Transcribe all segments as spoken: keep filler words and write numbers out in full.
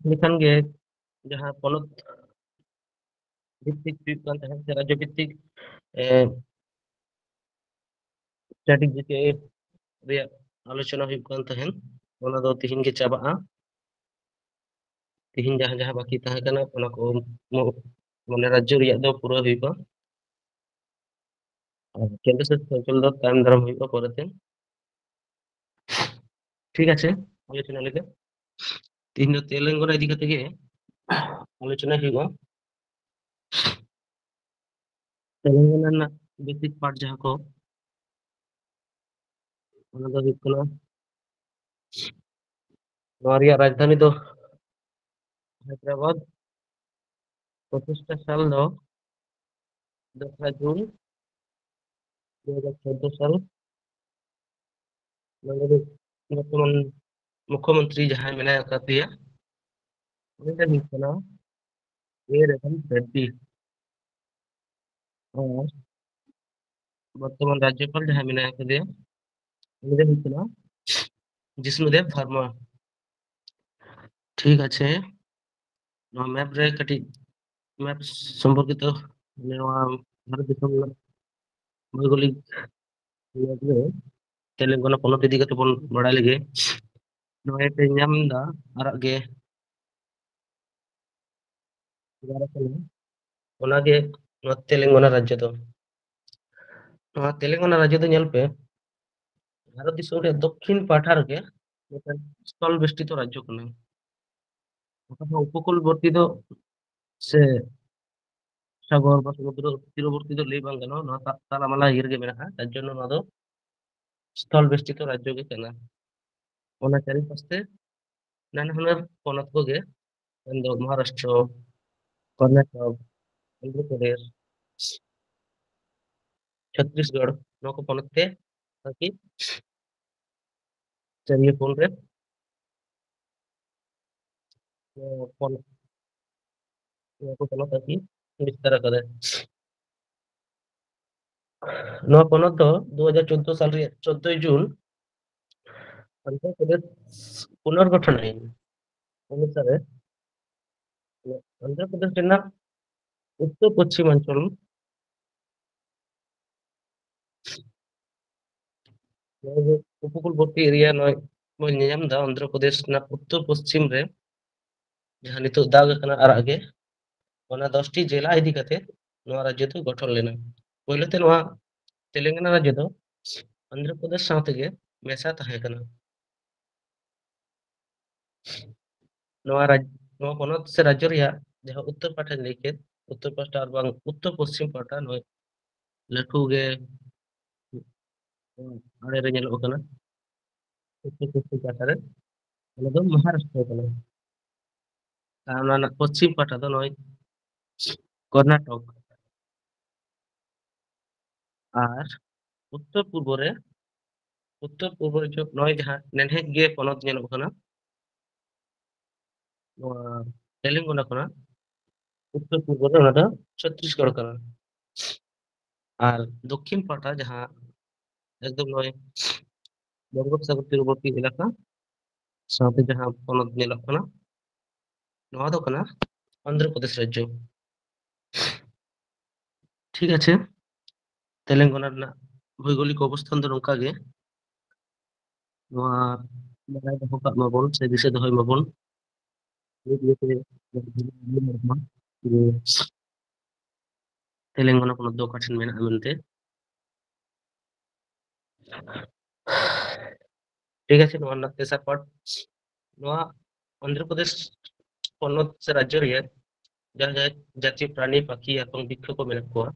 ᱞᱮᱠᱷᱟᱱ ᱜᱮ ᱡᱟᱦᱟᱸ ᱯᱚᱱᱚᱛ ᱵᱷᱤᱛᱛᱤᱠ ᱦᱩᱭᱩᱜ ᱠᱟᱱ ᱛᱟᱦᱮᱸᱫ ᱥᱮ ᱨᱟᱡᱽᱡᱚ ᱵᱷᱤᱛᱛᱤᱠ, ᱮ, ᱥᱴᱮᱴᱤᱠ ᱡᱤᱠᱮ ᱨᱮᱭᱟᱜ ᱟᱞᱳᱪᱚᱱᱟ ᱦᱩᱭᱩᱜ ᱠᱟᱱ ᱛᱟᱦᱮᱸᱫ, ᱚᱱᱟ ᱫᱚ ᱛᱤᱦᱤᱧ ᱜᱮ ᱪᱟᱵᱟᱜᱼᱟ᱾ ᱛᱤᱦᱤᱧ ᱡᱟᱦᱟᱸ ᱡᱟᱦᱟᱸ ᱵᱟᱹᱠᱤ ᱛᱟᱦᱮᱸ ᱠᱟᱱᱟ, ᱚᱱᱟ ᱠᱚ ᱢᱚ-, ᱢᱟᱱᱮ ᱨᱟᱡᱽᱡᱚ ᱨᱮᱭᱟᱜ ᱫᱚ ᱯᱩᱨᱟᱹ ᱦᱩᱭᱩᱜᱼᱟ᱾ ᱟᱨ ᱠᱮᱱᱫᱨᱚ ᱥᱟᱥᱤᱛ ᱚᱧᱪᱚᱞ ᱫᱚ ᱛᱟᱭᱚᱢ ᱫᱟᱨᱟᱢ ᱦᱩᱭᱩᱜᱼᱟ ᱯᱚᱨᱮᱛᱮ᱾ ᱴᱷᱤᱠ ᱟᱪᱷᱮ, ᱟᱞᱳᱪᱚᱱᱟ ᱞᱮᱠᱟ ᱛᱤᱦᱤᱧ ᱫᱚ ᱛᱮᱞᱮᱝᱜᱟᱱᱟ ᱤᱫᱤ ᱠᱟᱛᱮ ᱜᱮ ᱟᱞᱳᱪᱚᱱᱟ ᱦᱩᱭᱩᱜᱼᱟ᱾ ᱛᱮᱞᱮᱝᱜᱟᱱᱟ ᱨᱮᱱᱟᱜ ᱵᱮᱥᱤᱠ ᱯᱟᱨᱴ ᱡᱟᱦᱟᱸ ᱠᱚ, ᱚᱱᱟ ᱫᱚ ᱦᱩᱭᱩᱜ ᱠᱟᱱᱟ, ᱱᱚᱣᱟ ᱨᱮᱭᱟᱜ ᱨᱟᱡᱽᱫᱷᱟᱱᱤ ᱫᱚ ᱦᱟᱭᱫᱨᱟᱵᱟᱫ᱾ ᱯᱨᱚᱛᱤᱥᱴᱷᱟ ᱥᱟᱞ ᱫᱚ ᱫᱚᱥᱨᱟ ᱡᱩᱱ ᱫᱩ ᱦᱟᱡᱟᱨ ᱪᱳᱫᱫᱳ ᱥᱟᱞ᱾ ᱱᱚᱰᱮ ᱫᱚ ᱵᱚᱨᱛᱚᱢᱟᱱ ᱢᱩᱠᱷᱭᱚᱢᱚᱱᱛᱨᱤ ᱡᱟᱦᱟᱸᱭ ᱢᱮᱱᱟᱭ ᱟᱠᱟᱫᱮᱭᱟ, ᱩᱱᱤ ᱫᱚ ᱦᱩᱭᱩᱜ ᱠᱟᱱᱟ ᱮ ᱨᱮᱵᱷᱟᱱᱛ ᱨᱮᱰᱰᱤ᱾ ᱟᱨ ᱵᱚᱨᱛᱚᱢᱟᱱ ᱨᱟᱡᱽᱡᱚᱯᱟᱞ ᱡᱟᱦᱟᱸᱭ ᱢᱮᱱᱟᱭ ᱟᱠᱟᱫᱮᱭᱟ, ᱩᱱᱤ ᱫᱚ ᱦᱩᱭᱩᱜ ᱠᱟᱱᱟ ᱡᱤᱥᱱᱩᱫᱮᱵ ᱵᱷᱟᱨᱢᱟ᱾ ᱴᱷᱤᱠ ᱟᱪᱷᱮ, ᱱᱚᱣᱟ ᱢᱮᱯ ᱨᱮ ᱠᱟᱹᱴᱤᱡ, ᱢᱮᱯ ᱥᱚᱢᱯᱚᱨᱠᱤᱛᱚ ᱱᱚᱣᱟ ᱵᱷᱟᱨᱚᱛ ᱫᱤᱥᱚᱢ ᱨᱮᱱᱟᱜ ᱵᱷᱳᱣᱜᱳᱞᱤᱠ ᱢᱮᱯ ᱨᱮ ᱛᱮᱞᱮᱝᱜᱟᱱᱟ ᱯᱚᱱᱚᱛ ᱤᱫᱤ ᱠᱟᱛᱮ ᱵᱚᱱ ᱵᱟᱲᱟᱭ ᱞᱮᱜᱮ᱾ ᱱᱚᱜᱼᱚᱭ ᱯᱮ ᱧᱟᱢ ᱮᱫᱟ ᱟᱨᱟᱜ ᱜᱮ ᱜᱟᱨ ᱟᱠᱟᱱᱟ, ᱚᱱᱟᱜᱮ ᱱᱚᱣᱟ ᱛᱮᱞᱮᱝᱜᱟᱱᱟ ᱨᱟᱡᱽᱡᱚ ᱫᱚ᱾ ᱱᱚᱣᱟ ᱛᱮᱞᱮᱝᱜᱟᱱᱟ ᱨᱟᱡᱽᱡᱚ ᱫᱚ ᱧᱮᱞ ᱯᱮ, ᱵᱷᱟᱨᱚᱛ ᱫᱤᱥᱚᱢ ᱨᱮᱭᱟᱜ ᱫᱚᱠᱠᱷᱤᱱ ᱯᱟᱦᱴᱟ ᱨᱮᱜᱮ ᱢᱤᱫᱴᱟᱝ ᱥᱛᱷᱚᱞ ᱵᱮᱥᱴᱤᱛᱚ ᱨᱟᱡᱽᱡᱚ ᱠᱟᱱᱟ᱾ ᱚᱠᱟ ᱦᱚᱸ ᱩᱯᱚᱠᱩᱞᱵᱚᱨᱛᱤ ᱫᱚ ᱥᱮ ᱥᱟᱜᱚᱨ ᱵᱟ ᱥᱚᱢᱩᱫᱨᱚ ᱛᱤᱨᱚᱵᱚᱨᱛᱤ ᱫᱚ ᱞᱟᱹᱭ ᱵᱟᱝ ᱜᱟᱱᱚᱜᱼᱟ, ᱱᱚᱣᱟ ᱛᱟ-, ᱛᱟᱞᱟᱢᱟᱞᱟ ᱤᱭᱟᱹ ᱨᱮᱜᱮ ᱢᱮᱱᱟᱜᱼᱟ, ᱛᱟᱨ ᱡᱚᱱᱱᱚ ᱱᱚᱣᱟ ᱫᱚ ᱥᱛᱷᱚᱞ ᱵᱮᱥᱴᱤᱛᱚ ᱨᱟᱡᱽᱡᱚ ᱜᱮ ᱠᱟᱱᱟ᱾ ᱚᱱᱟ ᱪᱟᱨᱤᱯᱟᱥᱛᱮ ᱱᱟᱱᱟ ᱦᱩᱱᱟᱹᱨ ᱯᱚᱱᱚᱛ ᱠᱚᱜᱮ, ᱢᱮᱱᱫᱚ ᱢᱚᱦᱟᱨᱟᱥᱴᱨᱚ, ᱠᱚᱨᱱᱟᱴᱚᱠ, ᱚᱱᱫᱷᱨᱚ ᱯᱨᱚᱫᱮᱥ, ᱪᱷᱚᱛᱨᱤᱥᱜᱚᱲ, ᱱᱚᱣᱟ ᱠᱚ ᱯᱚᱱᱚᱛ ᱛᱮ ᱟᱨᱠᱤ ᱪᱟᱹᱨᱤᱭᱟᱹ ᱠᱳᱬ ᱨᱮ ᱱᱚᱣᱟ ᱯᱚᱱᱚᱛ, ᱱᱚᱣᱟ ᱠᱚ ᱯᱚᱱᱚᱛ ᱟᱨᱠᱤ ᱵᱤᱥᱛᱟᱨ ᱟᱠᱟᱫᱟᱭ᱾ ᱱᱚᱣᱟ ᱯᱚᱱᱚᱛ ᱫᱚ ᱫᱩ ᱦᱟᱡᱟᱨ ᱪᱳᱫᱫᱳ ᱥᱟᱞ ᱨᱮᱭᱟᱜ ᱪᱳᱫᱫᱳᱭ ᱡᱩᱱ ᱚᱱᱫᱷᱨᱚ ᱯᱨᱚᱫᱮᱥ ᱯᱩᱱᱚᱨᱜᱚᱴᱷᱚᱱ ᱟᱭᱤᱱ, ᱚᱱᱩᱥᱟᱨᱮ ᱚᱱᱫᱷᱨᱚ ᱯᱨᱚᱫᱮᱥ ᱨᱮᱱᱟᱜ ᱩᱛᱛᱚᱨ ᱯᱚᱪᱷᱤᱢ ᱚᱧᱪᱚᱞ, ᱱᱚᱜᱼᱚᱭ ᱡᱮ ᱩᱯᱚᱠᱩᱞᱵᱚᱨᱛᱤ ᱮᱨᱤᱭᱟ ᱱᱚᱜᱼᱚᱭ ᱵᱚᱱ ᱧᱮᱧᱟᱢ ᱮᱫᱟ, ᱚᱱᱫᱷᱨᱚ ᱯᱨᱚᱫᱮᱥ ᱨᱮᱱᱟᱜ ᱩᱛᱛᱚᱨ ᱯᱚᱪᱷᱤᱢ ᱨᱮ ᱡᱟᱦᱟᱸ ᱱᱤᱛᱚᱜ ᱫᱟᱜᱽ ᱟᱠᱟᱱᱟ ᱟᱨᱟᱜ ᱜᱮ, ᱚᱱᱟ ᱫᱚᱥᱴᱤ ᱡᱮᱞᱟ ᱤᱫᱤ ᱠᱟᱛᱮ ᱱᱚᱣᱟ ᱨᱟᱡᱽᱡᱚ ᱫᱚ ᱜᱚᱴᱷᱚᱱ ᱞᱮᱱᱟ᱾ ᱯᱳᱭᱞᱳ ᱛᱮ ᱱᱚᱣᱟ ᱛᱮᱞᱮᱝᱜᱟᱱᱟ ᱨᱟᱡᱽᱡᱚ ᱫᱚ ᱟᱱᱫᱷᱨᱚ ᱯᱨᱚᱫᱮᱥ ᱥᱟᱶ ᱛᱮᱜᱮ ᱢᱮᱥᱟ ᱛᱟᱦᱮᱸ ᱠᱟᱱᱟ᱾ ᱱᱚᱣᱟ ᱨᱟᱡᱽ, ᱱᱚᱣᱟ ᱯᱚᱱᱚᱛ ᱥᱮ ᱨᱟᱡᱽᱡᱚ ᱨᱮᱭᱟᱜ ᱡᱟᱦᱟᱸ ᱩᱛᱛᱚᱨ ᱯᱟᱦᱴᱟᱧ ᱞᱟᱹᱭ ᱠᱮᱫ, ᱩᱛᱛᱚᱨ ᱯᱟᱦᱴᱟ ᱟᱨ ᱵᱟᱝ ᱩᱛᱛᱚᱨ ᱯᱚᱥᱪᱤᱢ ᱯᱟᱦᱴᱟ, ᱱᱚᱜᱼᱚᱭ ᱞᱟᱹᱴᱩ ᱜᱮ ᱟᱲᱮ ᱨᱮ ᱧᱮᱞᱚᱜ ᱠᱟᱱᱟ, ᱩᱛᱛᱚᱨ ᱯᱚᱥᱪᱤᱢ ᱯᱟᱦᱴᱟ ᱨᱮ, ᱚᱱᱟ ᱫᱚ ᱢᱚᱦᱟᱨᱟᱥᱴᱨᱚ ᱠᱟᱱᱟ᱾ ᱟᱨ ᱚᱱᱟ ᱨᱮᱱᱟᱜ ᱯᱚᱥᱪᱤᱢ ᱯᱟᱦᱴᱟ ᱫᱚ ᱱᱚᱜᱼᱚᱭ ᱠᱚᱨᱱᱟᱴᱚᱠ᱾ ᱟᱨ ᱩᱛᱛᱚᱨ ᱯᱩᱨᱵᱚ ᱨᱮ, ᱩᱛᱛᱚᱨ ᱯᱩᱨᱵᱚ ᱨᱮ ᱡᱚ-, ᱱᱚᱜᱼᱚᱭ ᱡᱟᱦᱟᱸ ᱱᱮᱱᱦᱮᱡ ᱜᱮ ᱯᱚᱱᱚᱛ ᱧᱮᱞᱚᱜ ᱠᱟᱱᱟ, ᱱᱚᱣᱟ ᱛᱮᱞᱮᱝᱜᱟᱱᱟ ᱠᱷᱚᱱᱟᱜ ᱩᱛᱛᱚᱨ ᱯᱩᱨᱵᱚ ᱨᱮ ᱚᱱᱟ ᱫᱚ ᱪᱷᱚᱛᱨᱤᱥᱜᱚᱲ ᱠᱟᱱᱟ᱾ ᱟᱨ ᱫᱚᱠᱠᱷᱤᱱ ᱯᱟᱦᱴᱟ ᱡᱟᱦᱟᱸ ᱮᱠᱫᱚᱢ ᱱᱚᱜᱼᱚᱭ ᱵᱚᱝᱜᱳᱯᱥᱟᱜᱚᱨ ᱛᱤᱨᱚᱵᱚᱨᱛᱤ ᱮᱞᱟᱠᱟ ᱥᱟᱶᱛᱮ ᱡᱟᱦᱟᱸ ᱯᱚᱱᱚᱛ ᱧᱮᱞᱚᱜ ᱠᱟᱱᱟ, ᱱᱚᱣᱟ ᱫᱚ ᱠᱟᱱᱟ ᱚᱱᱫᱷᱨᱚ ᱯᱨᱚᱫᱮᱥ ᱨᱟᱡᱽᱡᱚ᱾ ᱴᱷᱤᱠ ᱟᱪᱷᱮ, ᱛᱮᱞᱮᱝᱜᱟᱱᱟ ᱨᱮᱱᱟᱜ ᱵᱷᱳᱭᱜᱳᱞᱤᱠ ᱚᱵᱚᱥᱛᱷᱟᱱ ᱫᱚ ᱱᱚᱝᱠᱟ ᱜᱮ᱾ ᱱᱚᱣᱟ ᱵᱟᱲᱟᱭ ᱫᱚᱦᱚ ᱠᱟᱜ ᱢᱟᱵᱚᱱ ᱥᱮ ᱫᱤᱥᱟᱹ ᱫᱚᱦᱚᱭ ᱢᱟᱵᱚᱱ᱾ ᱱᱤᱛ ᱜᱮ ᱛᱮ-, ᱡᱮ ᱛᱮᱞᱮᱝᱜᱟᱱᱟ ᱯᱚᱱᱚᱛ ᱫᱚ ᱚᱠᱟ ᱴᱷᱮᱱ ᱢᱮᱱᱟᱜᱼᱟ ᱢᱮᱱᱛᱮ᱾ ᱴᱷᱤᱠ ᱟᱪᱷᱮ, ᱱᱚᱣᱟ ᱨᱮᱱᱟᱜ ᱛᱮᱥᱟᱨ ᱯᱟᱨᱴ, ᱱᱚᱣᱟ ᱚᱱᱫᱷᱨᱚ ᱯᱨᱚᱫᱮᱥ ᱯᱚᱱᱚᱛ ᱥᱮ ᱨᱟᱡᱽᱡᱚ ᱨᱮᱭᱟᱜ ᱡᱟᱦᱟᱸ ᱡᱟᱦᱟᱸ ᱡᱟᱹᱛᱤᱭᱚ ᱯᱨᱟণᱤ, ᱯᱟᱠᱷᱤ ᱟᱨ ᱵᱟᱝ ᱵᱨᱤᱠᱠᱷᱚ ᱠᱚ ᱢᱮᱱᱟᱜ ᱠᱚᱣᱟ,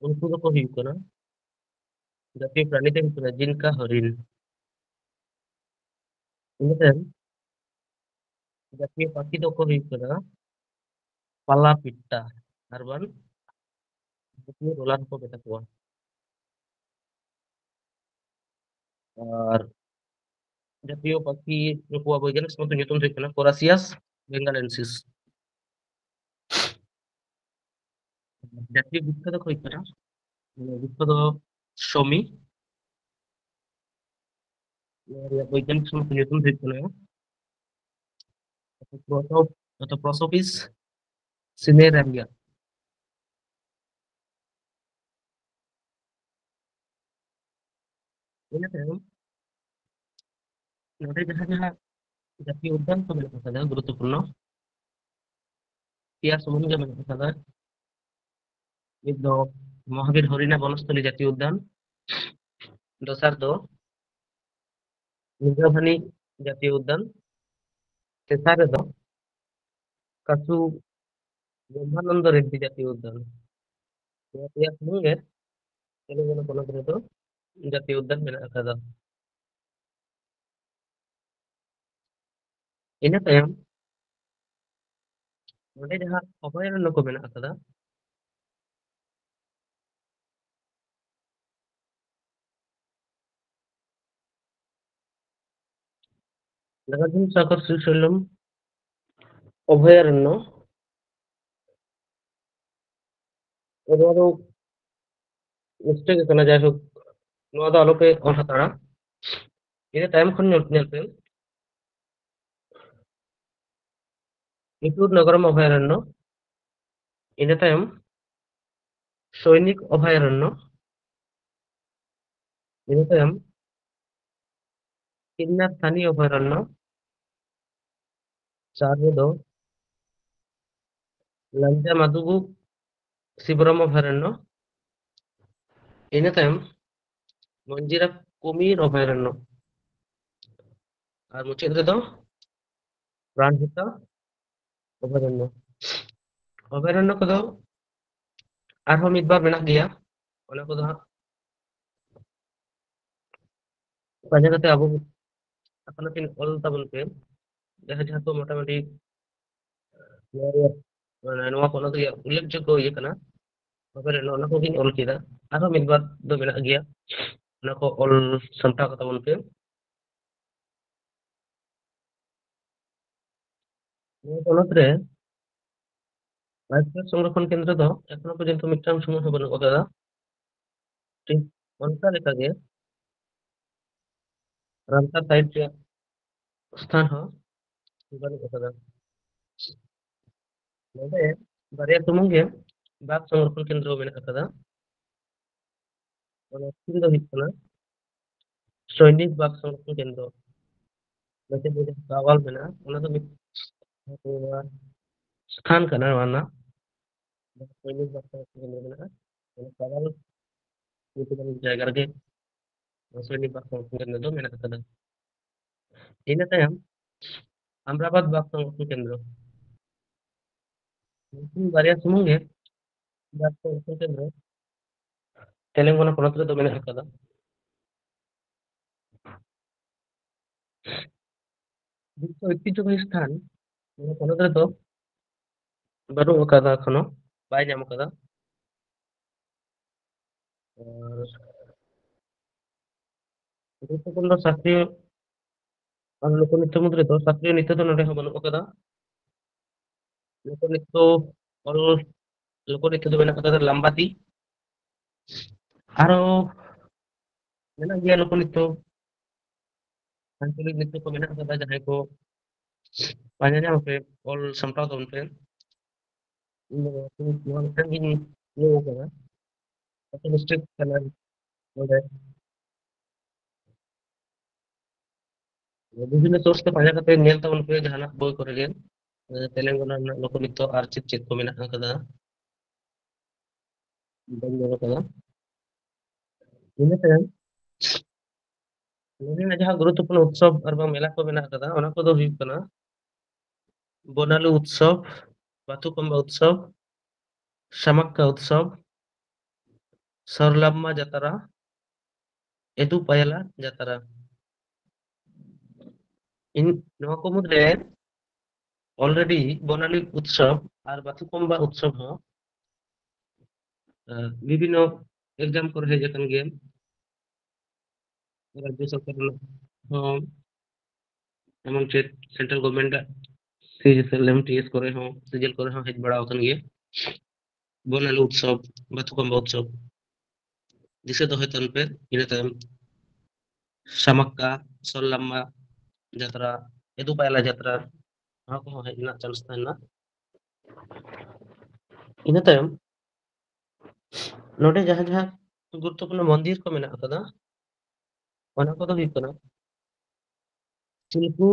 ᱩᱱᱠᱩ ᱫᱚᱠᱚ ᱦᱩᱭᱩᱜ ᱠᱟᱱᱟ, ᱡᱟᱹᱛᱤᱭᱚ ᱯᱨᱟᱱᱤ ᱫᱚ ᱦᱩᱭᱩᱜ ᱠᱟᱱᱟ ᱡᱤᱱᱠᱟ ᱦᱚᱨᱤᱱ᱾ ᱤᱱᱟᱹ ᱛᱟᱭᱚᱢ ᱡᱟᱹᱛᱤᱭᱚ ᱯᱟᱠᱷᱤ ᱫᱚᱠᱚ ᱦᱩᱭᱩᱜ ᱠᱟᱱᱟ ᱯᱟᱞᱟ ᱯᱤᱴᱴᱟ, ᱟᱨ ᱵᱟᱝ ᱡᱟᱹᱛᱤᱭᱚ ᱨᱳᱞᱟᱨ ᱦᱚᱸᱠᱚ ᱢᱮᱛᱟ ᱠᱚᱣᱟ᱾ ᱟᱨ ᱡᱟᱹᱛᱤᱭᱚ ᱯᱟᱠᱷᱤ ᱱᱩᱠᱩᱣᱟᱜ ᱵᱳᱭᱜᱟᱱᱤᱠ ᱥᱚᱢᱚᱛ ᱧᱩᱛᱩᱢ ᱫᱚ ᱦᱩᱭᱩᱜ ᱠᱟᱱᱟ ᱠᱚᱨᱟᱥᱤᱭᱟᱥ ᱵᱮᱝᱜᱟᱞᱮᱱᱥᱤᱥ᱾ ᱡᱟᱹᱛᱤᱭᱚ ᱵᱨᱤᱠᱠᱷᱚ ᱫᱚᱠᱚ ᱦᱩᱭᱩᱜ ᱠᱟᱱᱟ, ᱵᱨᱤᱠᱠᱷᱚ ᱫᱚ ᱥᱚᱢᱤ᱾ ᱱᱚᱣᱟ ᱨᱮᱭᱟᱜ ᱵᱳᱭᱜᱟᱱᱤᱠ ᱥᱚᱢᱚᱛ ᱧᱩᱛᱩᱢ ᱫᱚ ᱦᱩᱭᱩᱜ ᱠᱟᱱᱟ ᱯᱨᱚᱥᱚᱵ, ᱚᱛᱚ ᱯᱨᱚᱥᱚᱵᱤᱥ ᱥᱤᱱᱮᱨᱟᱨᱤᱭᱟ᱾ ᱤᱱᱟᱹ ᱛᱟᱭᱚᱢ ᱱᱚᱰᱮ ᱡᱟᱦᱟᱸ ᱡᱟᱦᱟᱸ ᱡᱟᱹᱛᱤᱭᱚ ᱩᱫᱽᱫᱟᱱ ᱠᱚ ᱢᱮᱱᱟᱜ ᱟᱠᱟᱫᱟ, ᱜᱩᱨᱩᱛᱛᱚᱯᱩᱨᱱᱚ ᱯᱮᱭᱟ ᱥᱩᱢᱩᱝ ᱜᱮ ᱢᱮᱱᱟᱜ ᱟᱠᱟᱫᱟ᱾ ᱢᱤᱫ ᱫᱚ ᱢᱚᱦᱟᱵᱤᱨ ᱦᱚᱨᱤᱱᱟ ᱵᱚᱱᱚᱥᱛᱷᱚᱞᱤ ᱡᱟᱹᱛᱤᱭᱚ ᱩᱫᱽᱫᱟᱱ, ᱫᱚᱥᱟᱨ ᱫᱚ ᱱᱤᱡᱟᱵᱷᱟᱱᱤ ᱡᱟᱹᱛᱤᱭᱚ ᱩᱫᱽᱫᱟᱱ, ᱛᱮᱥᱟᱨ ᱨᱮᱫᱚ ᱠᱟᱥᱩ ᱵᱨᱚᱦᱢᱟᱱᱚᱱᱫᱚ ᱨᱮᱰᱰᱤ ᱡᱟᱹᱛᱤᱭᱚ ᱩᱫᱽᱫᱟᱱ᱾ ᱱᱚᱣᱟ ᱯᱮᱭᱟ ᱥᱩᱢᱩᱝ ᱜᱮ ᱛᱮᱞᱮᱝᱜᱟᱱᱟ ᱯᱚᱱᱚᱛ ᱨᱮᱫᱚ ᱡᱟᱹᱛᱤᱭᱚ ᱩᱫᱽᱫᱟᱱ ᱢᱮᱱᱟᱜ ᱟᱠᱟᱫᱟ᱾ ᱤᱱᱟᱹ ᱛᱟᱭᱚᱢ ᱱᱚᱰᱮ ᱡᱟᱦᱟᱸ ᱚᱵᱷᱚᱭᱟᱨᱚᱱᱱᱚ ᱠᱚ ᱢᱮᱱᱟᱜ ᱟᱠᱟᱫᱟ, ᱱᱟᱜᱟᱨᱡᱩᱱ ᱥᱟᱜᱚᱨ ᱥᱨᱤᱥᱟᱭᱞᱚᱢ ᱚᱵᱷᱚᱭᱟᱨᱚᱱᱱᱚ, ᱱᱚᱣᱟ ᱫᱚ ᱢᱤᱥᱴᱮᱠ ᱠᱟᱱᱟ, ᱡᱟᱭᱦᱳᱠ ᱱᱚᱣᱟ ᱫᱚ ᱟᱞᱚᱯᱮ ᱚᱞ ᱦᱟᱛᱟᱲᱟ᱾ ᱤᱱᱟᱹ ᱛᱟᱭᱚᱢ ᱠᱷᱚᱱ ᱧᱮᱞ, ᱧᱮᱞ ᱯᱮ, ᱢᱤᱛᱩᱨ ᱱᱚᱜᱚᱨᱚᱢ ᱚᱵᱷᱚᱭᱟᱨᱚᱱᱱᱚ, ᱤᱱᱟᱹ ᱛᱟᱭᱚᱢ ᱥᱚᱭᱱᱤᱠ ᱚᱵᱷᱚᱭᱟᱨᱚᱱᱱᱚ, ᱤᱱᱟᱹ ᱛᱟᱭᱚᱢ ᱠᱤᱱᱱᱟᱨ ᱛᱷᱟᱱᱤ ᱚᱵᱷᱚᱭᱟᱨᱚᱱᱱᱚ, ᱪᱟᱨ ᱨᱮᱫᱚ ᱞᱟᱧᱡᱟ ᱢᱟᱫᱩᱜᱩ ᱥᱤᱵᱨᱚᱢ ᱚᱵᱷᱚᱭᱟᱨᱚᱱᱱᱚ, ᱤᱱᱟᱹ ᱛᱟᱭᱚᱢ ᱢᱚᱧᱡᱤᱨᱟ ᱠᱩᱢᱤᱨ ᱚᱵᱷᱚᱭᱟᱨᱚᱱᱱᱚ, ᱟᱨ ᱢᱩᱪᱟᱹᱫ ᱨᱮᱫᱚ ᱯᱨᱟᱱᱦᱤᱛᱟ ᱚᱵᱷᱚᱭᱟᱨᱚᱱᱱᱚ᱾ ᱚᱵᱷᱚᱭᱟᱨᱚᱱᱱᱚ ᱠᱚᱫᱚ ᱟᱨᱦᱚᱸ ᱢᱤᱫ ᱵᱟᱨ ᱢᱮᱱᱟᱜ ᱜᱮᱭᱟ, ᱚᱱᱟ ᱠᱚᱫᱚ ᱦᱟᱸᱜ ᱯᱟᱸᱡᱟ ᱠᱟᱛᱮ ᱟᱵᱚ ᱟᱯᱟᱱ ᱟᱹᱯᱤᱱ ᱚᱞ ᱛᱟᱵᱚᱱ ᱯᱮ, ᱡᱟᱦᱟᱸ ᱡᱟᱦᱟᱸ ᱠᱚ ᱢᱚᱴᱟᱢᱩᱴᱤ ᱱᱚᱣᱟ ᱨᱮᱭᱟᱜ, ᱢᱟᱱᱮ ᱱᱚᱣᱟ ᱯᱚᱱᱚᱛ ᱨᱮᱭᱟᱜ ᱩᱞᱞᱮᱠᱷᱡᱳᱜᱽᱜᱚ ᱤᱭᱟᱹ ᱠᱟᱱᱟ, ᱛᱚᱵᱮ ᱚᱱᱟ ᱠᱚᱜᱤᱧ ᱚᱞ ᱠᱮᱫᱟ᱾ ᱟᱨᱦᱚᱸ ᱢᱤᱫ ᱵᱟᱨ ᱫᱚ ᱢᱮᱱᱟᱜ ᱜᱮᱭᱟ, ᱚᱱᱟ ᱠᱚ ᱚᱞ ᱥᱟᱢᱴᱟᱣ ᱠᱟᱛᱟ ᱵᱚᱱ ᱯᱮ᱾ ᱱᱚᱣᱟ ᱯᱚᱱᱚᱛ ᱨᱮ ᱨᱟᱡᱽᱜᱟᱲ ᱥᱚᱝᱨᱚᱠᱷᱚᱱ ᱠᱮᱱᱫᱨᱚ ᱫᱚ ᱮᱠᱷᱚᱱᱚ ᱯᱚᱨᱡᱚᱱᱛᱚ ᱢᱤᱫᱴᱟᱝ ᱥᱩᱢᱩᱝ ᱦᱚᱸ ᱵᱟᱹᱱᱩᱜ ᱟᱠᱟᱫᱟ᱾ ᱴᱷᱤᱠ ᱚᱱᱠᱟ ᱞᱮᱠᱟᱜᱮ ᱨᱟᱢᱥᱟᱨ ᱥᱟᱭᱤᱴ ᱨᱮᱭᱟᱜ ᱥᱛᱷᱟᱱ ᱦᱚᱸ ᱵᱟᱹᱱᱩᱜ ᱟᱠᱟᱫᱟ᱾ ᱱᱚᱰᱮ ᱵᱟᱨᱭᱟ ᱥᱩᱢᱩᱝ ᱜᱮ ᱵᱟᱜᱽ ᱥᱚᱝᱨᱚᱠᱷᱚᱱ ᱠᱮᱱᱫᱨᱚ ᱢᱮᱱᱟᱜ ᱟᱠᱟᱫᱟ᱾ ᱚᱱᱟ ᱧᱩᱛᱩᱢ ᱫᱚ ᱦᱩᱭᱩᱜ ᱠᱟᱱᱟ ᱥᱚᱭᱱᱤᱠ ᱵᱟᱜᱽ ᱥᱚᱝᱨᱚᱠᱷᱚᱱ ᱠᱮᱱᱫᱨᱚ᱾ ᱱᱚᱛᱮ ᱫᱚ ᱡᱟᱦᱟᱸ ᱠᱟᱣᱟᱞ ᱢᱮᱱᱟᱜᱼᱟ, ᱚᱱᱟ ᱫᱚ ᱢᱤᱫ ᱥᱛᱷᱟᱱ ᱠᱟᱱᱟ ᱱᱚᱣᱟ ᱨᱮᱱᱟᱜ᱾ ᱥᱚᱭᱱᱤᱠ ᱵᱟᱜᱽ ᱥᱚᱝᱨᱚᱠᱷᱚᱱ ᱠᱮᱱᱫᱨᱚ ᱢᱮᱱᱟᱜᱼᱟ᱾ ᱚᱱᱟ ᱠᱟᱣᱟᱞ ᱧᱩᱛᱩᱢᱟᱱ ᱡᱟᱭᱜᱟ ᱨᱮᱜᱮ ᱥᱚᱭᱱᱤᱠ ᱵᱟᱜᱽ ᱥᱚᱝᱨᱚᱠᱷᱚᱱ ᱠᱮᱱᱫᱨᱚ ᱫᱚ ᱢᱮᱱᱟᱜ ᱟᱠᱟᱫᱟ᱾ ᱤᱱᱟᱹ ᱛᱟᱭᱚᱢ ᱟᱢᱨᱟᱵᱟᱫᱽ ᱵᱟᱜᱽ ᱥᱚᱝᱨᱚᱠᱷᱚᱱ ᱠᱮᱱᱫᱨᱚ᱾ ᱱᱩᱠᱤᱱ ᱵᱟᱨᱭᱟ ᱥᱩᱢᱩᱝ ᱜᱮ ᱵᱟᱜᱽ ᱥᱚᱝᱨᱚᱠᱷᱚᱱ ᱠᱮᱱᱫᱨᱚ ᱛᱮᱞᱮᱝᱜᱟᱱᱟ ᱯᱚᱱᱚᱛ ᱨᱮᱫᱚ ᱢᱮᱱᱟᱜ ᱟᱠᱟᱫᱟ᱾ ᱵᱤᱥᱥᱚ ᱳᱭᱛᱤᱦᱡᱚᱵᱟᱦᱤ ᱥᱛᱷᱟᱱ ᱱᱚᱣᱟ ᱯᱚᱱᱚᱛ ᱨᱮᱫᱚ ᱵᱟᱹᱱᱩᱜ ᱟᱠᱟᱫᱟ, ᱮᱠᱷᱚᱱᱳ ᱵᱟᱭ ᱧᱟᱢ ᱟᱠᱟᱫᱟ᱾ ᱟᱨ ᱜᱩᱨᱩᱛᱛᱚᱯᱩᱨᱱᱚ ᱥᱟᱥᱛᱨᱤᱭᱚ ᱟᱨ ᱞᱳᱠᱚᱱᱨᱤᱛᱛᱚ ᱢᱩᱫᱽ ᱨᱮᱫᱚ ᱥᱟᱥᱛᱨᱤᱭᱚ ᱱᱨᱤᱛᱛᱚ ᱫᱚ ᱱᱚᱰᱮ ᱦᱚᱸ ᱵᱟᱹᱱᱩᱜ ᱟᱠᱟᱫᱟ᱾ ᱞᱳᱠᱚᱱᱨᱤᱛᱛᱚ, ᱚᱞ ᱞᱳᱠᱚᱱᱨᱤᱛᱛᱚ ᱫᱚ ᱢᱮᱱᱟᱜ ᱟᱠᱟᱫᱟ ᱞᱟᱢᱵᱟᱛᱤ᱾ ᱟᱨᱚ ᱢᱮᱱᱟᱜ ᱜᱮᱭᱟ ᱞᱳᱠᱚᱱᱨᱤᱛᱛᱚ, ᱟᱧᱪᱚᱞᱤᱠ ᱱᱨᱤᱛᱛᱚ ᱠᱚ ᱢᱮᱱᱟᱜ ᱟᱠᱟᱫᱟ, ᱡᱟᱦᱟᱸᱭ ᱠᱚ ᱯᱟᱸᱡᱟ ᱧᱟᱢ ᱯᱮ, ᱚᱞ ᱥᱟᱢᱴᱟᱣ ᱛᱟᱵᱚᱱ ᱯᱮ᱾ ᱤᱧ ᱫᱚ ᱱᱚᱣᱟ ᱢᱤᱫᱴᱟᱝ ᱜᱤᱧ ᱤᱭᱟᱹ ᱟᱠᱟᱫᱟ, ᱟᱯᱮ ᱢᱤᱥᱴᱮᱠ ᱠᱟᱱᱟ ᱱᱚᱰᱮ᱾ ᱵᱤᱵᱷᱤᱱᱱᱚ ᱥᱳᱨᱥ ᱛᱮ ᱯᱟᱸᱡᱟ ᱠᱟᱛᱮ ᱧᱮᱞ ᱛᱟᱵᱚᱱ ᱯᱮ ᱡᱟᱦᱟᱱᱟᱜ ᱵᱳᱭ ᱠᱚᱨᱮ ᱜᱮ, ᱮ, ᱛᱮᱞᱮᱝᱜᱟᱱᱟ ᱨᱮᱱᱟᱜ ᱞᱳᱠᱚᱱᱨᱤᱛᱛᱚ ᱟᱨ ᱪᱮᱫ ᱪᱮᱫ ᱠᱚ ᱢᱮᱱᱟᱜ ᱟᱠᱟᱫᱟ, ᱵᱟᱹᱧ ᱧᱮᱞ ᱟᱠᱟᱫᱟ᱾ ᱤᱱᱟᱹ ᱛᱟᱭᱚᱢ ᱱᱚᱰᱮᱱᱟᱜ ᱡᱟᱦᱟᱸ ᱜᱩᱨᱩᱛᱛᱚᱯᱩᱨᱱᱚ ᱩᱛᱥᱚᱵ ᱟᱨ ᱵᱟᱝ ᱢᱮᱞᱟ ᱠᱚ ᱢᱮᱱᱟᱜ ᱟᱠᱟᱫᱟ, ᱚᱱᱟ ᱠᱚᱫᱚ ᱦᱩᱭᱩᱜ ᱠᱟᱱᱟ ᱵᱚᱱᱟᱞᱩ ᱩᱛᱥᱚᱵ, ᱵᱟᱛᱩᱠᱚᱢᱵᱟ ᱩᱛᱥᱚᱵ, ᱥᱟᱢᱟᱠᱠᱟ ᱩᱛᱥᱚᱵ, ᱥᱚᱨᱞᱟᱢᱢᱟ ᱡᱟᱛᱨᱟ, ᱮᱫᱩ ᱯᱟᱭᱟᱞᱟ ᱡᱟᱛᱨᱟ᱾ ᱤᱧ ᱱᱚᱣᱟ ᱠᱚ ᱢᱩᱫᱽᱨᱮ already ᱵᱚᱱᱟᱞᱤ ᱩᱛᱥᱚᱵ ᱟᱨ ᱵᱟᱛᱩᱠᱚᱢᱵᱟ ᱩᱛᱥᱚᱵ ᱦᱚᱸ, ᱟᱸ, ᱵᱤᱵᱷᱤᱱᱱᱚ exam ᱠᱚᱨᱮ ᱦᱮᱡ ᱟᱠᱟᱱ ᱜᱮᱭᱟ᱾ ᱨᱟᱡᱽᱡᱚ ᱥᱚᱨᱠᱟᱨ ᱨᱮᱱᱟᱜ ᱦᱚᱸ, ᱮᱢᱚᱱ ᱪᱮᱫ central government ᱟᱜ ᱥᱤᱡᱤ ᱥᱮᱞᱮᱢ ᱴᱤ ᱮᱥ ᱠᱚᱨᱮ ᱦᱚᱸ, ᱥᱤᱡᱮᱞ ᱠᱚᱨᱮ ᱦᱚᱸ ᱦᱮᱡ ᱵᱟᱲᱟ ᱟᱠᱟᱱ ᱜᱮᱭᱟ᱾ ᱵᱚᱱᱟᱞᱤ ᱩᱛᱥᱚᱵ, ᱵᱟᱛᱩᱠᱚᱢᱵᱟ ᱩᱛᱥᱚᱵ ᱫᱤᱥᱟᱹ ᱫᱚᱦᱚᱭ ᱛᱟᱵᱚᱱ ᱯᱮ᱾ ᱤᱱᱟᱹ ᱛᱟᱭᱚᱢ ᱥᱟᱢᱟᱠᱠᱟ, ᱥᱚᱨᱞᱟᱢᱢᱟ ᱡᱟᱛᱨᱟ, ᱮᱫᱩ ᱯᱟᱭᱞᱟ ᱡᱟᱛᱨᱟ, ᱱᱚᱣᱟ ᱠᱚᱦᱚᱸ ᱦᱮᱡ ᱨᱮᱱᱟᱜ ᱪᱟᱱᱥ ᱛᱟᱦᱮᱱᱟ᱾ ᱤᱱᱟᱹ ᱛᱟᱭᱚᱢ ᱱᱚᱰᱮ ᱡᱟᱦᱟᱸ ᱡᱟᱦᱟᱸ ᱜᱩᱨᱩᱛᱛᱚᱯᱩᱨᱱᱚ ᱢᱚᱱᱫᱤᱨ ᱠᱚ ᱢᱮᱱᱟᱜ ᱟᱠᱟᱫᱟ, ᱚᱱᱟ ᱠᱚᱫᱚ ᱦᱩᱭᱩᱜ ᱠᱟᱱᱟ ᱪᱤᱞᱠᱩ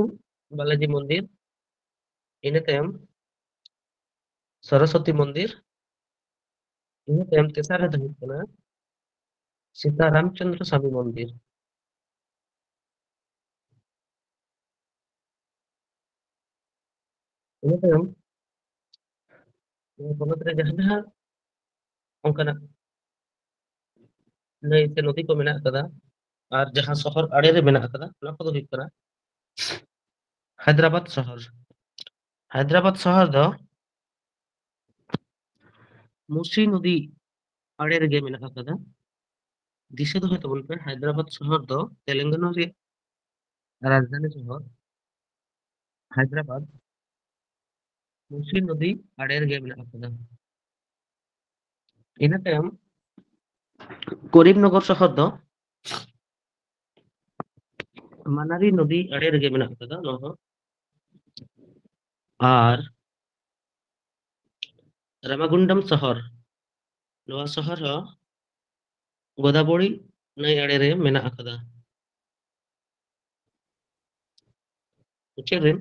ᱵᱟᱞᱟᱡᱤ ᱢᱚᱱᱫᱤᱨ, ᱤᱱᱟᱹ ᱛᱟᱭᱚᱢ ᱥᱚᱨᱚᱥᱚᱛᱤ ᱢᱚᱱᱫᱤᱨ, ᱤᱱᱟᱹ ᱛᱟᱭᱚᱢ ᱛᱮᱥᱟᱨ ᱨᱮᱫᱚ ᱦᱩᱭᱩᱜ ᱠᱟᱱᱟ ᱥᱤᱛᱟ ᱨᱟᱢᱪᱚᱸᱫᱽᱨᱚ ᱥᱟᱢᱤ ᱢᱚᱱᱫᱤᱨ᱾ ᱤᱱᱟᱹ ᱛᱟᱭᱚᱢ ᱱᱚᱣᱟ ᱯᱚᱱᱚᱛ ᱨᱮ ᱡᱟᱦᱟᱸ ᱡᱟᱦᱟᱸ ᱚᱱᱠᱟᱱᱟᱜ ᱱᱟᱹᱭ ᱥᱮ ᱱᱚᱫᱤ ᱠᱚ ᱢᱮᱱᱟᱜ ᱟᱠᱟᱫᱟ ᱟᱨ ᱡᱟᱦᱟᱸ ᱥᱚᱦᱚᱨ ᱟᱲᱮ ᱨᱮ ᱢᱮᱱᱟᱜ ᱟᱠᱟᱫᱟ, ᱚᱱᱟ ᱠᱚᱫᱚ ᱦᱩᱭᱩᱜ ᱠᱟᱱᱟ ᱦᱟᱭᱫᱨᱟᱵᱟᱫ ᱥᱚᱦᱚᱨ᱾ ᱦᱟᱭᱫᱨᱟᱵᱟᱫ ᱥᱚᱦᱚᱨ ᱫᱚ ᱢᱩᱥᱤ ᱱᱚᱫᱤ ᱟᱲᱮ ᱨᱮᱜᱮ ᱢᱮᱱᱟᱜ ᱟᱠᱟᱫᱟ᱾ ᱫᱤᱥᱟᱹ ᱫᱚᱦᱚᱭ ᱛᱟᱵᱚᱱ ᱯᱮ, ᱦᱟᱭᱫᱨᱟᱵᱟᱫ ᱥᱚᱦᱚᱨ ᱫᱚ ᱛᱮᱞᱮᱝᱜᱟᱱᱟ ᱨᱮᱭᱟᱜ ᱨᱟᱡᱽᱫᱷᱟᱱᱤ ᱥᱚᱦᱚᱨ ᱦᱟᱭᱫᱨᱟᱵᱟᱫ ᱢᱩᱥᱤ ᱱᱚᱫᱤ ᱟᱲᱮ ᱨᱮᱜᱮ ᱢᱮᱱᱟᱜ ᱟᱠᱟᱫᱟ᱾ ᱤᱱᱟᱹ ᱛᱟᱭᱚᱢ ᱠᱚᱨᱤᱢᱱᱚᱜᱚᱨ ᱥᱚᱦᱚᱨ ᱫᱚ ᱢᱟᱱᱟᱨᱤ ᱱᱚᱫᱤ ᱟᱲᱮ ᱨᱮᱜᱮ ᱢᱮᱱᱟᱜ ᱟᱠᱟᱫᱟ ᱱᱚᱣᱟ ᱦᱚᱸ᱾ ᱟᱨ ᱨᱟᱢᱟᱜᱩᱱᱰᱟᱢ ᱥᱚᱦᱚᱨ, ᱱᱚᱣᱟ ᱥᱚᱦᱚᱨ ᱦᱚᱸ ᱜᱳᱫᱟᱵᱚᱨᱤ ᱱᱟᱹᱭ ᱟᱲᱮ ᱨᱮ ᱢᱮᱱᱟᱜ ᱟᱠᱟᱫᱟ᱾ ᱢᱩᱪᱟᱹᱫ ᱨᱮ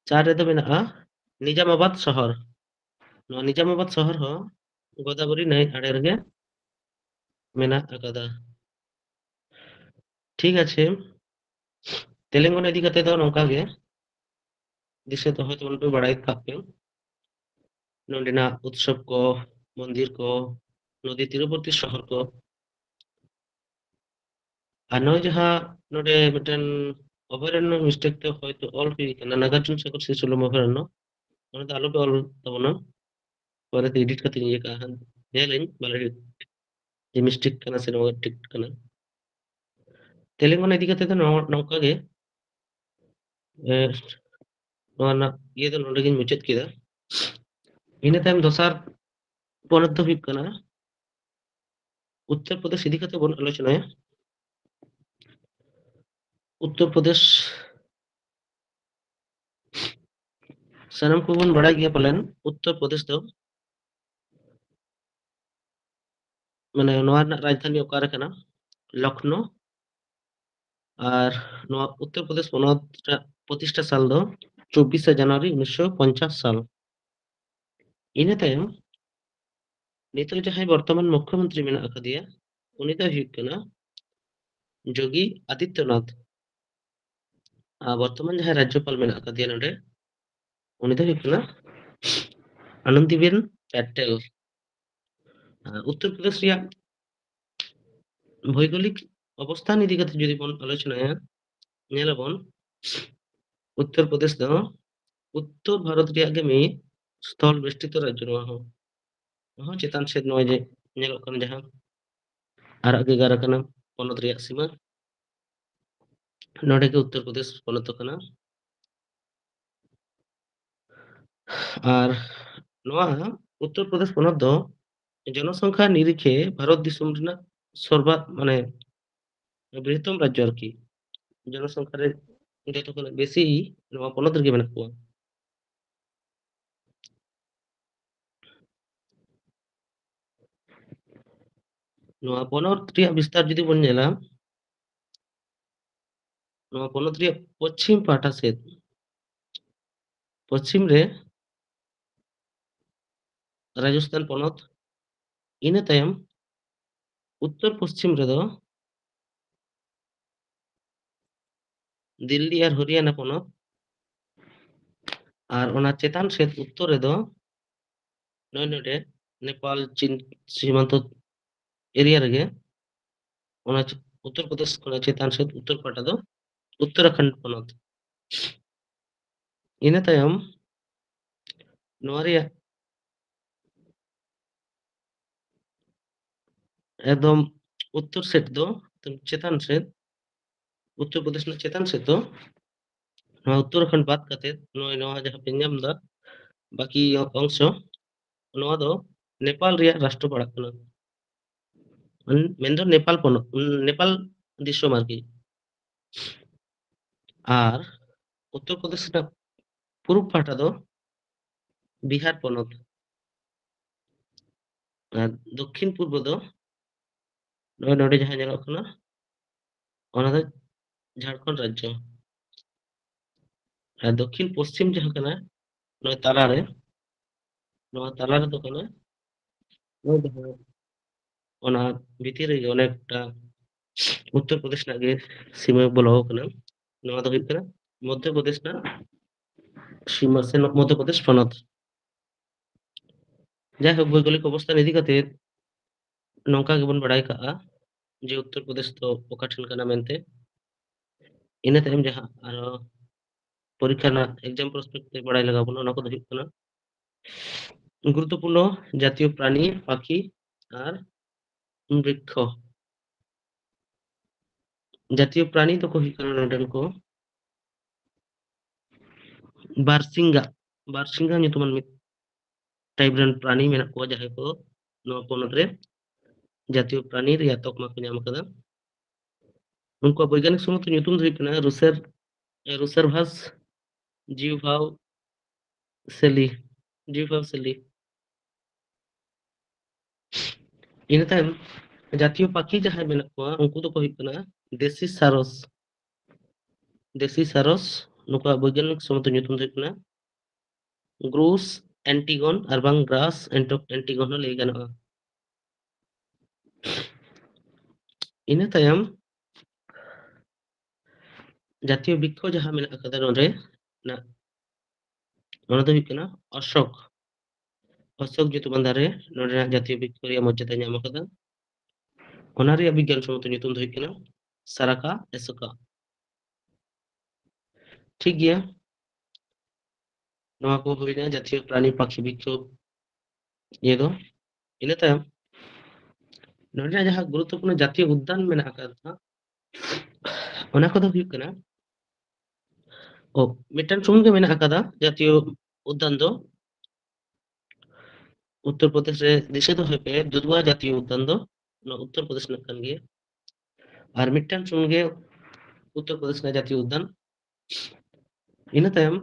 ᱪᱟᱨ ᱨᱮᱫᱚ ᱢᱮᱱᱟᱜᱼᱟ ᱱᱤᱡᱟᱢᱟᱵᱟᱫ ᱥᱚᱦᱚᱨ᱾ ᱱᱚᱣᱟ ᱱᱤᱡᱟᱢᱟᱵᱟᱫ ᱥᱚᱦᱚᱨ ᱦᱚᱸ ᱜᱳᱫᱟᱵᱚᱨᱤ ᱱᱟᱹᱭ ᱟᱲᱮ ᱨᱮᱜᱮ ᱢᱮᱱᱟᱜ ᱟᱠᱟᱫᱟ᱾ ᱴᱷᱤᱠ ᱟᱪᱷᱮ, ᱛᱮᱞᱮᱝᱜᱟᱱᱟ ᱤᱫᱤ ᱠᱟᱛᱮ ᱫᱚ ᱱᱚᱝᱠᱟ ᱜᱮ, ᱫᱤᱥᱟᱹ ᱫᱚᱦᱚᱭ ᱛᱟᱵᱚᱱ ᱯᱮ, ᱵᱟᱲᱟᱭ ᱠᱟᱜ ᱯᱮ ᱱᱚᱸᱰᱮᱱᱟᱜ ᱩᱛᱥᱚᱵ ᱠᱚ, ᱢᱚᱱᱫᱤᱨ ᱠᱚ, ᱱᱚᱫᱤ ᱛᱤᱨᱚᱵᱚᱨᱛᱤ ᱥᱚᱦᱚᱨ ᱠᱚ᱾ ᱟᱨ ᱱᱚᱜᱼᱚᱭ ᱡᱟᱦᱟᱸ ᱱᱚᱰᱮ ᱢᱤᱫᱴᱮᱱ ᱚᱵᱷᱚᱭᱟᱨᱚᱱᱱᱚ ᱢᱤᱥᱴᱮᱠ ᱛᱮ ᱦᱚᱭᱛᱳ ᱚᱞ ᱦᱩᱭ ᱠᱟᱱᱟ, ᱱᱟᱜᱟᱨᱡᱩᱱ ᱥᱟᱜᱚᱨ ᱥᱤᱥᱩ ᱞᱚᱢᱚᱵᱷᱚᱭᱟᱨᱚᱱᱱᱚ, ᱚᱱᱟ ᱫᱚ ᱟᱞᱚᱯᱮ ᱚᱞ ᱛᱟᱵᱚᱱᱟ᱾ ᱯᱚᱨᱮᱛᱮ ᱮᱰᱤᱴ ᱠᱟᱛᱮ ᱤᱧ ᱤᱭᱟᱹ ᱠᱟᱜᱼᱟ ᱦᱟᱸᱜ, ᱧᱮᱞᱟᱹᱧ ᱵᱟᱞᱮ ᱡᱮ ᱢᱤᱥᱴᱮᱠ ᱠᱟᱱᱟ ᱥᱮ ᱱᱚᱣᱟ ᱴᱷᱤᱠ ᱠᱟᱱᱟ᱾ ᱛᱮᱞᱮᱝᱜᱟᱱᱟ ᱤᱫᱤ ᱠᱟᱛᱮ ᱫᱚ ᱱᱚᱣᱟ, ᱱᱚᱝᱠᱟ ᱜᱮ, ᱮ, ᱱᱚᱣᱟ ᱨᱮᱱᱟᱜ ᱤᱭᱟᱹ ᱫᱚ ᱱᱚᱰᱮ ᱜᱤᱧ ᱢᱩᱪᱟᱹᱫ ᱠᱮᱫᱟ᱾ ᱤᱱᱟᱹ ᱛᱟᱭᱚᱢ ᱫᱚᱥᱟᱨ ᱯᱚᱱᱚᱛ ᱫᱚ ᱦᱩᱭᱩᱜ ᱠᱟᱱᱟ ᱩᱛᱛᱚᱨ ᱯᱨᱚᱫᱮᱥ ᱤᱫᱤ ᱠᱟᱛᱮ ᱵᱚᱱ ᱟᱞᱳᱪᱚᱱᱟᱭᱟ᱾ ᱩᱛᱛᱚᱨ ᱯᱨᱚᱫᱮᱥ ᱥᱟᱱᱟᱢ ᱠᱚᱵᱚᱱ ᱵᱟᱲᱟᱭ ᱜᱮᱭᱟ ᱯᱟᱞᱮᱱ, ᱩᱛᱛᱚᱨ ᱯᱨᱚᱫᱮᱥ ᱫᱚ, ᱢᱟᱱᱮ, ᱱᱚᱣᱟ ᱨᱮᱱᱟᱜ ᱨᱟᱡᱽᱫᱷᱟᱱᱤ ᱚᱠᱟᱨᱮ ᱠᱟᱱᱟ? ᱞᱚᱠᱷᱱᱚ᱾ ᱟᱨ ᱱᱚᱣᱟ ᱩᱛᱛᱚᱨ ᱯᱨᱚᱫᱮᱥ ᱯᱚᱱᱚᱛ ᱨᱮᱱᱟᱜ ᱯᱨᱚᱛᱤᱥᱴᱷᱟ ᱥᱟᱞ ᱫᱚ ᱪᱚᱵᱵᱤᱥᱮ ᱡᱟᱱᱩᱣᱟᱨᱤ ᱩᱱᱤᱥᱥᱚ ᱯᱚᱧᱪᱟᱥ ᱥᱟᱞ᱾ ᱤᱱᱟᱹ ᱛᱟᱭᱚᱢ ᱱᱤᱛᱚᱜ ᱡᱟᱦᱟᱸᱭ ᱵᱚᱨᱛᱚᱢᱟᱱ ᱢᱩᱠᱷᱭᱚᱢᱚᱱᱛᱨᱤ ᱢᱮᱱᱟᱜ ᱟᱠᱟᱫᱮᱭᱟ, ᱩᱱᱤ ᱫᱚᱭ ᱦᱩᱭᱩᱜ ᱠᱟᱱᱟ ᱡᱳᱜᱤ ᱟᱫᱤᱛᱭᱚᱱᱟᱛᱷ᱾ ᱟᱨ ᱵᱚᱨᱛᱚᱢᱟᱱ ᱡᱟᱦᱟᱸᱭ ᱨᱟᱡᱽᱡᱚᱯᱟᱞ ᱢᱮᱱᱟᱜ ᱟᱠᱟᱫᱮᱭᱟ ᱱᱚᱰᱮ, ᱩᱱᱤ ᱫᱚ ᱦᱩᱭᱩᱜ ᱠᱟᱱᱟ ᱟᱱᱚᱱᱫᱤᱵᱮᱱ ᱯᱮᱴᱮᱞ᱾ ᱟᱨ ᱩᱛᱛᱚᱨ ᱯᱨᱚᱫᱮᱥ ᱨᱮᱭᱟᱜ ᱵᱷᱳᱭᱜᱳᱞᱤᱠ ᱚᱵᱚᱥᱛᱷᱟᱱ ᱤᱫᱤ ᱠᱟᱛᱮ ᱡᱩᱫᱤ ᱵᱚᱱ ᱟᱞᱳᱪᱚᱱᱟᱭᱟ, ᱧᱮᱞᱟᱵᱚᱱ ᱩᱛᱛᱚᱨ ᱯᱨᱚᱫᱮᱥ ᱫᱚ ᱩᱛᱛᱚᱨ ᱵᱷᱟᱨᱚᱛ ᱨᱮᱭᱟᱜ ᱜᱮ ᱢᱤᱫ ᱥᱛᱷᱚᱞ ᱵᱮᱥᱴᱤᱛᱚ ᱨᱟᱡᱽᱡᱚ᱾ ᱱᱚᱣᱟ ᱦᱚᱸ, ᱱᱚᱣᱟ ᱦᱚᱸ ᱪᱮᱛᱟᱱ ᱥᱮᱫ ᱱᱚᱜᱼᱚᱭ ᱡᱮ ᱧᱮᱞᱚᱜ ᱠᱟᱱᱟ ᱡᱟᱦᱟᱸ ᱟᱨᱟᱜ ᱜᱮ ᱜᱟᱨ ᱟᱠᱟᱱᱟ ᱯᱚᱱᱚᱛ ᱨᱮᱭᱟᱜ ᱥᱤᱢᱟᱹ, ᱱᱚᱰᱮ ᱜᱮ ᱩᱛᱛᱚᱨ ᱯᱨᱚᱫᱮᱥ ᱯᱚᱱᱚᱛ ᱫᱚ ᱠᱟᱱᱟ᱾ ᱟᱨ ᱱᱚᱣᱟ ᱩᱛᱛᱚᱨ ᱯᱨᱚᱫᱮᱥ ᱯᱚᱱᱚᱛ ᱫᱚ ᱡᱚᱱᱚᱥᱚᱝᱠᱷᱟ ᱱᱤᱨᱤᱠᱷᱮ ᱵᱷᱟᱨᱚᱛ ᱫᱤᱥᱚᱢ ᱨᱮᱱᱟᱜ ᱥᱚᱨᱵᱟ-, ᱢᱟᱱᱮ, ᱵᱨᱤᱦᱚᱛᱛᱚᱢ ᱨᱟᱡᱽᱡᱚ ᱟᱨᱠᱤ᱾ ᱡᱚᱱᱚᱥᱚᱝᱠᱷᱟ ᱨᱮ ᱡᱚᱛᱚ ᱠᱷᱚᱱᱟᱜ ᱵᱮᱥᱤ ᱱᱚᱣᱟ ᱯᱚᱱᱚᱛ ᱨᱮᱜᱮ ᱢᱮᱱᱟᱜ ᱠᱚᱣᱟ᱾ ᱱᱚᱣᱟ ᱯᱚᱱᱚᱛ ᱨᱮᱭᱟᱜ ᱵᱤᱥᱛᱟᱨ ᱡᱩᱫᱤ ᱵᱚᱱ ᱧᱮᱞᱟ, ᱱᱚᱣᱟ ᱯᱚᱱᱚᱛ ᱨᱮᱭᱟᱜ ᱯᱚᱪᱷᱤᱢ ᱯᱟᱦᱴᱟ ᱥᱮᱫ, ᱯᱚᱪᱷᱤᱢ ᱨᱮ ᱨᱟᱡᱚᱥᱛᱷᱟᱱ ᱯᱚᱱᱚᱛ, ᱤᱱᱟᱹ ᱛᱟᱭᱚᱢ ᱩᱛᱛᱚᱨ ᱯᱚᱪᱷᱤᱢ ᱨᱮᱫᱚ ᱫᱤᱞᱞᱤ ᱟᱨ ᱦᱚᱨᱤᱭᱟᱱᱟ ᱯᱚᱱᱚᱛ, ᱟᱨ ᱚᱱᱟ ᱪᱮᱛᱟᱱ ᱥᱮᱫ ᱩᱛᱛᱚᱨ ᱨᱮᱫᱚ ᱱᱚᱜᱼᱚᱭ ᱱᱚᱰᱮ ᱱᱮᱯᱟᱞ ᱪᱤᱱ ᱥᱤᱢᱟᱱᱛᱚ ᱮᱨᱤᱭᱟ ᱨᱮᱜᱮ, ᱚᱱᱟ ᱪᱮ-, ᱩᱛᱛᱚᱨ ᱯᱨᱚᱫᱮᱥ ᱠᱷᱚᱱᱟᱜ ᱪᱮᱛᱟᱱ ᱥᱮᱫ ᱩᱛᱛᱚᱨ ᱯᱟᱦᱴᱟ ᱫᱚ ᱩᱛᱛᱚᱨᱟᱠᱷᱚᱸᱰ ᱯᱚᱱᱚᱛ᱾ ᱤᱱᱟᱹ ᱛᱟᱭᱚᱢ ᱱᱚᱣᱟ ᱨᱮᱭᱟᱜ ᱮᱠᱫᱚᱢ ᱩᱛᱛᱚᱨ ᱥᱮᱫ ᱫᱚ, ᱪᱮᱛᱟᱱ ᱥᱮᱫ, ᱩᱛᱛᱚᱨ ᱯᱨᱚᱫᱮᱥ ᱨᱮᱱᱟᱜ ᱪᱮᱛᱟᱱ ᱥᱮᱫ ᱫᱚ, ᱱᱚᱣᱟ ᱩᱛᱛᱚᱨᱟᱠᱷᱚᱸᱰ ᱵᱟᱫ ᱠᱟᱛᱮ, ᱱᱚᱜᱼᱚᱭ ᱱᱚᱣᱟ ᱡᱟᱦᱟᱸ ᱯᱮ ᱧᱟᱢ ᱮᱫᱟ, ᱵᱟᱹᱠᱤ ᱚᱝᱥᱚ, ᱱᱚᱣᱟ ᱫᱚ ᱱᱮᱯᱟᱞ ᱨᱮᱭᱟᱜ ᱨᱟᱥᱴᱨᱚ ᱯᱟᱲᱟᱜ ᱠᱟᱱᱟ᱾ ᱢᱮᱱ-, ᱢᱮᱱᱫᱚ ᱱᱮᱯᱟᱞ ᱯᱚᱱᱚᱛ, ᱱᱮᱯᱟᱞ ᱫᱤᱥᱚᱢ ᱟᱨᱠᱤ᱾ ᱟᱨ ᱩᱛᱛᱚᱨ ᱯᱨᱚᱫᱮᱥ ᱨᱮᱱᱟᱜ ᱯᱩᱨᱩᱵ ᱯᱟᱦᱴᱟ ᱫᱚ ᱵᱤᱦᱟᱨ ᱯᱚᱱᱚᱛ, ᱟᱨ ᱫᱚᱠᱠᱷᱤᱱ ᱯᱩᱨᱵᱚ ᱫᱚ ᱱᱚᱜᱼᱚᱭ ᱱᱚᱰᱮ ᱡᱟᱦᱟᱸ ᱧᱮᱞᱚᱜ ᱠᱟᱱᱟ, ᱚᱱᱟ ᱫᱚ ᱡᱷᱟᱲᱠᱷᱚᱸᱰ ᱨᱟᱡᱽᱡᱚ᱾ ᱟᱨ ᱫᱚᱠᱠᱷᱤᱱ ᱯᱚᱥᱪᱤᱢ ᱡᱟᱦᱟᱸ ᱠᱟᱱᱟ, ᱱᱚᱣᱟ ᱛᱟᱞᱟᱨᱮ, ᱱᱚᱣᱟ ᱛᱟᱞᱟ ᱨᱮᱫᱚ ᱠᱟᱱᱟ, ᱱᱚᱣᱟ ᱡᱟᱦᱟᱸ, ᱚᱱᱟ ᱵᱷᱤᱛᱤᱨ ᱨᱮᱜᱮ ᱚᱱᱮᱠᱴᱟ ᱩᱛᱛᱚᱨ ᱯᱨᱚᱫᱮᱥ ᱨᱮᱱᱟᱜ ᱜᱮ ᱥᱤᱢᱟᱹ ᱵᱚᱞᱚ ᱟᱠᱟᱱᱟ᱾ ᱱᱚᱣᱟ ᱫᱚ ᱦᱩᱭᱩᱜ ᱠᱟᱱᱟ ᱢᱚᱫᱽᱫᱷᱚ ᱯᱨᱚᱫᱮᱥ ᱨᱮᱱᱟᱜ ᱥᱤᱢᱟᱹ ᱥᱮ ᱢᱚᱫᱽᱫᱷᱚ ᱯᱨᱚᱫᱮᱥ ᱯᱚᱱᱚᱛ᱾ ᱡᱟᱭᱦᱳᱠ, ᱵᱷᱳᱭᱜᱳᱞᱤᱠ ᱚᱵᱚᱥᱛᱷᱟ ᱤᱫᱤ ᱠᱟᱛᱮ ᱱᱚᱝᱠᱟ ᱜᱮᱵᱚᱱ ᱵᱟᱲᱟᱭ ᱠᱟᱜᱼᱟ ᱡᱮ ᱩᱛᱛᱚᱨ ᱯᱨᱚᱫᱮᱥ ᱫᱚ ᱚᱠᱟ ᱴᱷᱮᱱ ᱠᱟᱱᱟ ᱢᱮᱱᱛᱮ᱾ ᱤᱱᱟᱹ ᱛᱟᱭᱚᱢ ᱡᱟᱦᱟᱸ ᱟᱨᱚ ᱯᱚᱨᱤᱠᱠᱷᱟ ᱨᱮᱱᱟᱜ exam prospect ᱛᱮ ᱵᱟᱲᱟᱭ ᱞᱟᱜᱟᱣ ᱵᱚᱱᱟ, ᱚᱱᱟ ᱠᱚᱫᱚ ᱦᱩᱭᱩᱜ ᱠᱟᱱᱟ ᱜᱩᱨᱩᱛᱛᱚᱯᱩᱨᱱᱚ ᱡᱟᱛᱤᱭᱚ ᱯᱨᱟণᱤ, ᱯᱟᱠᱷᱤ ᱟᱨ ᱵᱨᱤᱠᱠᱷᱚ᱾ ᱡᱟᱛᱤᱭᱚ ᱯᱨᱟᱱᱤ ᱫᱚᱠᱚ ᱦᱩᱭᱩᱜ ᱠᱟᱱᱟ ᱱᱚᱰᱮᱱ ᱠᱚ ᱵᱟᱨᱥᱤᱝᱜᱟ, ᱵᱟᱨᱥᱤᱝᱜᱟ ᱧᱩᱛᱩᱢᱟᱱ ᱢᱤᱫ type ᱨᱮᱱ ᱯᱨᱟᱱᱤ ᱢᱮᱱᱟᱜ ᱠᱚᱣᱟ, ᱡᱟᱦᱟᱸᱭ ᱠᱚ ᱱᱚᱣᱟ ᱯᱚᱱᱚᱛ ᱨᱮ ᱡᱟᱛᱤᱭᱚ ᱯᱨᱟᱱᱤ ᱨᱮᱭᱟᱜ ᱛᱚᱠᱢᱟ ᱠᱚ ᱧᱟᱢ ᱟᱠᱟᱫᱟ᱾ ᱩᱱᱠᱩᱣᱟᱜ ᱵᱳᱭᱜᱟᱱᱤᱠ ᱥᱚᱢᱢᱚᱛᱚ ᱧᱩᱛᱩᱢ ᱫᱚ ᱦᱩᱭᱩᱜ ᱠᱟᱱᱟ ᱨᱩᱥᱮᱨ, ᱨᱩᱥᱮᱨᱵᱷᱟᱥ ᱡᱤᱣᱵᱷᱟᱣ ᱥᱮᱞᱤ, ᱡᱤᱣᱵᱷᱟᱣ ᱥᱮᱞᱤ᱾ ᱤᱱᱟᱹ ᱛᱟᱭᱚᱢ ᱡᱟᱛᱤᱭᱚ ᱯᱟᱠᱷᱤ ᱡᱟᱦᱟᱸᱭ ᱢᱮᱱᱟᱜ ᱠᱚᱣᱟ, ᱩᱱᱠᱩ ᱫᱚᱠᱚ ᱦᱩᱭᱩᱜ ᱠᱟᱱᱟ ᱫᱮᱥᱤ ᱥᱟᱨᱚᱥ, ᱫᱮᱥᱤ ᱥᱟᱨᱚᱥ᱾ ᱱᱩᱠᱩᱣᱟᱜ ᱵᱳᱭᱜᱟᱱᱤᱠ ᱥᱚᱢᱢᱚᱛᱚ ᱧᱩᱛᱩᱢ ᱫᱚ ᱦᱩᱭᱩᱜ ᱠᱟᱱᱟ ᱜᱨᱩᱥ ᱮᱱᱴᱤᱜᱚᱱ ᱟᱨ ᱵᱟᱝ ᱜᱨᱟᱥ ᱮᱱᱴᱚ-, ᱮᱱᱴᱤᱜᱚᱱ ᱦᱚᱸ ᱞᱟᱹᱭ ᱜᱟᱱᱚᱜᱼᱟ᱾ ᱤᱱᱟᱹ ᱛᱟᱭᱚᱢ ᱡᱟᱛᱤᱭᱚ ᱵᱨᱤᱠᱠᱷᱚ ᱡᱟᱦᱟᱸ ᱢᱮᱱᱟᱜ ᱟᱠᱟᱫᱟ ᱱᱚᱰᱮ, ᱱᱟ-, ᱚᱱᱟ ᱫᱚ ᱦᱩᱭᱩᱜ ᱠᱟᱱᱟ ᱚᱥᱳᱠ᱾ ᱚᱥᱳᱠ ᱧᱩᱛᱩᱢᱟᱱ ᱫᱟᱨᱮ ᱱᱚᱰᱮᱱᱟᱜ ᱡᱟᱛᱤᱭᱚ ᱵᱨᱤᱠᱠᱷᱚ ᱨᱮᱭᱟᱜ ᱢᱚᱨᱡᱟᱫᱟ ᱧᱟᱢ ᱟᱠᱟᱫᱟ᱾ ᱚᱱᱟ ᱨᱮᱭᱟᱜ ᱵᱤᱜᱽᱜᱟᱱ ᱥᱚᱢᱢᱚᱛᱚ ᱧᱩᱛᱩᱢ ᱫᱚ ᱦᱩᱭᱩᱜ ᱠᱟᱱᱟ ᱥᱟᱨᱟᱠᱟ ᱮᱥᱳᱠᱟ᱾ ᱴᱷᱤᱠ ᱜᱮᱭᱟ, ᱱᱚᱣᱟ ᱠᱚ ᱦᱩᱭᱱᱟ ᱡᱟᱛᱤᱭᱚ ᱯᱨᱟᱱᱤ, ᱯᱟᱠᱷᱤ, ᱵᱨᱤᱠᱠᱷᱚ ᱤᱭᱟᱹ ᱫᱚ᱾ ᱤᱱᱟᱹ ᱛᱟᱭᱚᱢ ᱱᱚᱰᱮᱱᱟᱜ ᱡᱟᱦᱟᱸ ᱜᱩᱨᱩᱛᱛᱚᱯᱩᱨᱱᱚ ᱡᱟᱛᱤᱭᱚ ᱩᱫᱽᱫᱟᱱ ᱢᱮᱱᱟᱜ ᱟᱠᱟᱫᱟ, ᱚᱱᱟ ᱠᱚᱫᱚ ᱦᱩᱭᱩᱜ ᱠᱟᱱᱟ, ᱚ, ᱢᱤᱫᱴᱟᱝ ᱥᱩᱢᱩᱝ ᱜᱮ ᱢᱮᱱᱟᱜ ᱟᱠᱟᱫᱟ ᱡᱟᱛᱤᱭᱚ ᱩᱫᱽᱫᱟᱱ ᱫᱚ ᱩᱛᱛᱚᱨ ᱯᱨᱚᱫᱮᱥ ᱨᱮ, ᱫᱤᱥᱟᱹ ᱫᱚᱦᱚᱭ ᱯᱮ, ᱫᱩᱫᱷᱣᱟ ᱡᱟᱛᱤᱭᱚ ᱩᱫᱽᱫᱟᱱ ᱫᱚ ᱱᱚᱣᱟ ᱩᱛᱛᱚᱨ ᱯᱨᱚᱫᱮᱥ ᱨᱮᱱᱟᱜ ᱠᱟᱱ ᱜᱮᱭᱟ᱾ ᱟᱨ ᱢᱤᱫᱴᱟᱝ ᱥᱩᱢᱩᱝ ᱜᱮ ᱩᱛᱛᱚᱨ ᱯᱨᱚᱫᱮᱥ ᱨᱮᱱᱟᱜ ᱡᱟᱛᱤᱭᱚ ᱩᱫᱽᱫᱟᱱ᱾ ᱤᱱᱟᱹ ᱛᱟᱭᱚᱢ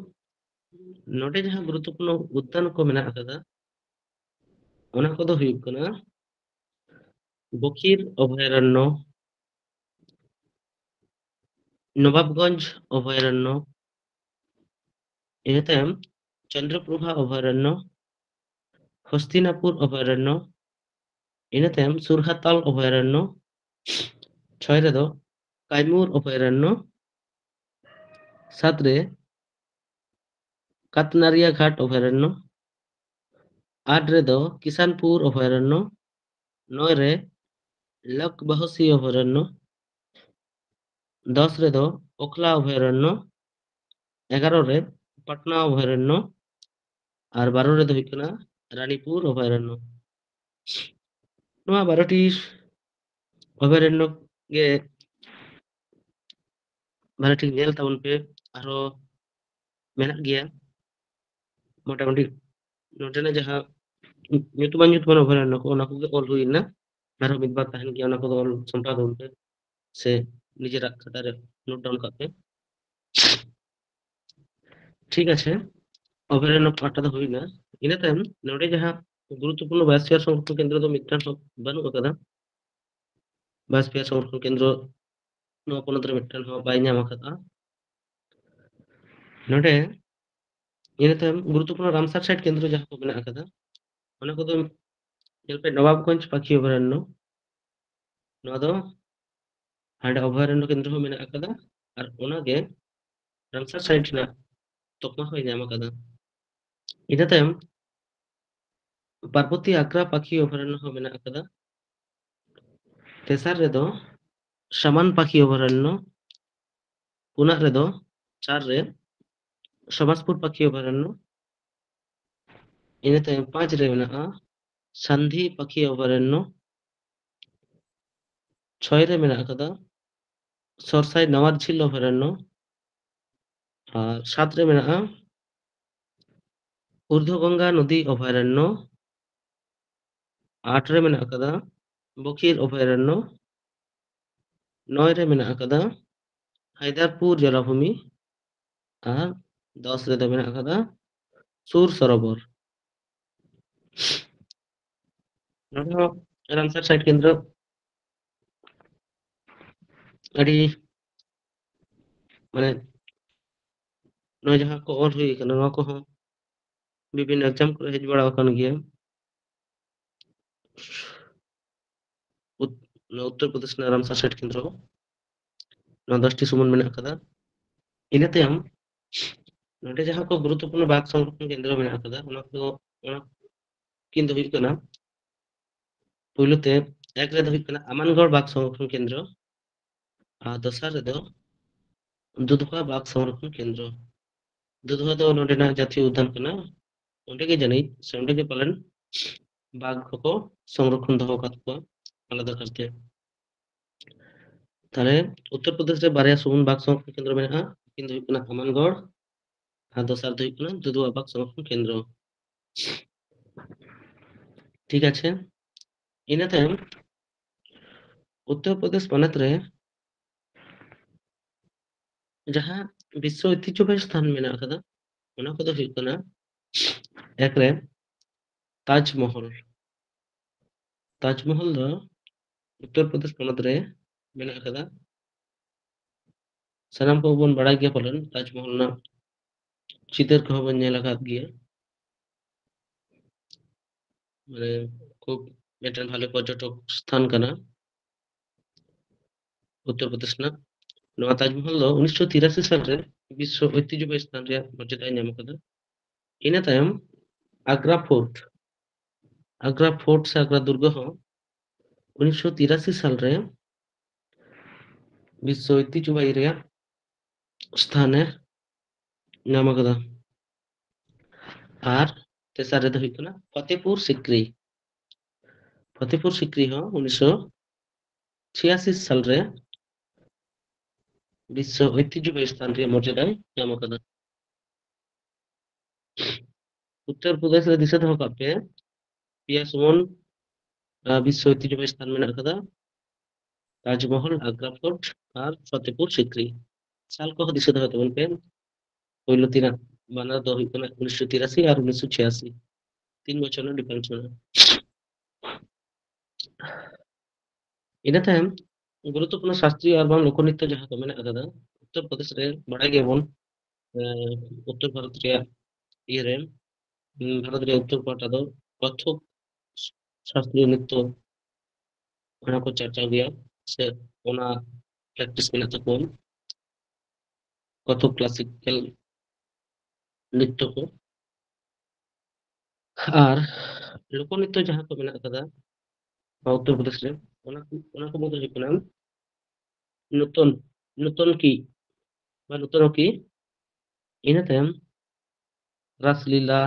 ᱱᱚᱰᱮ ᱡᱟᱦᱟᱸ ᱜᱩᱨᱩᱛᱛᱚᱯᱩᱨᱱᱚ ᱩᱫᱽᱫᱟᱱ ᱠᱚ ᱢᱮᱱᱟᱜ ᱟᱠᱟᱫᱟ, ᱚᱱᱟ ᱠᱚᱫᱚ ᱦᱩᱭᱩᱜ ᱠᱟᱱᱟ ᱵᱚᱠᱤᱨ ᱚᱵᱷᱚᱭᱟᱨᱚᱱᱱᱚ, ᱱᱚᱵᱟᱵᱜᱚᱸᱡᱽ ᱚᱵᱷᱚᱭᱟᱨᱚᱱᱱᱚ, ᱤᱱᱟᱹ ᱛᱟᱭᱚᱢ ᱪᱚᱱᱫᱨᱚᱯᱨᱚᱵᱷᱟ ᱚᱵᱷᱚᱭᱟᱨᱚᱱᱱᱚ, ᱦᱚᱥᱛᱤᱱᱟᱯᱩᱨ ᱚᱵᱷᱚᱭᱟᱨᱚᱱᱱᱚ, ᱤᱱᱟᱹ ᱛᱟᱭᱚᱢ ᱥᱩᱨᱦᱟᱛᱟᱞ ᱚᱵᱷᱚᱭᱟᱨᱚᱱᱱᱚ, ᱪᱷᱚᱭ ᱨᱮᱫᱚ ᱠᱟᱭᱢᱩᱨ ᱚᱵᱷᱚᱭᱟᱨᱚᱱᱱᱚ, ᱥᱟᱛ ᱨᱮ ᱠᱟᱛᱱᱟᱨᱤᱭᱟ ᱜᱷᱟᱴ ᱚᱵᱷᱚᱭᱟᱨᱚᱱᱱᱚ, ᱟᱴ ᱨᱮᱫᱚ ᱠᱤᱥᱟᱱᱯᱩᱨ ᱚᱵᱷᱚᱭᱟᱨᱚᱱᱱᱚ, ᱱᱚᱭ ᱨᱮ ᱞᱚᱠᱵᱟᱦᱚᱥᱤ ᱚᱵᱷᱚᱭᱟᱨᱚᱱᱱᱚ, ᱫᱚᱥ ᱨᱮᱫᱚ ᱳᱠᱷᱞᱟ ᱚᱵᱷᱚᱭᱟᱨᱚᱱᱱᱚ, ᱮᱜᱟᱨᱚ ᱨᱮ ᱯᱟᱴᱱᱟ ᱚᱵᱷᱚᱭᱟᱨᱚᱱᱱᱚ, ᱟᱨ ᱵᱟᱨᱚ ᱨᱮᱫᱚ ᱦᱩᱭᱩᱜ ᱠᱟᱱᱟ ᱨᱟᱱᱤᱯᱩᱨ ᱚᱵᱷᱚᱭᱟᱨᱚᱱᱱᱚ᱾ ᱱᱚᱣᱟ ᱵᱟᱨᱚᱴᱤ ᱚᱵᱷᱚᱭᱟᱨᱚᱱᱱᱚ ᱜᱮ ᱵᱷᱟᱞᱮ ᱴᱷᱤᱠ ᱧᱮᱞ ᱛᱟᱵᱚᱱ ᱯᱮ, ᱟᱨᱦᱚᱸ ᱢᱮᱱᱟᱜ ᱜᱮᱭᱟ ᱢᱚᱴᱟᱢᱩᱴᱤ ᱱᱚᱰᱮᱱᱟᱜ ᱡᱟᱦᱟᱸ ᱧᱩᱛᱩᱢᱟᱱ ᱧᱩᱛᱩᱢᱟᱱ ᱚᱵᱷᱚᱭᱟᱨᱚᱱᱱᱚ ᱠᱚ, ᱚᱱᱟ ᱠᱚᱜᱮ ᱚᱞ ᱦᱩᱭ ᱞᱮᱱᱟ᱾ ᱟᱨᱦᱚᱸ ᱢᱤᱫ ᱵᱟᱨ ᱛᱟᱦᱮᱱ ᱜᱮᱭᱟ, ᱚᱱᱟ ᱠᱚᱫᱚ ᱚᱞ ᱥᱟᱢᱴᱟᱣ ᱛᱟᱵᱚᱱ ᱯᱮ ᱥᱮ ᱱᱤᱡᱮᱨᱟᱜ ᱠᱷᱟᱛᱟ ᱨᱮ ᱱᱳᱴ ᱰᱟᱣᱩᱱ ᱠᱟᱜ ᱯᱮ᱾ ᱴᱷᱤᱠ ᱟᱪᱷᱮ, ᱚᱵᱷᱚᱭᱟᱨᱚᱱᱱᱚ ᱯᱟᱦᱴᱟ ᱫᱚ ᱦᱩᱭᱱᱟ᱾ ᱤᱱᱟᱹ ᱛᱟᱭᱚᱢ ᱱᱚᱰᱮ ᱡᱟᱦᱟᱸ ᱜᱩᱨᱩᱛᱛᱚᱯᱩᱨᱱᱚ ᱵᱟᱭᱳᱥᱯᱷᱤᱭᱟᱨ ᱥᱚᱝᱨᱚᱠᱷᱚᱱ ᱠᱮᱱᱫᱨᱚ ᱫᱚ ᱢᱤᱫᱴᱟᱝ ᱦᱚᱸ ᱵᱟᱹᱱᱩᱜ ᱟᱠᱟᱫᱟ᱾ ᱵᱟᱭᱳᱥᱯᱷᱤᱭᱟᱨ ᱥᱚᱝᱨᱚᱠᱷᱚᱱ ᱠᱮᱱᱫᱨᱚ ᱱᱚᱣᱟ ᱯᱚᱱᱚᱛ ᱨᱮ ᱢᱤᱫᱴᱟᱝ ᱦᱚᱸ ᱵᱟᱭ ᱧᱟᱢ ᱟᱠᱟᱫᱟ᱾ ᱱᱚᱰᱮ ᱤᱱᱟᱹ ᱛᱟᱭᱚᱢ ᱜᱩᱨᱩᱛᱛᱚᱯᱩᱨᱱᱚ ᱨᱟᱢᱥᱟᱨ ᱥᱟᱭᱤᱴ ᱠᱮᱱᱫᱨᱚ ᱡᱟᱦᱟᱸ ᱠᱚ ᱢᱮᱱᱟᱜ ᱟᱠᱟᱫᱟ, ᱚᱱᱟ ᱠᱚᱫᱚ ᱧᱮᱞ ᱯᱮ, ᱱᱚᱵᱟᱵᱜᱚᱸᱡᱽ ᱯᱟᱠᱷᱤ ᱚᱵᱷᱚᱭᱟᱨᱚᱱᱱᱚ, ᱱᱚᱣᱟ ᱫᱚ ᱦᱟᱸᱰᱮ ᱚᱵᱷᱚᱭᱟᱨᱚᱱᱱᱚ ᱠᱮᱱᱫᱨᱚ ᱦᱚᱸ ᱢᱮᱱᱟᱜ ᱟᱠᱟᱫᱟ, ᱟᱨ ᱚᱱᱟᱜᱮ ᱨᱟᱢᱥᱟᱨ ᱥᱟᱭᱤᱴ ᱨᱮᱱᱟᱜ ᱛᱚᱠᱢᱟ ᱦᱚᱸᱭ ᱧᱟᱢ ᱟᱠᱟᱫᱟ᱾ ᱤᱱᱟᱹ ᱛᱟᱭᱚᱢ ᱯᱟᱨᱵᱚᱛᱤ ᱟᱠᱨᱟ ᱯᱟᱠᱷᱤ ᱚᱵᱷᱚᱭᱟᱨᱚᱱᱱᱚ ᱦᱚᱸ ᱢᱮᱱᱟᱜ ᱟᱠᱟᱫᱟ᱾ ᱛᱮᱥᱟᱨ ᱨᱮᱫᱚ ᱥᱟᱢᱟᱱ ᱯᱟᱠᱷᱤ ᱚᱵᱷᱚᱭᱟᱨᱚᱱᱱᱚ, ᱯᱩᱱᱟᱜ ᱨᱮᱫᱚ ᱪᱟᱨ ᱨᱮ ᱥᱚᱢᱟᱡᱽᱯᱩᱨ ᱯᱟᱠᱷᱤ ᱚᱵᱷᱚᱭᱟᱨᱚᱱᱱᱚ, ᱤᱱᱟᱹ ᱛᱟᱭᱚᱢ ᱯᱟᱸᱪ ᱨᱮ ᱢᱮᱱᱟᱜᱼᱟ ᱥᱟᱱᱫᱷᱤ ᱯᱟᱠᱷᱤ ᱚᱵᱷᱚᱭᱟᱨᱚᱱᱱᱚ, ᱪᱷᱚᱭ ᱨᱮ ᱢᱮᱱᱟᱜ ᱟᱠᱟᱫᱟ ᱥᱚᱨᱥᱟᱭ ᱱᱟᱣᱟᱨ ᱡᱷᱤᱞ ᱚᱵᱷᱚᱭᱟᱨᱚᱱᱱᱚ, ᱟᱨ ᱥᱟᱛ ᱨᱮ ᱢᱮᱱᱟᱜᱼᱟ ᱩᱨᱫᱷᱚᱜᱚᱝᱜᱟ ᱱᱚᱫᱤ ᱚᱵᱷᱚᱭᱟᱨᱚᱱᱱᱚ, ᱟᱴ ᱨᱮ ᱢᱮᱱᱟᱜ ᱟᱠᱟᱫᱟ ᱵᱚᱠᱤᱨ ᱚᱵᱷᱚᱭᱟᱨᱚᱱᱱᱚ, ᱱᱚᱭ ᱨᱮ ᱢᱮᱱᱟᱜ ᱟᱠᱟᱫᱟ ᱦᱟᱭᱫᱟᱨᱯᱩᱨ ᱡᱚᱞᱟᱵᱷᱩᱢᱤ, ᱟᱨ ᱫᱚᱥ ᱨᱮᱫᱚ ᱢᱮᱱᱟᱜ ᱟᱠᱟᱫᱟ ᱥᱩᱨ ᱥᱚᱨᱳᱵᱚᱨ᱾ ᱱᱚᱰᱮ ᱦᱚᱸ ᱨᱟᱢᱥᱟᱨ ᱥᱟᱭᱤᱴ ᱠᱮᱱᱫᱨᱚ ᱟᱹᱰᱤ, ᱢᱟᱱᱮ, ᱱᱚᱣᱟ ᱡᱟᱦᱟᱸ ᱠᱚ ᱚᱞ ᱦᱩᱭ ᱟᱠᱟᱱᱟ, ᱱᱚᱣᱟ ᱠᱚᱦᱚᱸ ᱵᱤᱵᱷᱤᱱᱱᱚ ᱮᱠᱡᱟᱢ ᱠᱚᱨᱮ ᱦᱮᱡ ᱵᱟᱲᱟ ᱟᱠᱟᱱ ᱜᱮᱭᱟ᱾ ᱩᱛ-, ᱱᱚᱣᱟ ᱩᱛᱛᱚᱨ ᱯᱨᱚᱫᱮᱥ ᱨᱮᱱᱟᱜ ᱨᱟᱢᱥᱟᱨ ᱥᱟᱭᱤᱴ ᱠᱮᱱᱫᱨᱚ, ᱱᱚᱣᱟ ᱫᱚᱥᱴᱤ ᱥᱩᱢᱩᱱ ᱢᱮᱱᱟᱜ ᱟᱠᱟᱫᱟ᱾ ᱤᱱᱟᱹ ᱛᱟᱭᱚᱢ ᱱᱚᱰᱮ ᱡᱟᱦᱟᱸ ᱠᱚ ᱜᱩᱨᱩᱛᱛᱚᱯᱩᱨᱱᱚ ᱵᱟᱜᱽ ᱥᱚᱝᱨᱚᱠᱷᱚᱱ ᱠᱮᱱᱫᱨᱚ ᱢᱮᱱᱟᱜ ᱟᱠᱟᱫᱟ, ᱚᱱᱟ ᱠᱚ, ᱚᱱᱟ ᱠᱤᱱ ᱫᱚ ᱦᱩᱭᱩᱜ ᱠᱟᱱᱟ, ᱯᱩᱭᱞᱩ ᱛᱮ ᱮᱠ ᱨᱮᱫᱚ ᱦᱩᱭᱩᱜ ᱠᱟᱱᱟ ᱟᱢᱟᱱᱜᱚᱲ ᱵᱟᱜᱽ ᱥᱚᱝᱨᱚᱠᱷᱚᱱ ᱠᱮᱱᱫᱨᱚ, ᱟᱨ ᱫᱚᱥᱟᱨ ᱨᱮᱫᱚ ᱫᱩᱫᱷᱣᱟ ᱵᱟᱜᱽ ᱥᱚᱝᱨᱚᱠᱷᱚᱱ ᱠᱮᱱᱫᱨᱚ᱾ ᱫᱩᱫᱷᱣᱟ ᱫᱚ ᱱᱚᱰᱮᱱᱟᱜ ᱡᱟᱛᱤᱭᱚ ᱩᱫᱽᱫᱟᱱ ᱠᱟᱱᱟ, ᱚᱸᱰᱮ ᱜᱮ ᱡᱟᱹᱱᱤᱡ ᱥᱮ ᱚᱸᱰᱮ ᱜᱮ ᱯᱟᱞᱮᱱ ᱵᱟᱜᱽ ᱠᱚᱠᱚ ᱥᱚᱝᱨᱚᱠᱷᱚᱱ ᱫᱚᱦᱚ ᱟᱠᱟᱫ ᱠᱚᱣᱟ ᱟᱞᱟᱫᱟ ᱠᱟᱨᱛᱮ᱾ ᱛᱟᱦᱞᱮ ᱩᱛᱛᱚᱨ ᱯᱨᱚᱫᱮᱥ ᱨᱮ ᱵᱟᱨᱭᱟ ᱥᱩᱢᱩᱱ ᱵᱟᱜᱽ ᱥᱚᱝᱨᱚᱠᱷᱚᱱ ᱠᱮᱱᱫᱨᱚ ᱢᱮᱱᱟᱜᱼᱟ, ᱩᱱᱠᱤᱱ ᱫᱚ ᱦᱩᱭᱩᱜ ᱠᱟᱱᱟ ᱟᱢᱟᱱᱜᱚᱲ ᱟᱨ ᱫᱚᱥᱟᱨ ᱫᱚ ᱦᱩᱭᱩᱜ ᱠᱟᱱᱟ ᱫᱩᱫᱷᱣᱟ ᱵᱟᱜᱽ ᱥᱚᱝᱨᱚᱠᱷᱚᱱ ᱠᱮᱱᱫᱨᱚ᱾ ᱴᱷᱤᱠ ᱟᱪᱷᱮ, ᱤᱱᱟᱹ ᱛᱟᱭᱚᱢ ᱩᱛᱛᱚᱨ ᱯᱨᱚᱫᱮᱥ ᱯᱚᱱᱚᱛ ᱨᱮ ᱡᱟᱦᱟᱸ ᱵᱤᱥᱥᱚ ᱳᱭᱛᱤᱦᱡᱚᱵᱟᱦᱤ ᱥᱛᱷᱟᱱ ᱢᱮᱱᱟᱜ ᱟᱠᱟᱫᱟ, ᱚᱱᱟ ᱠᱚᱫᱚ ᱦᱩᱭᱩᱜ ᱠᱟᱱᱟ, ᱮᱠ ᱨᱮ ᱛᱟᱡᱽᱢᱚᱦᱚᱞ᱾ ᱛᱟᱡᱽᱢᱚᱦᱚᱞ ᱫᱚ ᱩᱛᱛᱚᱨ ᱯᱨᱚᱫᱮᱥ ᱯᱚᱱᱚᱛ ᱨᱮ ᱢᱮᱱᱟᱜ ᱟᱠᱟᱫᱟ᱾ ᱥᱟᱱᱟᱢ ᱠᱚᱵᱚᱱ ᱵᱟᱲᱟᱭ ᱜᱮᱭᱟ ᱯᱟᱞᱮᱱ, ᱛᱟᱡᱽᱢᱚᱦᱚᱞ ᱨᱮᱱᱟᱜ ᱪᱤᱛᱟᱹᱨ ᱠᱚᱦᱚᱸ ᱵᱚᱱ ᱧᱮᱞ ᱟᱠᱟᱫ ᱜᱮᱭᱟ᱾ ᱢᱟᱱᱮ, ᱠᱷᱩᱵ ᱢᱤᱫᱴᱮᱱ ᱵᱷᱟᱞᱮ ᱯᱚᱨᱡᱚᱴᱚᱠ ᱥᱛᱷᱟᱱ ᱠᱟᱱᱟ ᱩᱛᱛᱚᱨ ᱯᱨᱚᱫᱮᱥ ᱨᱮᱱᱟᱜ᱾ ᱱᱚᱣᱟ ᱛᱟᱡᱽᱢᱚᱦᱚᱞ ᱫᱚ ᱩᱱᱤᱥᱥᱚ ᱛᱤᱨᱟᱥᱤ ᱥᱟᱞ ᱨᱮ ᱵᱤᱥᱥᱚ ᱳᱭᱛᱤᱦᱡᱚᱵᱟᱦᱤ ᱥᱛᱷᱟᱱ ᱨᱮᱭᱟᱜ ᱢᱚᱨᱡᱟᱫᱟᱭ ᱧᱟᱢ ᱟᱠᱟᱫᱟ᱾ ᱤᱱᱟᱹ ᱛᱟᱭᱚᱢ ᱟᱜᱽᱨᱟ ᱯᱷᱳᱨᱴ, ᱟᱜᱽᱨᱟ ᱯᱷᱳᱨᱴ ᱥᱮ ᱟᱜᱽᱨᱟ ᱫᱩᱨᱜᱚ ᱦᱚᱸ ᱩᱱᱤᱥᱥᱚ ᱛᱤᱨᱟᱥᱤ ᱥᱟᱞ ᱨᱮ ᱵᱤᱥᱥᱚ ᱳᱭᱛᱤᱦᱡᱚᱵᱟᱦᱤ ᱨᱮᱭᱟᱜ ᱥᱛᱷᱟᱱᱮ ᱧᱟᱢ ᱟᱠᱟᱫᱟ᱾ ᱟᱨ ᱛᱮᱥᱟᱨ ᱨᱮᱫᱚ ᱦᱩᱭᱩᱜ ᱠᱟᱱᱟ ᱯᱷᱚᱛᱮᱯᱩᱨ ᱥᱤᱠᱨᱤ᱾ ᱯᱷᱚᱛᱮᱯᱩᱨ ᱥᱤᱠᱨᱤ ᱦᱚᱸ ᱩᱱᱤᱥᱥᱚ ᱪᱷᱤᱭᱟᱥᱤ ᱥᱟᱞ ᱨᱮ ᱵᱤᱥᱥᱚ ᱳᱭᱛᱤᱦᱡᱚᱵᱟᱦᱤ ᱥᱛᱷᱟᱱ ᱨᱮᱭᱟᱜ ᱢᱚᱨᱡᱟᱫᱟᱭ ᱧᱟᱢ ᱟᱠᱟᱫᱟ᱾ ᱩᱛᱛᱚᱨ ᱯᱨᱚᱫᱮᱥ ᱨᱮ ᱫᱤᱥᱟᱹ ᱫᱚᱦᱚ ᱠᱟᱜ ᱯᱮ, ᱯᱮᱭᱟ ᱥᱩᱢᱩᱱ, ᱟᱸ, ᱵᱤᱥᱥᱚ ᱳᱭᱛᱤᱦᱡᱚᱵᱟᱦᱤ ᱥᱛᱷᱟᱱ ᱢᱮᱱᱟᱜ ᱟᱠᱟᱫᱟ, ᱛᱟᱡᱽᱢᱚᱦᱚᱞ, ᱟᱜᱽᱨᱟ ᱯᱷᱳᱨᱴ ᱟᱨ ᱯᱷᱚᱛᱮᱯᱩᱨ ᱥᱤᱠᱨᱤ᱾ ᱥᱟᱞ ᱠᱚᱦᱚᱸ ᱫᱤᱥᱟᱹ ᱫᱚᱦᱚᱭ ᱛᱟᱵᱚᱱ ᱯᱮ, ᱯᱳᱭᱞᱳ ᱛᱤᱱᱟᱹᱜ ᱵᱟᱱᱟᱨ ᱫᱚ ᱦᱩᱭᱩᱜ ᱠᱟᱱᱟ ᱩᱱᱤᱥᱥᱚ ᱛᱤᱨᱟᱥᱤ ᱟᱨ ᱩᱱᱤᱥᱥᱚ ᱪᱷᱤᱭᱟᱥᱤ, ᱛᱤᱱ ᱵᱚᱪᱷᱚᱨ ᱨᱮᱱᱟᱜ ᱰᱤᱯᱷᱟᱨᱮᱱᱥ ᱢᱮᱱᱟᱜᱼᱟ᱾ ᱤᱱᱟᱹ ᱛᱟᱭᱚᱢ ᱜᱩᱨᱩᱛᱛᱚᱯᱩᱨᱱᱚ ᱥᱟᱥᱛᱨᱤᱭᱚ ᱟᱨ ᱵᱟᱝ ᱞᱳᱠᱱᱨᱤᱛᱛᱚ ᱡᱟᱦᱟᱸ ᱠᱚ ᱢᱮᱱᱟᱜ ᱟᱠᱟᱫᱟ, ᱩᱛᱛᱚᱨ ᱯᱨᱚᱫᱮᱥ ᱨᱮ ᱵᱟᱲᱟᱭ ᱜᱮᱭᱟᱵᱚᱱ, ᱮᱸ, ᱩᱛᱛᱚᱨ ᱵᱷᱟᱨᱚᱛ ᱨᱮᱭᱟᱜ ᱤᱭᱟᱹ ᱨᱮ, ᱩᱸ, ᱵᱷᱟᱨᱚᱛ ᱨᱮᱭᱟᱜ ᱩᱛᱛᱚᱨ ᱯᱟᱦᱴᱟ ᱫᱚ ᱠᱚᱛᱷᱚᱠ ᱥᱟᱥᱛᱨᱤᱭᱚ ᱱᱨᱤᱛᱛᱚ ᱚᱱᱟ ᱠᱚ ᱪᱟᱨᱪᱟᱣ ᱜᱮᱭᱟ, ᱥᱮ ᱚᱱᱟ ᱯᱨᱮᱠᱴᱤᱥ ᱢᱮᱱᱟᱜ ᱛᱟᱠᱚᱣᱟ, ᱠᱚᱛᱷᱚᱠ ᱠᱞᱟᱥᱤᱠᱟᱞ ᱱᱨᱤᱛᱛᱚ ᱠᱚ᱾ ᱟᱨ ᱞᱳᱠ ᱱᱨᱤᱛᱛᱚ ᱡᱟᱦᱟᱸ ᱠᱚ ᱢᱮᱱᱟᱜ ᱟᱠᱟᱫᱟ ᱱᱚᱣᱟ ᱩᱛᱛᱚᱨ ᱯᱨᱚᱫᱮᱥ ᱨᱮ, ᱚᱱᱟ ᱠᱚ, ᱚᱱᱟ ᱠᱚ ᱢᱩᱫᱽᱨᱮ ᱦᱩᱭᱩᱜ ᱠᱟᱱᱟ ᱱᱩᱛᱚᱱ, ᱱᱩᱛᱚᱱ ᱠᱤ ᱵᱟ ᱱᱩᱛᱚᱱ ᱠᱤ, ᱤᱱᱟᱹ ᱛᱟᱭᱚᱢ ᱨᱟᱥᱞᱤᱞᱟ,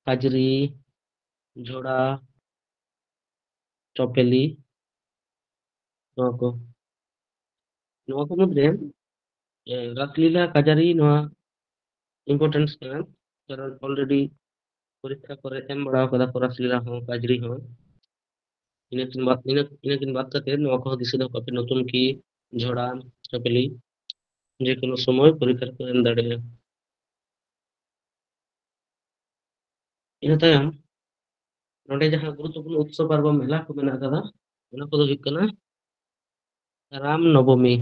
ᱠᱟᱡᱽᱨᱤ, ᱡᱷᱚᱲᱟ, ᱪᱚᱯᱮᱞᱤ, ᱱᱚᱣᱟ ᱠᱚ᱾ ᱱᱚᱣᱟ ᱠᱚ ᱢᱩᱫᱽᱨᱮ, ᱮ, ᱨᱟᱥᱞᱤᱞᱟ, ᱠᱟᱡᱟᱨᱤ ᱱᱚᱣᱟ ᱤᱢᱯᱚᱨᱴᱮᱱᱥ ᱠᱟᱱᱟ, ᱠᱟᱨᱚᱱ ᱚᱞᱨᱮᱰᱤ ᱯᱚᱨᱤᱠᱠᱷᱟ ᱠᱚᱨᱮ ᱮᱢ ᱵᱟᱲᱟ ᱠᱟᱫᱟ ᱠᱚ ᱨᱟᱥᱞᱤᱞᱟ ᱦᱚᱸ, ᱠᱟᱡᱽᱨᱤ ᱦᱚᱸ᱾ ᱤᱱᱟᱹ ᱠᱤᱱ ᱵᱟᱫ, ᱤᱱᱟᱹ, ᱤᱱᱟᱹ ᱠᱤᱱ ᱵᱟᱫ ᱠᱟᱛᱮ ᱱᱚᱣᱟ ᱠᱚᱦᱚᱸ ᱫᱤᱥᱟᱹ ᱫᱚᱦᱚ ᱠᱟᱜ ᱯᱮ, ᱱᱩᱛᱚᱱ ᱠᱤ, ᱡᱷᱚᱲᱟ, ᱪᱚᱯᱮᱞᱤ, ᱡᱮᱠᱳᱱᱳ ᱥᱚᱢᱚᱭ ᱯᱚᱨᱤᱠᱠᱷᱟ ᱨᱮᱠᱚ ᱮᱢ ᱫᱟᱲᱮᱭᱟᱜᱼᱟ᱾ ᱤᱱᱟᱹ ᱛᱟᱭᱚᱢ ᱱᱚᱰᱮ ᱡᱟᱦᱟᱸ ᱜᱩᱨᱩᱛᱛᱚᱯᱩᱨᱱᱚ ᱩᱛᱥᱚᱵ ᱟᱨ ᱵᱟᱝ ᱢᱮᱞᱟ ᱠᱚ ᱢᱮᱱᱟᱜ ᱟᱠᱟᱫᱟ, ᱚᱱᱟ ᱠᱚᱫᱚ ᱦᱩᱭᱩᱜ ᱠᱟᱱᱟ ᱨᱟᱢ ᱱᱚᱵᱚᱢᱤ,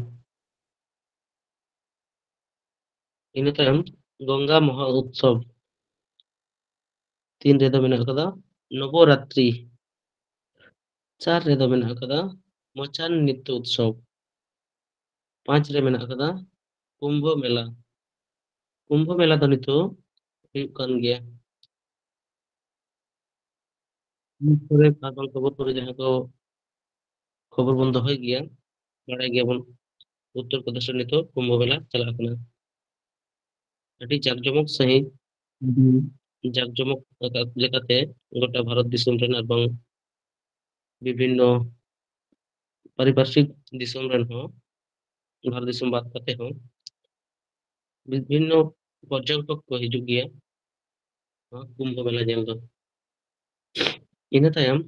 ᱤᱱᱟᱹ ᱛᱟᱭᱚᱢ ᱜᱚᱝᱜᱟ ᱢᱚᱦᱟ ᱩᱛᱥᱚᱵ, ᱛᱤᱱ ᱨᱮᱫᱚ ᱢᱮᱱᱟᱜ ᱟᱠᱟᱫᱟ ᱱᱚᱵᱚᱨᱟᱛᱨᱤ, ᱪᱟᱨ ᱨᱮᱫᱚ ᱢᱮᱱᱟᱜ ᱟᱠᱟᱫᱟ ᱢᱚᱪᱟᱱ ᱱᱤᱛᱛᱚ ᱩᱛᱥᱚᱵ, ᱯᱟᱸᱪ ᱨᱮ ᱢᱮᱱᱟᱜ ᱟᱠᱟᱫᱟ ᱠᱩᱢᱵᱷᱚ ᱢᱮᱞᱟ᱾ ᱠᱩᱢᱵᱷᱚ ᱢᱮᱞᱟ ᱫᱚ ᱱᱤᱛᱚᱜ ᱦᱩᱭᱩᱜ ᱠᱟᱱ ᱜᱮᱭᱟ᱾ ᱱᱤᱭᱩᱡᱽ ᱠᱚᱨᱮ ᱟᱨ ᱵᱟᱝ ᱠᱷᱚᱵᱚᱨ ᱠᱚᱨᱮ ᱡᱟᱦᱟᱸ ᱠᱚ ᱠᱷᱚᱵᱚᱨ ᱵᱚᱱ ᱫᱚᱦᱚᱭ ᱜᱮᱭᱟ, ᱵᱟᱲᱟᱭ ᱜᱮᱭᱟᱵᱚᱱ ᱩᱛᱛᱚᱨ ᱯᱨᱚᱫᱮᱥ ᱨᱮ ᱱᱤᱛᱚᱜ ᱠᱩᱢᱵᱷᱚ ᱢᱮᱞᱟ ᱪᱟᱞᱟᱜ ᱠᱟᱱᱟ᱾ ᱟᱹᱰᱤ ᱡᱟᱠ ᱡᱚᱢᱚᱠ ᱥᱟᱺᱦᱤᱡ, ᱟᱹᱰᱤ ᱡᱟᱠ ᱡᱚᱢᱚᱠ ᱟᱠᱟᱫ ᱞᱮᱠᱟᱛᱮ ᱜᱚᱴᱟ ᱵᱷᱟᱨᱚᱛ ᱫᱤᱥᱚᱢ ᱨᱮᱱ ᱟᱨ ᱵᱟᱝ ᱵᱤᱵᱷᱤᱱᱱᱚ ᱯᱟᱨᱤᱯᱟᱨᱥᱤᱠ ᱫᱤᱥᱚᱢ ᱨᱮᱱ ᱦᱚᱸ, ᱵᱷᱟᱨᱚᱛ ᱫᱤᱥᱚᱢ ᱵᱟᱫ ᱠᱟᱛᱮ ᱦᱚᱸ ᱵᱤᱵᱷᱤᱱᱱᱚ ᱯᱚᱨᱡᱚᱴᱚᱠ ᱠᱚ ᱦᱤᱡᱩᱜ ᱜᱮᱭᱟ ᱱᱚᱣᱟ ᱠᱩᱢᱵᱷᱚ ᱢᱮᱞᱟ ᱧᱮᱞ ᱫᱚ᱾ ᱤᱱᱟᱹ ᱛᱟᱭᱚᱢ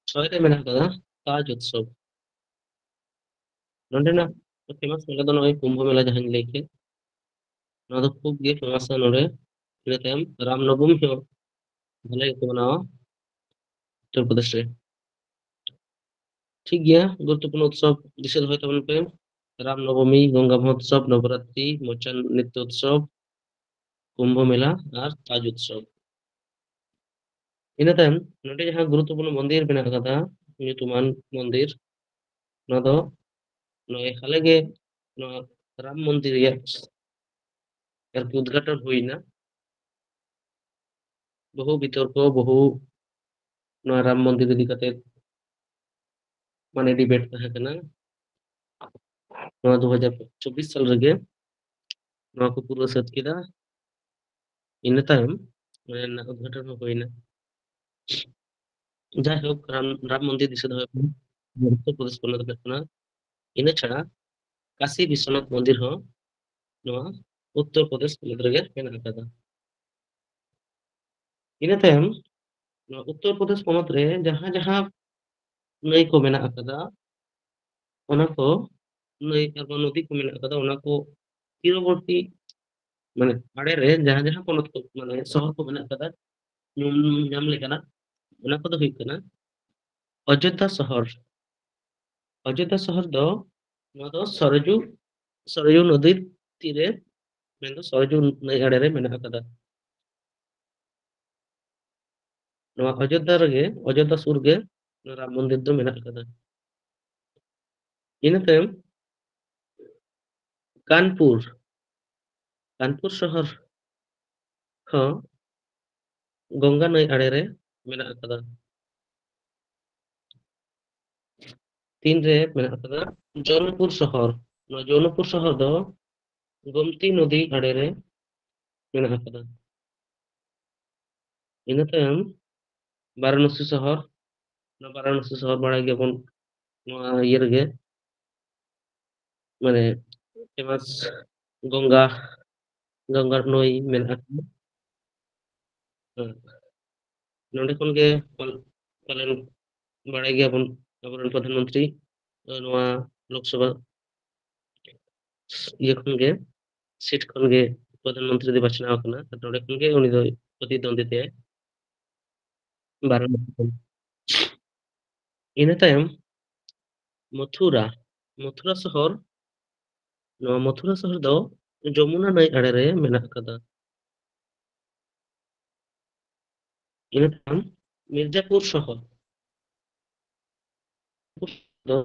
ᱪᱷᱚᱭ ᱨᱮ ᱢᱮᱱᱟᱜ ᱟᱠᱟᱫᱟ ᱛᱟᱡᱽ ᱩᱛᱥᱚᱵ᱾ ᱱᱚᱸᱰᱮᱱᱟᱜ ᱯᱷᱮᱢᱟᱥ ᱢᱮᱞᱟ ᱫᱚ ᱱᱚᱜᱼᱚᱭ ᱠᱩᱢᱵᱷᱚ ᱢᱮᱞᱟ ᱡᱟᱦᱟᱸᱧ ᱞᱟᱹᱭ ᱠᱮᱫ, ᱱᱚᱣᱟ ᱫᱚ ᱠᱷᱩᱵ ᱜᱮ ᱯᱷᱮᱢᱟᱥᱟ ᱱᱚᱰᱮ᱾ ᱤᱱᱟᱹ ᱛᱟᱭᱚᱢ ᱨᱟᱢ ᱱᱚᱵᱚᱢᱤ ᱦᱚᱸ ᱵᱷᱟᱞᱮ ᱜᱮᱠᱚ ᱢᱟᱱᱟᱣᱟ ᱩᱛᱛᱚᱨ ᱯᱨᱚᱫᱮᱥ ᱨᱮ᱾ ᱴᱷᱤᱠ ᱜᱮᱭᱟ, ᱜᱩᱨᱩᱛᱛᱚᱯᱩᱨᱱᱚ ᱩᱛᱥᱚᱵ ᱫᱤᱥᱟᱹ ᱫᱚᱦᱚᱭ ᱛᱟᱵᱚᱱ ᱯᱮ: ᱨᱟᱢ ᱱᱚᱵᱚᱢᱤ, ᱜᱚᱝᱜᱟ ᱢᱚᱦᱳᱛᱥᱚᱵ, ᱱᱚᱵᱚᱨᱟᱛᱨᱤ, ᱢᱳᱪᱚᱱ ᱱᱤᱛᱛᱚ ᱩᱛᱥᱚᱵ, ᱠᱩᱢᱵᱷᱚ ᱢᱮᱞᱟ ᱟᱨ ᱛᱟᱡᱽ ᱩᱛᱥᱚᱵ᱾ ᱤᱱᱟᱹ ᱛᱟᱭᱚᱢ ᱱᱚᱰᱮ ᱡᱟᱦᱟᱸ ᱜᱩᱨᱩᱛᱛᱚᱯᱩᱨᱱᱚ ᱢᱚᱱᱫᱤᱨ ᱢᱮᱱᱟᱜ ᱟᱠᱟᱫᱟ, ᱧᱩᱛᱩᱢᱟᱱ ᱢᱚᱱᱫᱤᱨ, ᱱᱚᱣᱟ ᱫᱚ ᱱᱚᱜᱼᱚᱭ ᱦᱟᱞᱮ ᱜᱮ ᱱᱚᱣᱟ ᱨᱟᱢ ᱢᱚᱱᱫᱤᱨ ᱨᱮᱭᱟᱜ ᱟᱨᱠᱤ ᱩᱫᱽᱜᱷᱟᱴᱚᱱ ᱦᱩᱭᱱᱟ᱾ ᱵᱚᱦᱩ ᱵᱤᱛᱚᱨᱠᱚ, ᱵᱚᱦᱩ ᱱᱚᱣᱟ ᱨᱟᱢ ᱢᱚᱱᱫᱤᱨ ᱤᱫᱤ ᱠᱟᱛᱮ ᱢᱟᱱᱮ ᱰᱤᱵᱮᱴ ᱛᱟᱦᱮᱸ ᱠᱟᱱᱟ᱾ ᱱᱚᱣᱟ ᱫᱩ ᱦᱟᱡᱟᱨ ᱪᱚᱵᱵᱤᱥ ᱥᱟᱞ ᱨᱮᱜᱮ ᱱᱚᱣᱟ ᱠᱚ ᱯᱩᱨᱟᱹ ᱥᱟᱹᱛ ᱠᱮᱫᱟ᱾ ᱤᱱᱟᱹ ᱛᱟᱭᱚᱢ ᱚᱱᱟ ᱨᱮᱱᱟᱜ ᱩᱫᱽᱜᱷᱟᱴᱚᱱ ᱦᱚᱸ ᱦᱩᱭᱱᱟ᱾ ᱡᱟᱭᱦᱳᱠ, ᱨᱟᱢ, ᱨᱟᱢ ᱢᱚᱱᱫᱤᱨ ᱫᱤᱥᱟᱹ ᱫᱚᱦᱚᱭ ᱯᱮ, ᱩᱛᱛᱚᱨ ᱯᱨᱚᱫᱮᱥ ᱯᱚᱱᱚᱛ ᱨᱮ ᱠᱟᱱᱟ᱾ ᱤᱱᱟᱹ ᱪᱷᱟᱲᱟ ᱠᱟᱥᱤ ᱵᱤᱥᱥᱚᱱᱟᱛᱷ ᱢᱚᱱᱫᱤᱨ ᱦᱚᱸ ᱱᱚᱣᱟ ᱩᱛᱛᱚᱨ ᱯᱨᱚᱫᱮᱥ ᱯᱚᱱᱚᱛ ᱨᱮᱜᱮ ᱢᱮᱱᱟᱜ ᱟᱠᱟᱫᱟ᱾ ᱤᱱᱟᱹ ᱛᱟᱭᱚᱢ ᱱᱚᱣᱟ ᱩᱛᱛᱚᱨ ᱯᱨᱚᱫᱮᱥ ᱯᱚᱱᱚᱛ ᱨᱮ ᱡᱟᱦᱟᱸ ᱡᱟᱦᱟᱸ ᱱᱟᱹᱭ ᱠᱚ ᱢᱮᱱᱟᱜ ᱟᱠᱟᱫᱟ, ᱚᱱᱟ ᱠᱚ ᱱᱟᱹᱭ ᱟᱨ ᱵᱟᱝ ᱱᱚᱫᱤ ᱠᱚ ᱢᱮᱱᱟᱜ ᱟᱠᱟᱫᱟ, ᱚᱱᱟ ᱠᱚ ᱛᱤᱨᱚᱵᱚᱨᱛᱤ, ᱢᱟᱱᱮ ᱟᱲᱮ ᱨᱮ ᱡᱟᱦᱟᱸ ᱡᱟᱦᱟᱸ ᱯᱚᱱᱚᱛ ᱠᱚ, ᱢᱟᱱᱮ ᱥᱚᱦᱚᱨ ᱠᱚ ᱢᱮᱱᱟᱜ ᱟᱠᱟᱫᱟ, ᱧᱩᱢ ᱧᱟᱢ ᱞᱮᱠᱟᱱᱟᱜ, ᱚᱱᱟ ᱠᱚᱫᱚ ᱦᱩᱭᱩᱜ ᱠᱟᱱᱟ ᱚᱡᱳᱫᱽᱫᱷᱟ ᱥᱚᱦᱚᱨ᱾ ᱚᱡᱳᱫᱽᱫᱷᱟ ᱥᱚᱦᱚᱨ ᱫᱚ ᱱᱚᱣᱟ ᱫᱚ ᱥᱚᱨᱡᱩ, ᱥᱚᱨᱡᱩ ᱱᱚᱫᱤ ᱛᱤᱨᱮ, ᱢᱮᱱᱫᱚ ᱥᱚᱨᱡᱩ ᱱᱟᱹᱭ ᱟᱲᱮ ᱨᱮ ᱢᱮᱱᱟᱜ ᱟᱠᱟᱫᱟ᱾ ᱱᱚᱣᱟ ᱚᱡᱳᱫᱽᱫᱷᱟ ᱨᱮᱜᱮ, ᱚᱡᱳᱫᱽᱫᱷᱟ ᱥᱩᱨ ᱜᱮ ᱨᱟᱢ ᱢᱚᱱᱫᱤᱨ ᱫᱚ ᱢᱮᱱᱟᱜ ᱟᱠᱟᱫᱟ᱾ ᱤᱱᱟᱹ ᱛᱟᱭᱚᱢ ᱠᱟᱱᱯᱩᱨ, ᱠᱟᱱᱯᱩᱨ ᱥᱚᱦᱚᱨ ᱦᱚᱸ ᱜᱚᱝᱜᱟ ᱱᱟᱹᱭ ᱟᱲᱮ ᱨᱮ ᱢᱮᱱᱟᱜ ᱟᱠᱟᱫᱟ᱾ ᱛᱤᱱ ᱨᱮ ᱢᱮᱱᱟᱜ ᱟᱠᱟᱫᱟ ᱡᱚᱱᱯᱩᱨ ᱥᱚᱦᱚᱨ᱾ ᱱᱚᱣᱟ ᱡᱚᱱᱯᱩᱨ ᱥᱚᱦᱚᱨ ᱫᱚ ᱜᱳᱢᱛᱤ ᱱᱚᱫᱤ ᱟᱲᱮ ᱨᱮ ᱢᱮᱱᱟᱜ ᱟᱠᱟᱫᱟ᱾ ᱤᱱᱟᱹ ᱛᱟᱭᱚᱢ ᱵᱟᱨᱟᱱᱚᱥᱤ ᱥᱚᱦᱚᱨ, ᱱᱚᱣᱟ ᱵᱟᱨᱟᱱᱚᱥᱤ ᱥᱚᱦᱚᱨ ᱵᱟᱲᱟᱭ ᱜᱮᱭᱟᱵᱚᱱ, ᱱᱚᱣᱟ ᱤᱭᱟᱹ ᱨᱮᱜᱮ, ᱢᱟᱱᱮ ᱯᱷᱮᱢᱟᱥ ᱜᱚᱝᱜᱟ, ᱜᱚᱝᱜᱟ ᱱᱟᱹᱭ ᱢᱮᱱᱟᱜ ᱟᱠᱟᱫᱟ᱾ ᱦᱮᱸ᱾ ᱱᱚᱸᱰᱮ ᱠᱷᱚᱱ ᱜᱮ ᱯᱟᱞ-, ᱯᱟᱞᱮᱱ ᱵᱟᱲᱟᱭ ᱜᱮᱭᱟᱵᱚᱱ ᱟᱵᱚᱨᱮᱱ ᱯᱨᱚᱫᱷᱟᱱ ᱢᱚᱱᱛᱨᱤ, ᱱᱚᱣᱟ ᱞᱳᱠᱥᱚᱵᱷᱟ ᱤᱭᱟᱹ ᱠᱷᱚᱱ ᱜᱮ, ᱥᱤᱴ ᱠᱷᱚᱱ ᱜᱮ ᱯᱨᱚᱫᱷᱟᱱ ᱢᱚᱱᱛᱨᱤ ᱫᱚᱭ ᱵᱟᱪᱷᱱᱟᱣ ᱟᱠᱟᱱᱟ, ᱟᱨ ᱱᱚᱰᱮ ᱠᱷᱚᱱ ᱜᱮ ᱩᱱᱤ ᱫᱚᱭ ᱯᱨᱚᱛᱤᱫᱣᱚᱱᱫᱤᱛᱟᱭ ᱵᱟᱨᱟᱱᱚᱥᱤ ᱠᱷᱚᱱ᱾ ᱤᱱᱟᱹ ᱛᱟᱭᱚᱢ ᱢᱚᱛᱷᱩᱨᱟ, ᱢᱚᱛᱷᱩᱨᱟ ᱥᱚᱦᱚᱨ, ᱱᱚᱣᱟ ᱢᱚᱛᱷᱩᱨᱟ ᱥᱚᱦᱚᱨ ᱫᱚ ᱡᱚᱢᱩᱱᱟ ᱱᱟᱹᱭ ᱟᱲᱮ ᱨᱮ ᱢᱮᱱᱟᱜ ᱟᱠᱟᱫᱟ᱾ ᱤᱱᱟᱹ ᱛᱟᱭᱚᱢ ᱢᱤᱨᱡᱟᱯᱩᱨ ᱥᱚᱦᱚᱨ ᱫᱚ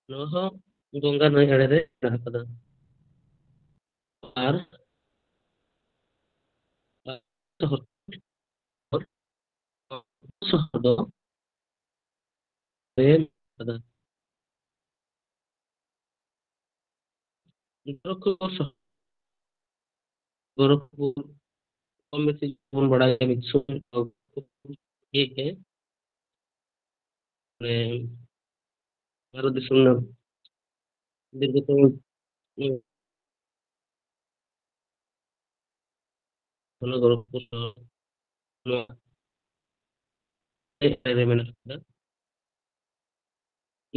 ᱱᱚᱣᱟ ᱦᱚᱸ ᱜᱚᱝᱜᱟ ᱱᱟᱹᱭ ᱟᱲᱮ ᱨᱮ ᱢᱮᱱᱟᱜ ᱟᱠᱟᱫᱟ᱾ ᱟᱨ ᱥᱚᱦᱚᱨ, ᱥᱚᱦᱚᱨ ᱫᱚ ᱨᱮ ᱢᱮᱱᱟᱜ ᱟᱠᱟᱫᱟ᱾ ᱜᱳᱨᱚᱠᱷᱯᱩᱨ ᱥᱚᱦᱚᱨ, ᱜᱳᱨᱚᱠᱷᱯᱩᱨ ᱠᱚᱢ ᱵᱮᱥᱤ ᱵᱚᱱ ᱵᱟᱲᱟᱭᱟ, ᱢᱤᱫ ᱥᱚᱢᱚᱭ ᱤᱭᱟᱹ ᱜᱮ, ᱢᱟᱱᱮ, ᱵᱷᱟᱨᱚᱛ ᱫᱤᱥᱚᱢ ᱨᱮᱱᱟᱜ ᱫᱤᱨᱜᱷᱚᱛᱚᱢ, ᱩᱸ, ᱦᱚᱱᱚ ᱜᱳᱨᱚᱠᱷᱯᱩᱨ ᱫᱚ ᱱᱚᱣᱟ ᱨᱮ ᱢᱮᱱᱟᱜ ᱟᱠᱟᱫᱟ᱾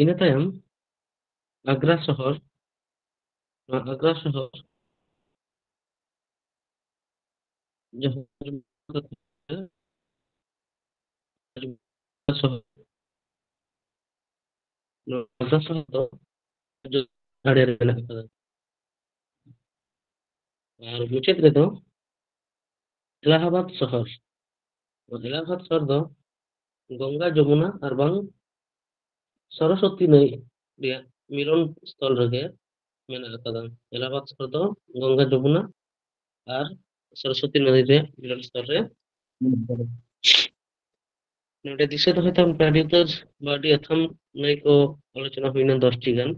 ᱤᱱᱟᱹ ᱛᱟᱭᱚᱢ ᱟᱜᱽᱨᱟ ᱥᱚᱦᱚᱨ, ᱱᱚᱣᱟ ᱟᱜᱽᱨᱟ ᱥᱚᱦᱚᱨ ᱡᱟᱦᱟᱸ ᱥᱚᱦᱚᱨ, ᱱᱚᱣᱟ ᱟᱜᱽᱨᱟ ᱥᱚᱦᱚᱨ ᱫᱚ ᱟᱡᱚᱫᱤᱭᱟᱹ ᱟᱲᱮ ᱨᱮ ᱢᱮᱱᱟᱜ ᱟᱠᱟᱫᱟ᱾ ᱟᱨ ᱢᱩᱪᱟᱹᱫ ᱨᱮᱫᱚ ᱮᱞᱟᱦᱟᱵᱟᱫ ᱥᱚᱦᱚᱨ᱾ ᱮᱞᱟᱦᱟᱵᱟᱫ ᱥᱚᱦᱚᱨ ᱫᱚ ᱜᱚᱝᱜᱟ, ᱡᱚᱢᱩᱱᱟ ᱟᱨ ᱵᱟᱝ ᱥᱚᱨᱚᱥᱚᱛᱤ ᱱᱟᱹᱭ ᱨᱮᱭᱟᱜ ᱢᱤᱞᱚᱱ ᱥᱛᱷᱚᱞ ᱨᱮᱜᱮ ᱢᱮᱱᱟᱜ ᱟᱠᱟᱫᱟ᱾ ᱮᱞᱟᱦᱟᱵᱟᱫ ᱥᱚᱦᱚᱨ ᱫᱚ ᱜᱚᱝᱜᱟ, ᱡᱚᱢᱩᱱᱟ ᱟᱨ ᱥᱚᱨᱚᱥᱚᱛᱤ ᱱᱟᱹᱭ ᱨᱮᱭᱟᱜ ᱢᱤᱞᱚᱱ ᱥᱛᱷᱚᱞ ᱨᱮ ᱢᱮᱱᱟᱜ ᱟᱠᱟᱫᱟ᱾ ᱱᱚᱰᱮ ᱫᱤᱥᱟᱹ ᱫᱚᱦᱚᱭ ᱛᱟᱵᱚᱱ ᱯᱮ, ᱟᱹᱰᱤ ᱩᱛᱟᱹᱨ ᱵᱟ ᱟᱹᱰᱤ ᱟᱛᱷᱟᱢ ᱱᱟᱹᱭ ᱠᱚ ᱟᱞᱳᱪᱚᱱᱟ ᱦᱩᱭᱱᱟ, ᱫᱚᱥ ᱴᱤ ᱜᱟᱱ᱾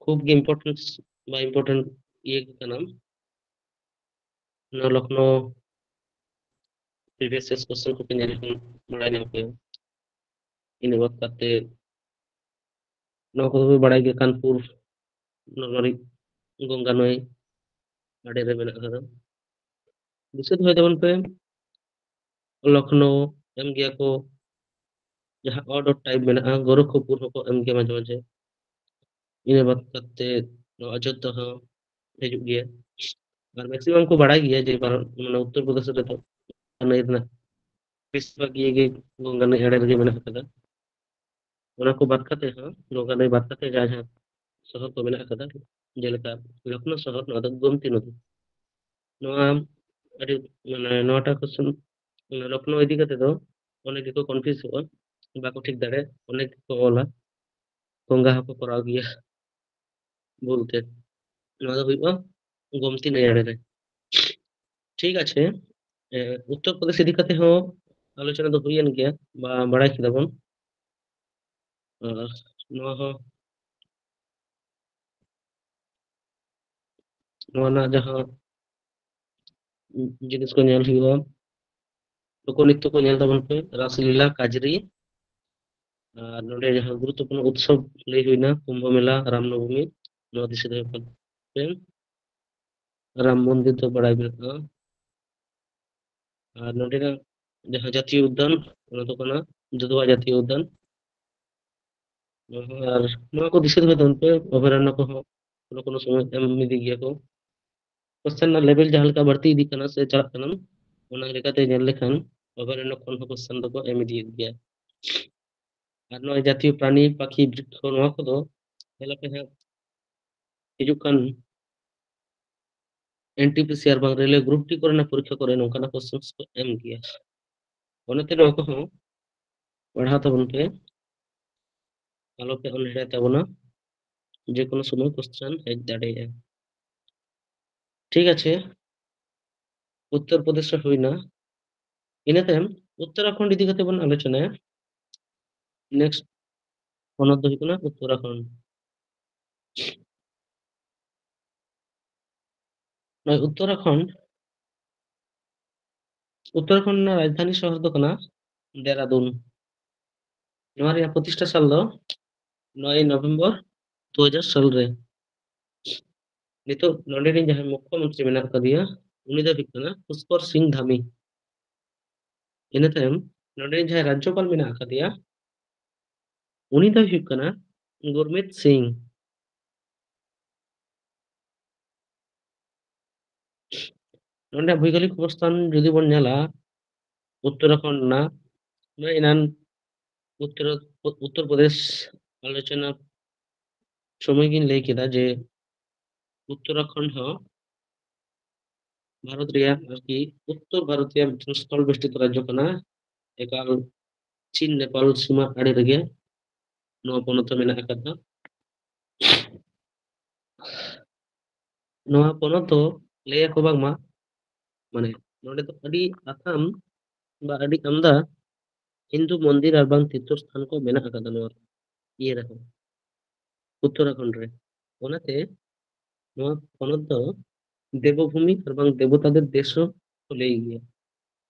ᱠᱷᱩᱵ ᱜᱮ importance ᱵᱟ important ᱤᱭᱟᱹ ᱜᱮ ᱠᱟᱱᱟ᱾ ᱱᱚᱣᱟ ᱞᱚᱠᱷᱱᱚ previous year question ᱠᱚᱯᱮ ᱧᱮᱞ ᱞᱮᱠᱷᱟᱱ ᱵᱟᱲᱟᱭ ᱧᱟᱢ ᱯᱮ᱾ ᱤᱱᱟᱹ ᱵᱟᱫ ᱠᱟᱛᱮ ᱱᱚᱣᱟ ᱠᱚᱫᱚ ᱯᱮ ᱵᱟᱲᱟᱭ ᱜᱮᱭᱟ, ᱠᱟᱱᱯᱩᱨ ᱱᱚᱜᱚᱨᱤ ᱜᱚᱝᱜᱟ ᱱᱟᱹᱭ ᱟᱲᱮ ᱨᱮ ᱢᱮᱱᱟᱜ ᱟᱠᱟᱫᱟ᱾ ᱫᱤᱥᱟᱹ ᱫᱚᱦᱚᱭ ᱛᱟᱵᱚᱱ ᱯᱮ, ᱞᱚᱠᱷᱱᱳ ᱮᱢ ᱜᱮᱭᱟ ᱠᱚ, ᱡᱟᱦᱟᱸ odd odd type ᱢᱮᱱᱟᱜᱼᱟ, ᱜᱳᱨᱚᱠᱷᱯᱩᱨ ᱦᱚᱸᱠᱚ ᱮᱢ ᱜᱮᱭᱟ ᱢᱟᱡᱷᱮ ᱢᱟᱡᱷᱮ᱾ ᱤᱱᱟᱹ ᱵᱟᱫ ᱠᱟᱛᱮ ᱱᱚᱣᱟ ᱚᱡᱳᱫᱽᱫᱷᱟ ᱦᱚᱸ ᱦᱤᱡᱩᱜ ᱜᱮᱭᱟ᱾ ᱟᱨ ᱢᱮᱠᱥᱤᱢᱟᱢ ᱠᱚ ᱵᱟᱲᱟᱭ ᱜᱮᱭᱟ ᱡᱮ ᱵᱷᱟᱨᱚᱛ, ᱢᱟᱱᱮ, ᱩᱛᱛᱚᱨ ᱯᱨᱚᱫᱮᱥ ᱨᱮᱫᱚ ᱜᱚᱝᱜᱟ ᱱᱟᱹᱭ ᱨᱮᱱᱟᱜ ᱵᱮᱥᱤᱨ ᱵᱷᱟᱜᱽ ᱤᱭᱟᱹ ᱜᱮ ᱜᱚᱝᱜᱟ ᱱᱟᱹᱭ ᱟᱲᱮ ᱨᱮᱜᱮ ᱢᱮᱱᱟᱜ ᱟᱠᱟᱫᱟ᱾ ᱚᱱᱟ ᱠᱚ ᱵᱟᱫ ᱠᱟᱛᱮ ᱦᱚᱸ, ᱜᱚᱝᱜᱟ ᱱᱟᱹᱭ ᱵᱟᱫ ᱠᱟᱛᱮ ᱡᱟᱦᱟᱸ ᱡᱟᱦᱟᱸ ᱥᱚᱦᱚᱨ ᱠᱚ ᱢᱮᱱᱟᱜ ᱟᱠᱟᱫᱟ, ᱡᱮᱞᱮᱠᱟ ᱞᱚᱠᱷᱱᱚ ᱥᱚᱦᱚᱨ, ᱱᱚᱣᱟ ᱫᱚ ᱜᱳᱢᱛᱤ ᱱᱚᱫᱤ᱾ ᱱᱚᱣᱟ ᱟᱹᱰᱤ, ᱢᱟᱱᱮ, ᱱᱚᱣᱟᱴᱟᱜ ᱠᱚᱥᱮᱱ, ᱢᱟᱱᱮ, ᱞᱚᱠᱷᱱᱚ ᱤᱫᱤ ᱠᱟᱛᱮ ᱫᱚ ᱚᱱᱮᱠ ᱜᱮᱠᱚ ᱠᱚᱱᱯᱷᱤᱭᱩᱡᱚᱜᱼᱟ, ᱵᱟᱠᱚ ᱴᱷᱤᱠ ᱫᱟᱲᱮᱭᱟᱜᱼᱟ, ᱚᱱᱮᱠ ᱜᱮᱠᱚ ᱚᱞᱟ, ᱜᱚᱝᱜᱟ ᱦᱚᱸᱠᱚ ᱠᱚᱨᱟᱣ ᱜᱮᱭᱟ ᱵᱚᱞᱛᱮ᱾ ᱱᱚᱣᱟ ᱫᱚ ᱦᱩᱭᱩᱜᱼᱟ ᱜᱳᱢᱛᱤ ᱱᱟᱹᱭ ᱟᱲᱮ ᱨᱮ᱾ ᱴᱷᱤᱠ ᱟᱪᱷᱮ, ᱮ, ᱩᱛᱛᱚᱨ ᱯᱨᱚᱫᱮᱥ ᱤᱫᱤ ᱠᱟᱛᱮ ᱦᱚᱸ ᱟᱞᱳᱪᱚᱱᱟ ᱫᱚ ᱦᱩᱭᱮᱱ ᱜᱮᱭᱟ, ᱵᱟ ᱵᱟᱲᱟᱭ ᱠᱮᱫᱟ ᱵᱚᱱ᱾ ᱟᱨ ᱱᱚᱣᱟ ᱦᱚᱸ, ᱱᱚᱣᱟ ᱨᱮᱱᱟᱜ ᱡᱟᱦᱟᱸ ᱡᱤᱱᱤᱥ ᱠᱚ ᱧᱮᱞ ᱦᱩᱭᱩᱜᱼᱟ, ᱞᱳᱠᱚᱱᱨᱤᱛᱛᱚ ᱠᱚ ᱧᱮᱞ ᱛᱟᱵᱚᱱ ᱯᱮ, ᱨᱟᱥᱞᱤᱞᱟ, ᱠᱟᱡᱽᱨᱤ, ᱟᱨ ᱱᱚᱰᱮ ᱡᱟᱦᱟᱸ ᱜᱩᱨᱩᱛᱛᱚᱯᱩᱨᱱᱚ ᱩᱛᱥᱚᱵ ᱞᱟᱹᱭ ᱦᱩᱭᱱᱟ, ᱠᱩᱢᱵᱷᱚ ᱢᱮᱞᱟ, ᱨᱟᱢᱱᱚᱵᱚᱢᱤ, ᱱᱚᱣᱟ ᱫᱤᱥᱟᱹ ᱫᱚᱦᱚᱭ ᱯᱮ᱾ ᱨᱟᱢ ᱢᱚᱱᱫᱤᱨ ᱫᱚ ᱵᱟᱲᱟᱭ ᱢᱮᱱᱟᱜᱼᱟ᱾ ᱟᱨ ᱱᱚᱰᱮᱱᱟᱜ ᱡᱟᱦᱟᱸ ᱡᱟᱛᱤᱭᱚ ᱩᱫᱽᱫᱟᱱ, ᱚᱱᱟ ᱫᱚ ᱠᱟᱱᱟ ᱫᱩᱫᱷᱣᱟ ᱡᱟᱛᱤᱭᱚ ᱩᱫᱽᱫᱟᱱ᱾ ᱟᱨ ᱱᱚᱣᱟ ᱠᱚ ᱫᱤᱥᱟᱹ ᱫᱚᱦᱚᱭ ᱛᱟᱵᱚᱱ ᱯᱮ, ᱚᱵᱷᱚᱭᱟᱨᱚᱱᱱᱚ ᱠᱚᱦᱚᱸ ᱠᱳᱱᱳ ᱠᱳᱱᱳ ᱥᱚᱢᱚᱭ ᱮᱢ ᱤᱫᱤ ᱜᱮᱭᱟ ᱠᱚ᱾ ᱠᱚᱥᱪᱮᱱ ᱨᱮᱱᱟᱜ ᱞᱮᱵᱮᱞ ᱡᱟᱦᱟᱸ ᱞᱮᱠᱟ ᱵᱟᱹᱲᱛᱤ ᱤᱫᱤᱜ ᱠᱟᱱᱟ ᱥᱮ ᱪᱟᱞᱟᱜ ᱠᱟᱱᱟ, ᱚᱱᱟ ᱞᱮᱠᱟᱛᱮ ᱧᱮᱞ ᱞᱮᱠᱷᱟᱱ ᱚᱵᱷᱚᱭᱟᱨᱚᱱᱱᱚ ᱠᱷᱚᱱ ᱦᱚᱸ ᱠᱚᱥᱪᱮᱱ ᱫᱚᱠᱚ ᱮᱢ ᱤᱫᱤᱭᱮᱫ ᱜᱮᱭᱟ᱾ ᱟᱨ ᱱᱚᱜᱼᱚᱭ ᱡᱟᱛᱤᱭᱚ ᱯᱨᱟণᱤ, ᱯᱟᱠᱷᱤ, ᱵᱨᱤᱠᱠᱷᱚ, ᱱᱚᱣᱟ ᱠᱚᱫᱚ ᱧᱮᱞ ᱟᱯᱮ ᱦᱟᱸᱜ ᱦᱤᱡᱩᱜ ᱠᱟᱱ ᱮᱱ ᱴᱤ ᱯᱤ ᱥᱤ ᱟᱨ ᱵᱟᱝ ᱨᱮᱞᱣᱮ ᱜᱨᱩᱯ ᱰᱤ ᱠᱚᱨᱮᱱᱟᱜ ᱯᱚᱨᱤᱠᱠᱷᱟ ᱠᱚᱨᱮ ᱱᱚᱝᱠᱟᱱᱟᱜ ᱠᱚᱥᱪᱮᱱ ᱠᱚ ᱮᱢ ᱜᱮᱭᱟ᱾ ᱚᱱᱟᱛᱮ ᱱᱚᱣᱟ ᱠᱚᱦᱚᱸ ᱯᱟᱲᱦᱟᱣ ᱛᱟᱵᱚᱱ ᱯᱮ, ᱟᱞᱚ ᱯᱮ ᱚᱱᱦᱮᱲᱟ ᱛᱟᱵᱚᱱᱟ, ᱡᱮ ᱠᱳᱱᱳ ᱥᱚᱢᱚᱭ ᱠᱚᱥᱪᱮᱱ ᱦᱮᱡ ᱫᱟᱲᱮᱭᱟᱜᱼᱟ᱾ ᱴᱷᱤᱠ ᱟᱪᱷᱮ, ᱩᱛᱛᱚᱨ ᱯᱨᱚᱫᱮᱥ ᱨᱮ ᱦᱩᱭᱱᱟ᱾ ᱤᱱᱟᱹ ᱛᱟᱭᱚᱢ ᱩᱛᱛᱚᱨᱟᱠᱷᱚᱸᱰ ᱤᱫᱤ ᱠᱟᱛᱮ ᱵᱚᱱ ᱟᱞᱳᱪᱚᱱᱟᱭᱟ᱾ ᱱᱮᱠᱥᱴ ᱯᱚᱱᱚᱛ ᱫᱚ ᱦᱩᱭᱩᱜ ᱠᱟᱱᱟ ᱩᱛᱛᱚᱨᱟᱠᱷᱚᱸᱰ᱾ ᱱᱚᱜᱼᱚᱭ ᱩᱛᱛᱚᱨᱟᱠᱷᱚᱸᱰ, ᱩᱛᱛᱚᱨᱟᱠᱷᱚᱸᱰ ᱨᱮᱱᱟᱜ ᱨᱟᱡᱽᱫᱷᱟᱱᱤ ᱥᱚᱦᱚᱨ ᱫᱚ ᱠᱟᱱᱟ ᱫᱮᱨᱟᱫᱩᱱ᱾ ᱱᱚᱣᱟ ᱨᱮᱭᱟᱜ ᱯᱨᱚᱛᱤᱥᱴᱷᱟ ᱥᱟᱞ ᱫᱚ ᱱᱚᱭ ᱱᱚᱵᱷᱮᱢᱵᱚᱨ ᱫᱩ ᱦᱟᱡᱟᱨ ᱥᱟᱞ ᱨᱮ᱾ ᱱᱤᱛᱚᱜ ᱱᱚᱰᱮ ᱨᱮᱱ ᱡᱟᱦᱟᱸᱭ ᱢᱩᱠᱷᱭᱚᱢᱚᱱᱛᱨᱤ ᱢᱮᱱᱟᱜ ᱟᱠᱟᱫᱮᱭᱟ, ᱩᱱᱤ ᱫᱚ ᱦᱩᱭᱩᱜ ᱠᱟᱱᱟ ᱯᱩᱥᱠᱚᱨ ᱥᱤᱝ ᱫᱷᱟᱢᱤ᱾ ᱤᱱᱟᱹ ᱛᱟᱭᱚᱢ ᱱᱚᱰᱮ ᱨᱮᱱ ᱡᱟᱦᱟᱸᱭ ᱨᱟᱡᱽᱡᱚᱯᱟᱞ ᱢᱮᱱᱟᱜ ᱟᱠᱟᱫᱮᱭᱟ, ᱩᱱᱤ ᱫᱚᱭ ᱦᱩᱭᱩᱜ ᱠᱟᱱᱟ ᱜᱩᱨᱢᱤᱛ ᱥᱤᱝ᱾ ᱱᱚᱰᱮ ᱵᱷᱳᱭᱜᱳᱞᱤᱠ ᱚᱵᱚᱥᱛᱷᱟᱱ ᱡᱩᱫᱤ ᱵᱚᱱ ᱧᱮᱞᱟ, ᱩᱛᱛᱚᱨᱟᱠᱷᱚᱸᱰ ᱨᱮᱱᱟᱜ, ᱚᱱᱟ ᱮᱱᱟᱱ ᱩᱛᱛᱚᱨ, ᱩᱛᱛᱚᱨ ᱯᱨᱚᱫᱮᱥ ᱟᱞᱳᱪᱚᱱᱟ ᱥᱚᱢᱚᱭ ᱜᱤᱧ ᱞᱟᱹᱭ ᱠᱮᱫᱟ ᱡᱮ ᱩᱛᱛᱚᱨᱟᱠᱷᱚᱸᱰ ᱦᱚᱸ ᱵᱷᱟᱨᱚᱛ ᱨᱮᱭᱟᱜ ᱟᱨᱠᱤ ᱩᱛᱛᱚᱨ ᱵᱷᱟᱨᱚᱛ ᱨᱮᱭᱟᱜ ᱢᱤᱫᱴᱟᱝ ᱥᱛᱷᱚᱞ ᱵᱮᱥᱴᱤᱛ ᱨᱟᱡᱽᱡᱚ ᱠᱟᱱᱟ᱾ ᱮᱠᱟᱞ ᱪᱤᱱ ᱱᱮᱯᱟᱞ ᱥᱤᱢᱟ ᱟᱲᱮ ᱨᱮᱜᱮ ᱱᱚᱣᱟ ᱯᱚᱱᱚᱛ ᱫᱚ ᱢᱮᱱᱟᱜ ᱟᱠᱟᱫᱟ᱾ ᱱᱚᱣᱟ ᱯᱚᱱᱚᱛ ᱫᱚ ᱞᱟᱹᱭ ᱟᱠᱚ ᱵᱟᱝᱢᱟ, ᱢᱟᱱᱮ, ᱱᱚᱰᱮ ᱫᱚ ᱟᱹᱰᱤ ᱟᱛᱷᱟᱢ ᱵᱟ ᱟᱹᱰᱤ ᱟᱢᱫᱟ ᱦᱤᱱᱫᱩ ᱢᱚᱱᱫᱤᱨ ᱟᱨ ᱵᱟᱝ ᱛᱤᱨᱛᱷᱚ ᱥᱛᱷᱟᱱ ᱠᱚ ᱢᱮᱱᱟᱜ ᱟᱠᱟᱫᱟ ᱱᱚᱣᱟ ᱤᱭᱟᱹ ᱨᱮᱦᱚᱸ, ᱩᱛᱛᱚᱨᱟᱠᱷᱚᱸᱰ ᱨᱮ᱾ ᱚᱱᱟᱛᱮ ᱱᱚᱣᱟ ᱯᱚᱱᱚᱛ ᱫᱚ ᱫᱮᱵᱚᱵᱷᱩᱢᱤ ᱟᱨ ᱵᱟᱝ ᱫᱮᱵᱚᱛᱟদের ᱫᱮᱥ ᱦᱚᱸ ᱠᱚ ᱞᱟᱹᱭ ᱜᱮᱭᱟ᱾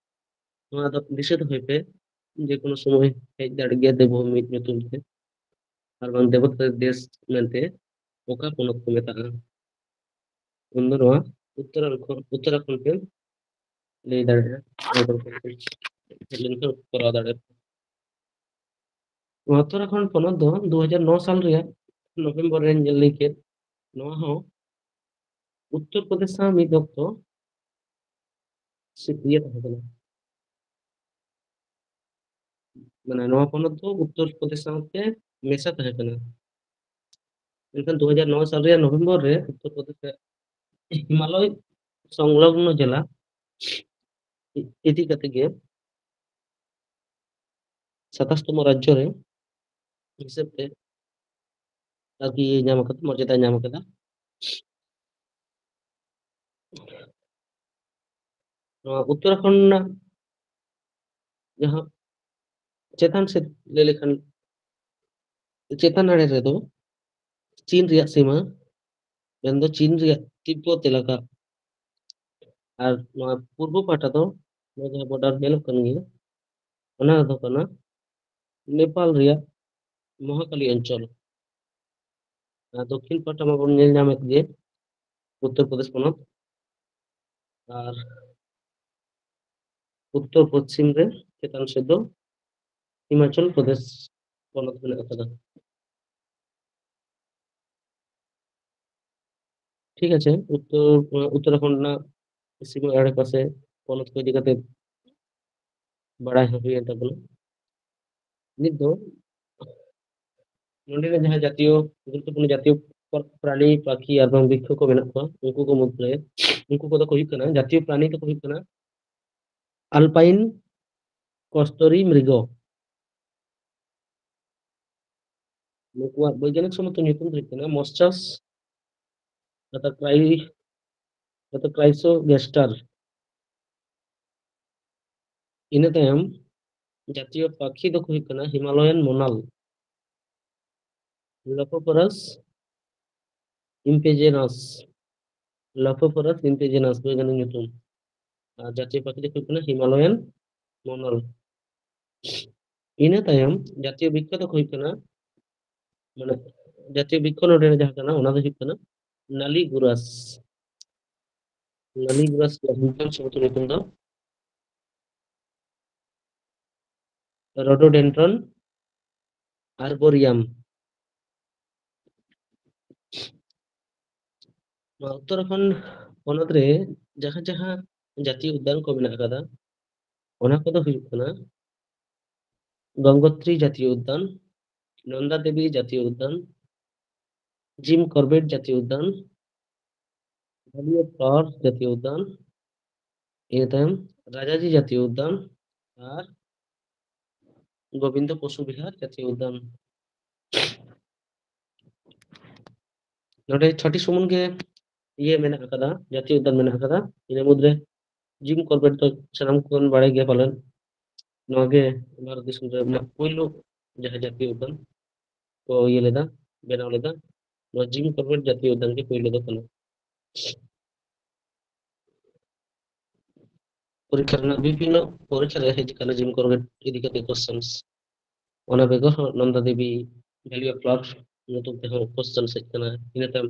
ᱱᱚᱣᱟ ᱫᱚ ᱫᱤᱥᱟᱹ ᱫᱚᱦᱚᱭ ᱯᱮ, ᱡᱮ ᱠᱳᱱᱳ ᱥᱚᱢᱚᱭ ᱦᱮᱡ ᱫᱟᱲᱮᱜ ᱜᱮᱭᱟ ᱫᱮᱵᱚᱵᱷᱩᱢᱤ ᱧᱩᱛᱩᱢ ᱛᱮ, ᱟᱨ ᱵᱟᱝ ᱫᱮᱵᱚᱛᱟদের ᱫᱮᱥ ᱢᱮᱱᱛᱮ ᱚᱠᱟ ᱯᱚᱱᱚᱛ ᱠᱚ ᱢᱮᱛᱟᱜᱼᱟ᱾ ᱩᱱᱫᱚ ᱱᱚᱣᱟ ᱩᱛᱛᱚᱨᱟᱠᱷᱚᱸᱰ, ᱩᱛᱛᱚᱨᱟᱠᱷᱚᱸᱰ ᱯᱮ ᱞᱟᱹᱭ ᱫᱟᱲᱮᱭᱟᱜᱼᱟ, ᱦᱮᱡ ᱞᱮᱱᱠᱷᱟᱱ ᱠᱚᱨᱟᱣ ᱫᱟᱲᱮᱭᱟᱜᱼᱟ᱾ ᱱᱚᱣᱟ ᱩᱛᱛᱚᱨᱟᱠᱷᱚᱸᱰ ᱯᱚᱱᱚᱛ ᱫᱚ ᱫᱩ ᱦᱟᱡᱟᱨ ᱱᱚ ᱥᱟᱞ ᱨᱮᱭᱟᱜ ᱱᱚᱵᱷᱮᱢᱵᱚᱨ ᱨᱮᱧ ᱞᱟᱹᱭ ᱠᱮᱫ, ᱱᱚᱣᱟ ᱦᱚᱸ ᱩᱛᱛᱚᱨ ᱯᱨᱚᱫᱮᱥ ᱥᱟᱶ ᱢᱤᱫ ᱚᱠᱛᱚ ᱥᱤ-, ᱤᱭᱟᱹ ᱛᱟᱦᱮᱸ ᱠᱟᱱᱟ, ᱢᱟᱱᱮ ᱱᱚᱣᱟ ᱯᱚᱱᱚᱛ ᱫᱚ ᱩᱛᱛᱚᱨ ᱯᱨᱚᱫᱮᱥ ᱥᱟᱶᱛᱮ ᱢᱮᱥᱟ ᱛᱟᱦᱮᱸ ᱠᱟᱱᱟ᱾ ᱢᱮᱱᱠᱷᱟᱱ ᱫᱩ ᱦᱟᱡᱟᱨ ᱱᱚ ᱥᱟᱞ ᱨᱮᱭᱟᱜ ᱱᱚᱵᱷᱮᱢᱵᱚᱨ ᱨᱮ ᱩᱛᱛᱚᱨ ᱯᱨᱚᱫᱮᱥ ᱨᱮ ᱦᱤᱢᱟᱞᱚᱭ ᱥᱚᱝᱞᱚᱜᱱᱚ ᱡᱮᱞᱟ ᱤ-, ᱤᱫᱤ ᱠᱟᱛᱮ ᱜᱮ ᱥᱟᱛᱟᱥ ᱛᱚᱢᱚ ᱨᱟᱡᱽᱡᱚ ᱨᱮ ᱦᱤᱥᱟᱹᱵ ᱛᱮ ᱟᱨᱠᱤ ᱧᱟᱢ ᱟᱠᱟᱫᱟ, ᱢᱚᱨᱡᱟᱫᱟ ᱧᱟᱢ ᱟᱠᱟᱫᱟ᱾ ᱱᱚᱣᱟ ᱩᱛᱛᱚᱨᱟᱠᱷᱚᱸᱰ ᱨᱮᱱᱟᱜ ᱡᱟᱦᱟᱸ ᱪᱮᱛᱟᱱ ᱥᱮᱫ ᱞᱟᱹᱭ ᱞᱮᱠᱷᱟᱱ, ᱪᱮᱛᱟᱱ ᱟᱲᱮ ᱨᱮᱫᱚ ᱪᱤᱱ ᱨᱮᱭᱟᱜ ᱥᱤᱢᱟᱹ, ᱢᱮᱱᱫᱚ ᱪᱤᱱ ᱨᱮᱭᱟᱜ ᱛᱤᱵᱵᱚᱛ ᱮᱞᱟᱠᱟ, ᱟᱨ ᱱᱚᱣᱟ ᱯᱩᱨᱵᱚ ᱯᱟᱦᱴᱟ ᱫᱚ ᱱᱚᱣᱟ ᱡᱟᱦᱟᱸ ᱵᱚᱰᱟᱨ ᱧᱮᱞᱚᱜ ᱠᱟᱱ ᱜᱮᱭᱟ, ᱚᱱᱟ ᱫᱚ ᱠᱟᱱᱟ ᱱᱮᱯᱟᱞ ᱨᱮᱭᱟᱜ ᱢᱚᱦᱟᱠᱟᱞᱤ ᱚᱧᱪᱚᱞ᱾ ᱟᱨ ᱫᱚᱠᱠᱷᱤᱱ ᱯᱟᱦᱴᱟ ᱢᱟᱵᱚᱱ ᱧᱮᱞ ᱧᱟᱢᱮᱫ ᱜᱮ, ᱩᱛᱛᱚᱨ ᱯᱨᱚᱫᱮᱥ ᱯᱚᱱᱚᱛ, ᱟᱨ ᱩᱛᱛᱚᱨ ᱯᱚᱪᱷᱤᱢ ᱨᱮ ᱪᱮᱛᱟᱱ ᱥᱮᱫ ᱫᱚ ᱦᱤᱢᱟᱪᱚᱞ ᱯᱨᱚᱫᱮᱥ ᱯᱚᱱᱚᱛ ᱢᱮᱱᱟᱜ ᱟᱠᱟᱫᱟ᱾ ᱴᱷᱤᱠ ᱟᱪᱷᱮ, ᱩᱛᱛᱚᱨ, ᱩᱛᱛᱚᱨᱟᱠᱷᱚᱸᱰ ᱨᱮᱱᱟᱜ ᱥᱤᱢᱟᱹ ᱟᱲᱮ ᱯᱟᱥᱮ ᱯᱚᱱᱚᱛ ᱠᱚ ᱤᱫᱤ ᱠᱟᱛᱮ ᱵᱟᱲᱟᱭ ᱦᱚᱸ ᱦᱩᱭᱮᱱ ᱛᱟᱵᱚᱱᱟ᱾ ᱱᱤᱛ ᱫᱚ ᱱᱚᱰᱮᱱᱟᱜ ᱡᱟᱦᱟᱸ ᱡᱟᱛᱤᱭᱚ, ᱜᱩᱨᱩᱛᱛᱚᱯᱩᱨᱱᱚ ᱡᱟᱛᱤᱭᱚ ᱯᱨᱟᱱᱤ, ᱯᱟᱠᱷᱤ ᱟᱨ ᱵᱟᱝ ᱵᱨᱤᱠᱠᱷᱚ ᱠᱚ ᱢᱮᱱᱟᱜ ᱠᱚᱣᱟ, ᱩᱱᱠᱩ ᱠᱚ ᱢᱩᱫᱽᱨᱮ, ᱩᱱᱠᱩ ᱠᱚᱫᱚ ᱠᱚ ᱦᱩᱭᱩᱜ ᱠᱟᱱᱟ, ᱡᱟᱛᱤᱭᱚ ᱯᱨᱟᱱᱤ ᱫᱚᱠᱚ ᱦᱩᱭᱩᱜ ᱠᱟᱱᱟ ᱟᱞᱯᱟᱭᱤᱱ ᱠᱚᱥᱛᱚᱨᱤ ᱢᱨᱤᱜᱚ᱾ ᱱᱩᱠᱩᱣᱟᱜ ᱵᱳᱭᱜᱟᱱᱤᱠ ᱥᱚᱢᱢᱚᱛᱚ ᱧᱩᱛᱩᱢ ᱫᱚ ᱦᱩᱭᱩᱜ ᱠᱟᱱᱟ ᱢᱚᱥᱪᱟᱥ ᱢᱮᱛᱟᱠᱨᱟᱭ-, ᱢᱮᱛᱟᱠᱨᱟᱭᱥᱳᱜᱮᱥᱴᱟᱨ᱾ ᱤᱱᱟᱹ ᱛᱟᱭᱚᱢ ᱡᱟᱛᱤᱭᱚ ᱯᱟᱠᱷᱤ ᱫᱚᱠᱚ ᱦᱩᱭᱩᱜ ᱠᱟᱱᱟ ᱦᱤᱢᱟᱞᱚᱭᱟᱱ ᱢᱳᱱᱟᱞ, ᱞᱟᱯᱷᱳᱯᱚᱨᱟᱥ ᱤᱢᱯᱮᱡᱮᱱᱟᱥ, ᱞᱟᱯᱷᱳᱯᱚᱨᱟᱥ ᱤᱢᱯᱮᱡᱮᱱᱟᱥ ᱵᱳᱭᱜᱟᱱᱤᱠ ᱧᱩᱛᱩᱢ᱾ ᱟᱨ ᱡᱟᱛᱤᱭᱚ ᱯᱟᱠᱷᱤ ᱫᱚᱠᱚ ᱦᱩᱭᱩᱜ ᱠᱟᱱᱟ ᱦᱤᱢᱟᱞᱚᱭᱟᱱ ᱢᱳᱱᱟᱞ᱾ ᱤᱱᱟᱹ ᱛᱟᱭᱚᱢ ᱡᱟᱛᱤᱭᱚ ᱵᱨᱤᱠᱠᱷᱚ ᱫᱚᱠᱚ ᱦᱩᱭᱩᱜ ᱠᱟᱱᱟ, ᱢᱟᱱᱮ, ᱡᱟᱛᱤᱭᱚ ᱵᱨᱤᱠᱠᱷᱚ ᱱᱚᱰᱮ ᱡᱟᱦᱟᱸ ᱠᱟᱱᱟ, ᱚᱱᱟ ᱫᱚ ᱦᱩᱭᱩᱜ ᱠᱟᱱᱟ ᱱᱟᱞᱤ ᱜᱩᱨᱟᱥ᱾ ᱱᱟᱞᱤ ᱜᱩᱨᱟᱥ ᱨᱮᱭᱟᱜ ᱵᱤᱜᱽᱜᱟᱱ ᱥᱚᱢᱢᱚᱛᱚ ᱧᱩᱛᱩᱢ ᱫᱚ ᱨᱳᱰᱳᱰᱮᱱᱰᱨᱚᱱ ᱟᱨᱵᱳᱨᱤᱭᱟᱢ᱾ ᱱᱚᱣᱟ ᱩᱛᱛᱚᱨᱟᱠᱷᱚᱸᱰ ᱯᱚᱱᱚᱛ ᱨᱮ ᱡᱟᱦᱟᱸ ᱡᱟᱦᱟᱸ ᱡᱟᱛᱤᱭᱚ ᱩᱫᱽᱫᱟᱱ ᱠᱚ ᱢᱮᱱᱟᱜ ᱟᱠᱟᱫᱟ, ᱚᱱᱟ ᱠᱚᱫᱚ ᱦᱩᱭᱩᱜ ᱠᱟᱱᱟ ᱜᱚᱝᱜᱳᱛᱨᱤ ᱡᱟᱛᱤᱭᱚ ᱩᱫᱽᱫᱟᱱ, ᱱᱚᱱᱫᱟ ᱫᱮᱵᱤ ᱡᱟᱛᱤᱭᱚ ᱩᱫᱽᱫᱟᱱ, ᱡᱤᱢ ᱠᱚᱨᱵᱮᱴ ᱡᱟᱛᱤᱭᱚ ᱩᱫᱽᱫᱟᱱ, ᱵᱷᱮᱞᱤ ᱚᱯᱷ ᱯᱞᱟᱣᱟᱨᱥ ᱡᱟᱛᱤᱭᱚ ᱩᱫᱽᱫᱟᱱ, ᱤᱱᱟᱹ ᱛᱟᱭᱚᱢ ᱨᱟᱡᱟᱡᱤ ᱡᱟᱛᱤᱭᱚ ᱩᱫᱽᱫᱟᱱ ᱟᱨ ᱜᱳᱵᱤᱱᱫᱚ ᱯᱚᱥᱩ ᱵᱤᱦᱟᱨ ᱡᱟᱛᱤᱭᱚ ᱩᱫᱽᱫᱟᱱ᱾ ᱱᱚᱰᱮ ᱪᱷᱚᱴᱤ ᱥᱩᱢᱩᱝ ᱜᱮ ᱤᱭᱟᱹ ᱢᱮᱱᱟᱜ ᱟᱠᱟᱫᱟ, ᱡᱟᱛᱤᱭᱚ ᱩᱫᱽᱫᱟᱱ ᱢᱮᱱᱟᱜ ᱟᱠᱟᱫᱟ᱾ ᱤᱱᱟᱹ ᱢᱩᱫᱽᱨᱮ ᱡᱤᱢ ᱠᱚᱨᱵᱮᱴ ᱫᱚ ᱥᱟᱱᱟᱢ ᱠᱚᱵᱚᱱ ᱵᱟᱲᱟᱭ ᱜᱮᱭᱟ ᱯᱟᱞᱮᱱ᱾ ᱱᱚᱣᱟ ᱜᱮ ᱵᱷᱟᱨᱚᱛ ᱫᱤᱥᱚᱢ ᱨᱮ ᱯᱩᱭᱞᱩ ᱡᱟᱦᱟᱸ ᱡᱟᱛᱤᱭᱚ ᱩᱫᱽᱫᱟᱱ ᱠᱚ ᱤᱭᱟᱹ ᱞᱮᱫᱟ, ᱵᱮᱱᱟᱣ ᱞᱮᱫᱟ, ᱱᱚᱣᱟ ᱡᱤᱢ ᱠᱚᱨᱵᱮᱴ ᱡᱟᱛᱤᱭᱚ ᱩᱫᱽᱫᱟᱱ ᱜᱮ ᱯᱩᱭᱞᱩ ᱫᱚ ᱠᱟᱱᱟ᱾ ᱯᱚᱨᱤᱠᱠᱷᱟ ᱨᱮᱱᱟᱜ ᱵᱤᱵᱷᱤᱱᱱᱚ ᱯᱚᱨᱤᱠᱠᱷᱟ ᱨᱮ ᱦᱮᱡ ᱟᱠᱟᱱᱟ ᱡᱤᱢ ᱠᱚᱨᱵᱮᱴ ᱤᱫᱤ ᱠᱟᱛᱮ ᱠᱚᱥᱪᱮᱱᱥ᱾ ᱚᱱᱟ ᱵᱮᱜᱚᱨ ᱦᱚᱸ ᱱᱚᱱᱫᱟ ᱫᱮᱵᱤ ᱵᱷᱮᱞᱤ ᱚᱯᱷ ᱯᱞᱟᱣᱟᱨ ᱧᱩᱛᱩᱢ ᱛᱮᱦᱚᱸ ᱠᱚᱥᱪᱮᱱᱥ ᱦᱮᱡ ᱟᱠᱟᱱᱟ᱾ ᱤᱱᱟᱹ ᱛᱟᱭᱚᱢ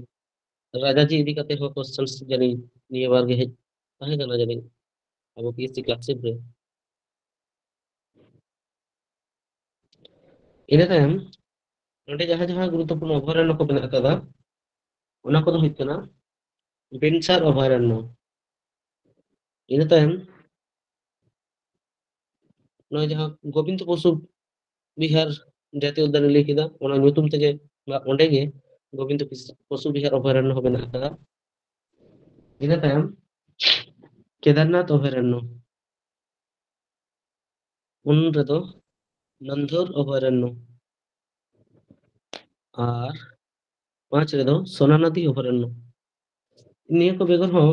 ᱨᱟᱡᱟᱡᱤ ᱤᱫᱤ ᱠᱟᱛᱮ ᱦᱚᱸ ᱠᱚᱥᱪᱮᱱᱥ ᱡᱟᱹᱱᱤᱡ ᱱᱤᱭᱟᱹ ᱵᱟᱨ ᱜᱮ ᱦᱮᱡ ᱛᱟᱦᱮᱸ ᱠᱟᱱᱟ ᱡᱟᱹᱱᱤᱡ ᱟᱵᱚ ᱯᱤ ᱮᱥ ᱥᱤ ᱠᱞᱟᱥᱤᱠ ᱨᱮ᱾ ᱤᱱᱟᱹ ᱛᱟᱭᱚᱢ ᱱᱚᱰᱮ ᱡᱟᱦᱟᱸ ᱡᱟᱦᱟᱸ ᱜᱩᱨᱩᱛᱛᱚᱯᱩᱨᱱᱚ ᱚᱵᱷᱚᱭᱟᱨᱚᱱᱱᱚ ᱠᱚ ᱢᱮᱱᱟᱜ ᱟᱠᱟᱫᱟ, ᱚᱱᱟ ᱠᱚᱫᱚ ᱦᱩᱭᱩᱜ ᱠᱟᱱᱟ ᱵᱮᱱᱥᱟᱨ ᱚᱵᱷᱚᱭᱟᱨᱚᱱᱱᱚ, ᱤᱱᱟᱹ ᱛᱟᱭᱚᱢ ᱱᱚᱜᱼᱚᱭ ᱡᱟᱦᱟᱸ ᱜᱳᱵᱤᱱᱫ ᱯᱚᱥᱩ ᱵᱤᱦᱟᱨ ᱡᱟᱛᱤᱭᱚ ᱩᱫᱽᱫᱟᱱ ᱞᱟᱹᱭ ᱠᱮᱫᱟ, ᱚᱱᱟ ᱧᱩᱛᱩᱢ ᱛᱮᱜᱮ ᱵᱟ ᱚᱸᱰᱮ ᱜᱮ ᱜᱳᱵᱤᱱᱫ ᱯᱚᱥᱩ ᱵᱤᱦᱟᱨ ᱚᱵᱷᱚᱭᱟᱨᱚᱱᱱᱚ ᱦᱚᱸ ᱢᱮᱱᱟᱜ ᱟᱠᱟᱫᱟ᱾ ᱤᱱᱟᱹ ᱛᱟᱭᱚᱢ ᱠᱮᱫᱟᱨᱱᱟᱛᱷ ᱚᱵᱷᱚᱭᱟᱨᱚᱱᱱᱚ, ᱩᱱ ᱨᱮᱫᱚ ᱱᱟᱱᱫᱷᱚᱨ ᱚᱵᱷᱚᱭᱟᱨᱚᱱᱱᱚ, ᱟᱨ ᱯᱟᱸᱪ ᱨᱮᱫᱚ ᱥᱳᱱᱟᱱᱟᱫᱤ ᱚᱵᱷᱚᱭᱟᱨᱚᱱᱱᱚ᱾ ᱱᱤᱭᱟᱹ ᱠᱚ ᱵᱮᱜᱚᱨ ᱦᱚᱸ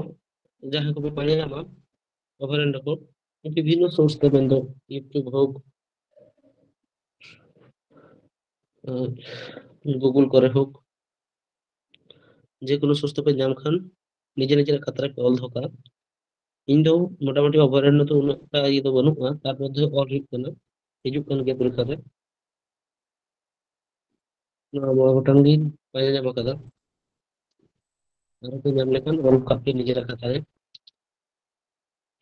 ᱡᱟᱦᱟᱸ ᱠᱚᱯᱮ ᱯᱟᱸᱡᱟ ᱧᱟᱢᱟ ᱚᱵᱷᱚᱭᱟᱨᱚᱱᱱᱚ ᱠᱚ ᱵᱤᱵᱷᱤᱱᱱᱚ ᱥᱳᱨᱥ ᱛᱮ, ᱢᱮᱱᱫᱚ YouTube ᱦᱳᱠ, ᱜᱩᱜᱩᱞ ᱠᱚᱨᱮ ᱦᱳᱠ, ᱡᱮᱠᱳᱱᱳ ᱥᱳᱨᱥ ᱛᱮᱯᱮ ᱧᱟᱢ ᱠᱷᱟᱱ ᱱᱤᱡᱮ ᱱᱤᱡᱮᱨᱟᱜ ᱠᱷᱟᱛᱟ ᱨᱮᱯᱮ ᱚᱞ ᱫᱚᱦᱚ ᱠᱟᱜᱼᱟ᱾ ᱤᱧ ᱫᱚ ᱢᱚᱴᱟᱢᱩᱴᱤ ᱚᱵᱷᱚᱭᱟᱨᱚᱱᱱᱚ ᱫᱚ ᱩᱱᱟᱹᱜ ᱮᱠᱴᱟ ᱤᱭᱟᱹ ᱫᱚ ᱵᱟᱹᱱᱩᱜᱼᱟ, ᱛᱟᱨ ᱢᱚᱫᱽᱫᱷᱮ ᱚᱞ ᱦᱩᱭᱩᱜ ᱠᱟᱱᱟ, ᱦᱤᱡᱩᱜ ᱠᱟᱱ ᱜᱮᱭᱟ ᱯᱚᱨᱤᱠᱠᱷᱟ ᱨᱮ᱾ ᱱᱚᱣᱟ ᱢᱚᱬᱮ ᱜᱚᱴᱟᱝ ᱜᱤᱧ ᱯᱟᱸᱡᱟ ᱧᱟᱢ ᱟᱠᱟᱫᱟ᱾ ᱟᱨᱚ ᱯᱮ ᱧᱟᱢ ᱞᱮᱠᱷᱟᱱ ᱚᱞ ᱠᱟᱜ ᱯᱮ ᱱᱤᱡᱮᱨᱟᱜ ᱠᱷᱟᱛᱟ ᱨᱮ᱾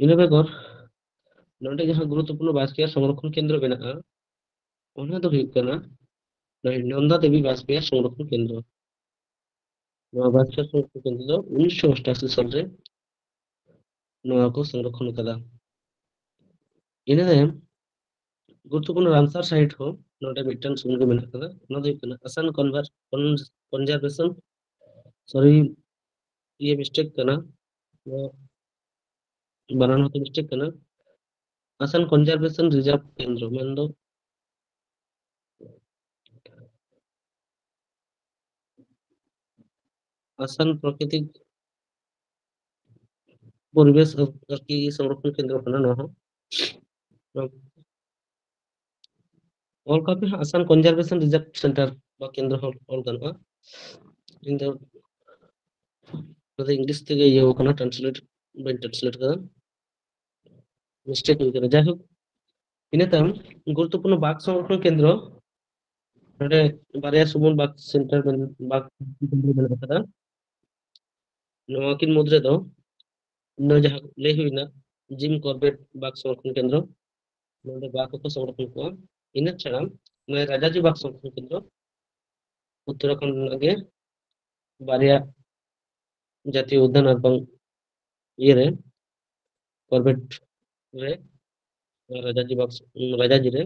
ᱤᱱᱟᱹ ᱵᱮᱜᱚᱨ ᱱᱚᱰᱮ ᱡᱟᱦᱟᱸ ᱜᱩᱨᱩᱛᱛᱚᱯᱩᱨᱱᱚ ᱵᱟᱡᱽᱯᱮᱭᱤ ᱥᱚᱝᱨᱚᱠᱷᱚᱱ ᱠᱮᱱᱫᱨᱚ ᱢᱮᱱᱟᱜᱼᱟ, ᱚᱱᱟ ᱫᱚ ᱦᱩᱭᱩᱜ ᱠᱟᱱᱟ ᱱᱚᱣᱟ ᱱᱚᱱᱫᱟ ᱫᱮᱵᱤ ᱵᱟᱡᱽᱯᱮᱭᱤ ᱥᱚᱝᱨᱚᱠᱷᱚᱱ ᱠᱮᱱᱫᱨᱚ᱾ ᱱᱚᱣᱟ ᱵᱟᱡᱽᱯᱮᱭᱤ ᱥᱚᱝᱨᱚᱠᱷᱚᱱ ᱠᱮᱱᱫᱨᱚ ᱫᱚ ᱩᱱᱤᱥᱥᱚ ᱚᱥᱴᱟᱥᱤ ᱥᱟᱞ ᱨᱮ ᱱᱚᱣᱟ ᱠᱚ ᱥᱚᱝᱨᱚᱠᱷᱚᱱ ᱟᱠᱟᱫᱟ᱾ ᱤᱱᱟᱹ ᱛᱟᱭᱚᱢ ᱜᱩᱨᱩᱛᱛᱚᱯᱩᱨᱱᱚ ᱨᱟᱢᱥᱟᱨ ᱥᱟᱭᱤᱴ ᱦᱚᱸ ᱱᱚᱰᱮ ᱢᱤᱫᱴᱟᱝ ᱥᱩᱢᱩᱝ ᱜᱮ ᱢᱮᱱᱟᱜ ᱟᱠᱟᱫᱟ᱾ ᱚᱱᱟ ᱫᱚ ᱦᱩᱭᱩᱜ ᱠᱟᱱᱟ ᱟᱥᱟᱱ ᱠᱚᱱᱡᱟᱨᱵᱷᱮᱥᱚᱱ, ᱥᱚᱨᱤ, ᱤᱭᱟᱹ ᱢᱤᱥᱴᱮᱠ ᱠᱟᱱᱟ, ᱱᱚᱣᱟ ᱵᱟᱱᱟᱱ ᱦᱚᱸᱛᱚ ᱢᱤᱥᱴᱮᱠ ᱠᱟᱱᱟ᱾ ᱟᱥᱟᱱ ᱠᱚᱱᱡᱟᱨᱵᱷᱮᱥᱚᱱ ᱨᱤᱡᱟᱨᱵᱷ ᱠᱮᱱᱫᱨᱚ, ᱢᱮᱱᱫᱚ ᱟᱥᱟᱱ ᱯᱨᱟᱠᱨᱤᱛᱤᱠ ᱯᱚᱨᱤᱵᱮᱥ ᱟᱨᱠᱤ ᱥᱚᱝᱨᱚᱠᱷᱚᱱ ᱠᱮᱱᱫᱨᱚ ᱠᱟᱱᱟ ᱱᱚᱣᱟ ᱦᱚᱸ᱾ ᱚᱞ ᱠᱟᱜ ᱯᱮ ᱦᱟᱸᱜ, ᱟᱥᱟᱱ ᱠᱚᱱᱡᱟᱨᱵᱷᱮᱥᱚᱱ ᱨᱤᱡᱟᱨᱵᱷ ᱥᱮᱱᱴᱟᱨ ᱵᱟ ᱠᱮᱱᱫᱨᱚ ᱦᱚᱸ ᱚᱞ ᱜᱟᱱᱚᱜᱼᱟ᱾ ᱤᱧ ᱫᱚ ᱱᱚᱣᱟ ᱫᱚ ᱤᱝᱞᱤᱥ ᱛᱮᱜᱮ ᱤᱭᱟᱹ ᱠᱟᱱᱟ, ᱴᱨᱟᱱᱥᱞᱮᱴ ᱵᱟᱹᱧ ᱴᱨᱟᱱᱥᱞᱮᱴ ᱠᱟᱫᱟ, ᱢᱤᱥᱴᱮᱠ ᱦᱩᱭ ᱠᱟᱱᱟ᱾ ᱡᱟᱭᱦᱳᱠ, ᱤᱱᱟᱹ ᱛᱟᱭᱚᱢ ᱜᱩᱨᱩᱛᱛᱚᱯᱩᱨᱱᱚ ᱵᱟᱜᱽ ᱥᱚᱝᱨᱚᱠᱷᱚᱱ ᱠᱮᱱᱫᱨᱚ, ᱱᱚᱰᱮ ᱵᱟᱨᱭᱟ ᱥᱩᱢᱩᱝ ᱵᱟᱜᱽ ᱥᱮᱱᱴᱟᱨ ᱢᱮᱱ-, ᱵᱟᱜᱽ ᱠᱮᱱᱫᱨᱚ ᱢᱮᱱᱟᱜ ᱟᱠᱟᱫᱟ᱾ ᱱᱚᱣᱟ ᱠᱤᱱ ᱢᱩᱫᱽ ᱨᱮᱫᱚ ᱱᱚᱣᱟ ᱡᱟᱦᱟᱸ ᱞᱟᱹᱭ ᱦᱩᱭᱱᱟ, ᱡᱤᱢ ᱠᱚᱨᱵᱮᱴ ᱵᱟᱜᱽ ᱥᱚᱝᱨᱚᱠᱷᱚᱱ ᱠᱮᱱᱫᱨᱚ, ᱱᱚᱰᱮ ᱵᱟᱜᱽ ᱠᱚᱠᱚ ᱥᱚᱝᱨᱚᱠᱷᱚᱱ ᱠᱚᱣᱟ᱾ ᱤᱱᱟᱹ ᱪᱷᱟᱲᱟ ᱱᱚᱣᱟ ᱨᱟᱡᱟᱡᱤ ᱵᱟᱜᱽ ᱥᱚᱝᱨᱚᱠᱷᱚᱱ ᱠᱮᱱᱫᱨᱚ ᱩᱛᱛᱚᱨᱟᱠᱷᱚᱸᱰ ᱨᱮᱱᱟᱜ ᱜᱮ ᱵᱟᱨᱭᱟ ᱡᱟᱛᱤᱭᱚ ᱩᱫᱽᱫᱟᱱ ᱟᱨ ᱵᱟᱝ ᱤᱭᱟᱹᱨᱮ ᱠᱚᱨᱵᱮᱴ ᱨᱮ, ᱨᱟᱡᱟᱡᱤ ᱵᱟᱜᱽ, ᱨᱟᱡᱟᱡᱤ ᱨᱮ,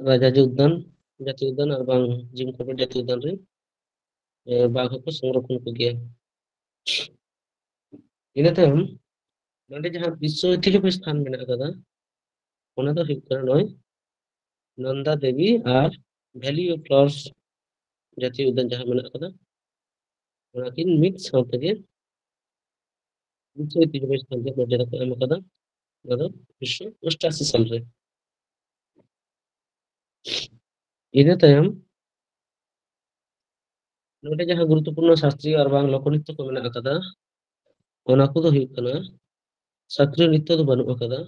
ᱨᱟᱡᱟᱡᱤ ᱩᱫᱽᱫᱟᱱ, ᱡᱟᱹᱛᱤᱭᱚ ᱩᱫᱽᱫᱟᱱ ᱟᱨ ᱵᱟᱝ ᱡᱤᱢ ᱠᱚᱨᱵᱮᱴ ᱡᱟᱹᱛᱤᱭᱚ ᱩᱫᱽᱫᱟᱱ ᱨᱮ, ᱮ, ᱵᱟᱜᱽ ᱦᱚᱸᱠᱚ ᱥᱚᱝᱨᱚᱠᱷᱚᱱ ᱠᱚᱜᱮᱭᱟ᱾ ᱤᱱᱟᱹ ᱛᱟᱭᱚᱢ ᱱᱚᱰᱮ ᱡᱟᱦᱟᱸ ᱵᱤᱥᱥᱚ ᱳᱭᱛᱤᱦᱡᱚ ᱥᱛᱷᱟᱱ ᱢᱮᱱᱟᱜ ᱟᱠᱟᱫᱟ, ᱚᱱᱟ ᱫᱚ ᱦᱩᱭᱩᱜ ᱠᱟᱱᱟ ᱱᱚᱜᱼᱚᱭ ᱱᱚᱱᱫᱟ ᱫᱮᱵᱤ ᱟᱨ ᱵᱷᱮᱞᱤ ᱚᱯᱷ ᱯᱞᱟᱣᱟᱨᱥ ᱡᱟᱹᱛᱤᱭᱚ ᱩᱫᱽᱫᱟᱱ ᱡᱟᱦᱟᱸ ᱢᱮᱱᱟᱜ ᱟᱠᱟᱫᱟ, ᱚᱱᱟᱠᱤᱱ ᱢᱤᱫ ᱥᱟᱶ ᱛᱮᱜᱮ ᱵᱤᱥᱥᱚ ᱳᱭᱛᱤᱦᱡᱚ ᱥᱛᱷᱟᱱ ᱨᱮᱭᱟᱜ ᱢᱚᱨᱡᱟᱫᱟ ᱠᱚ ᱮᱢ ᱟᱠᱟᱫᱟ, ᱚᱱᱟ ᱫᱚ ᱩᱱᱤᱥᱥᱚ ᱚᱥᱴᱟᱥᱤ ᱥᱟᱞ ᱨᱮ᱾ ᱤᱱᱟᱹ ᱛᱟᱭᱚᱢ ᱱᱚᱰᱮ ᱡᱟᱦᱟᱸ ᱜᱩᱨᱩᱛᱛᱚᱯᱩᱨᱱᱚ ᱥᱟᱥᱛᱨᱤᱭᱚ ᱟᱨ ᱵᱟᱝ ᱞᱳᱠ ᱱᱨᱤᱛᱛᱚ ᱠᱚ ᱢᱮᱱᱟᱜ ᱟᱠᱟᱫᱟ, ᱚᱱᱟ ᱠᱚᱫᱚ ᱦᱩᱭᱩᱜ ᱠᱟᱱᱟ, ᱥᱟᱥᱛᱨᱤᱭᱚ ᱱᱨᱤᱛᱛᱚ ᱫᱚ ᱵᱟᱹᱱᱩᱜ ᱟᱠᱟᱫᱟ,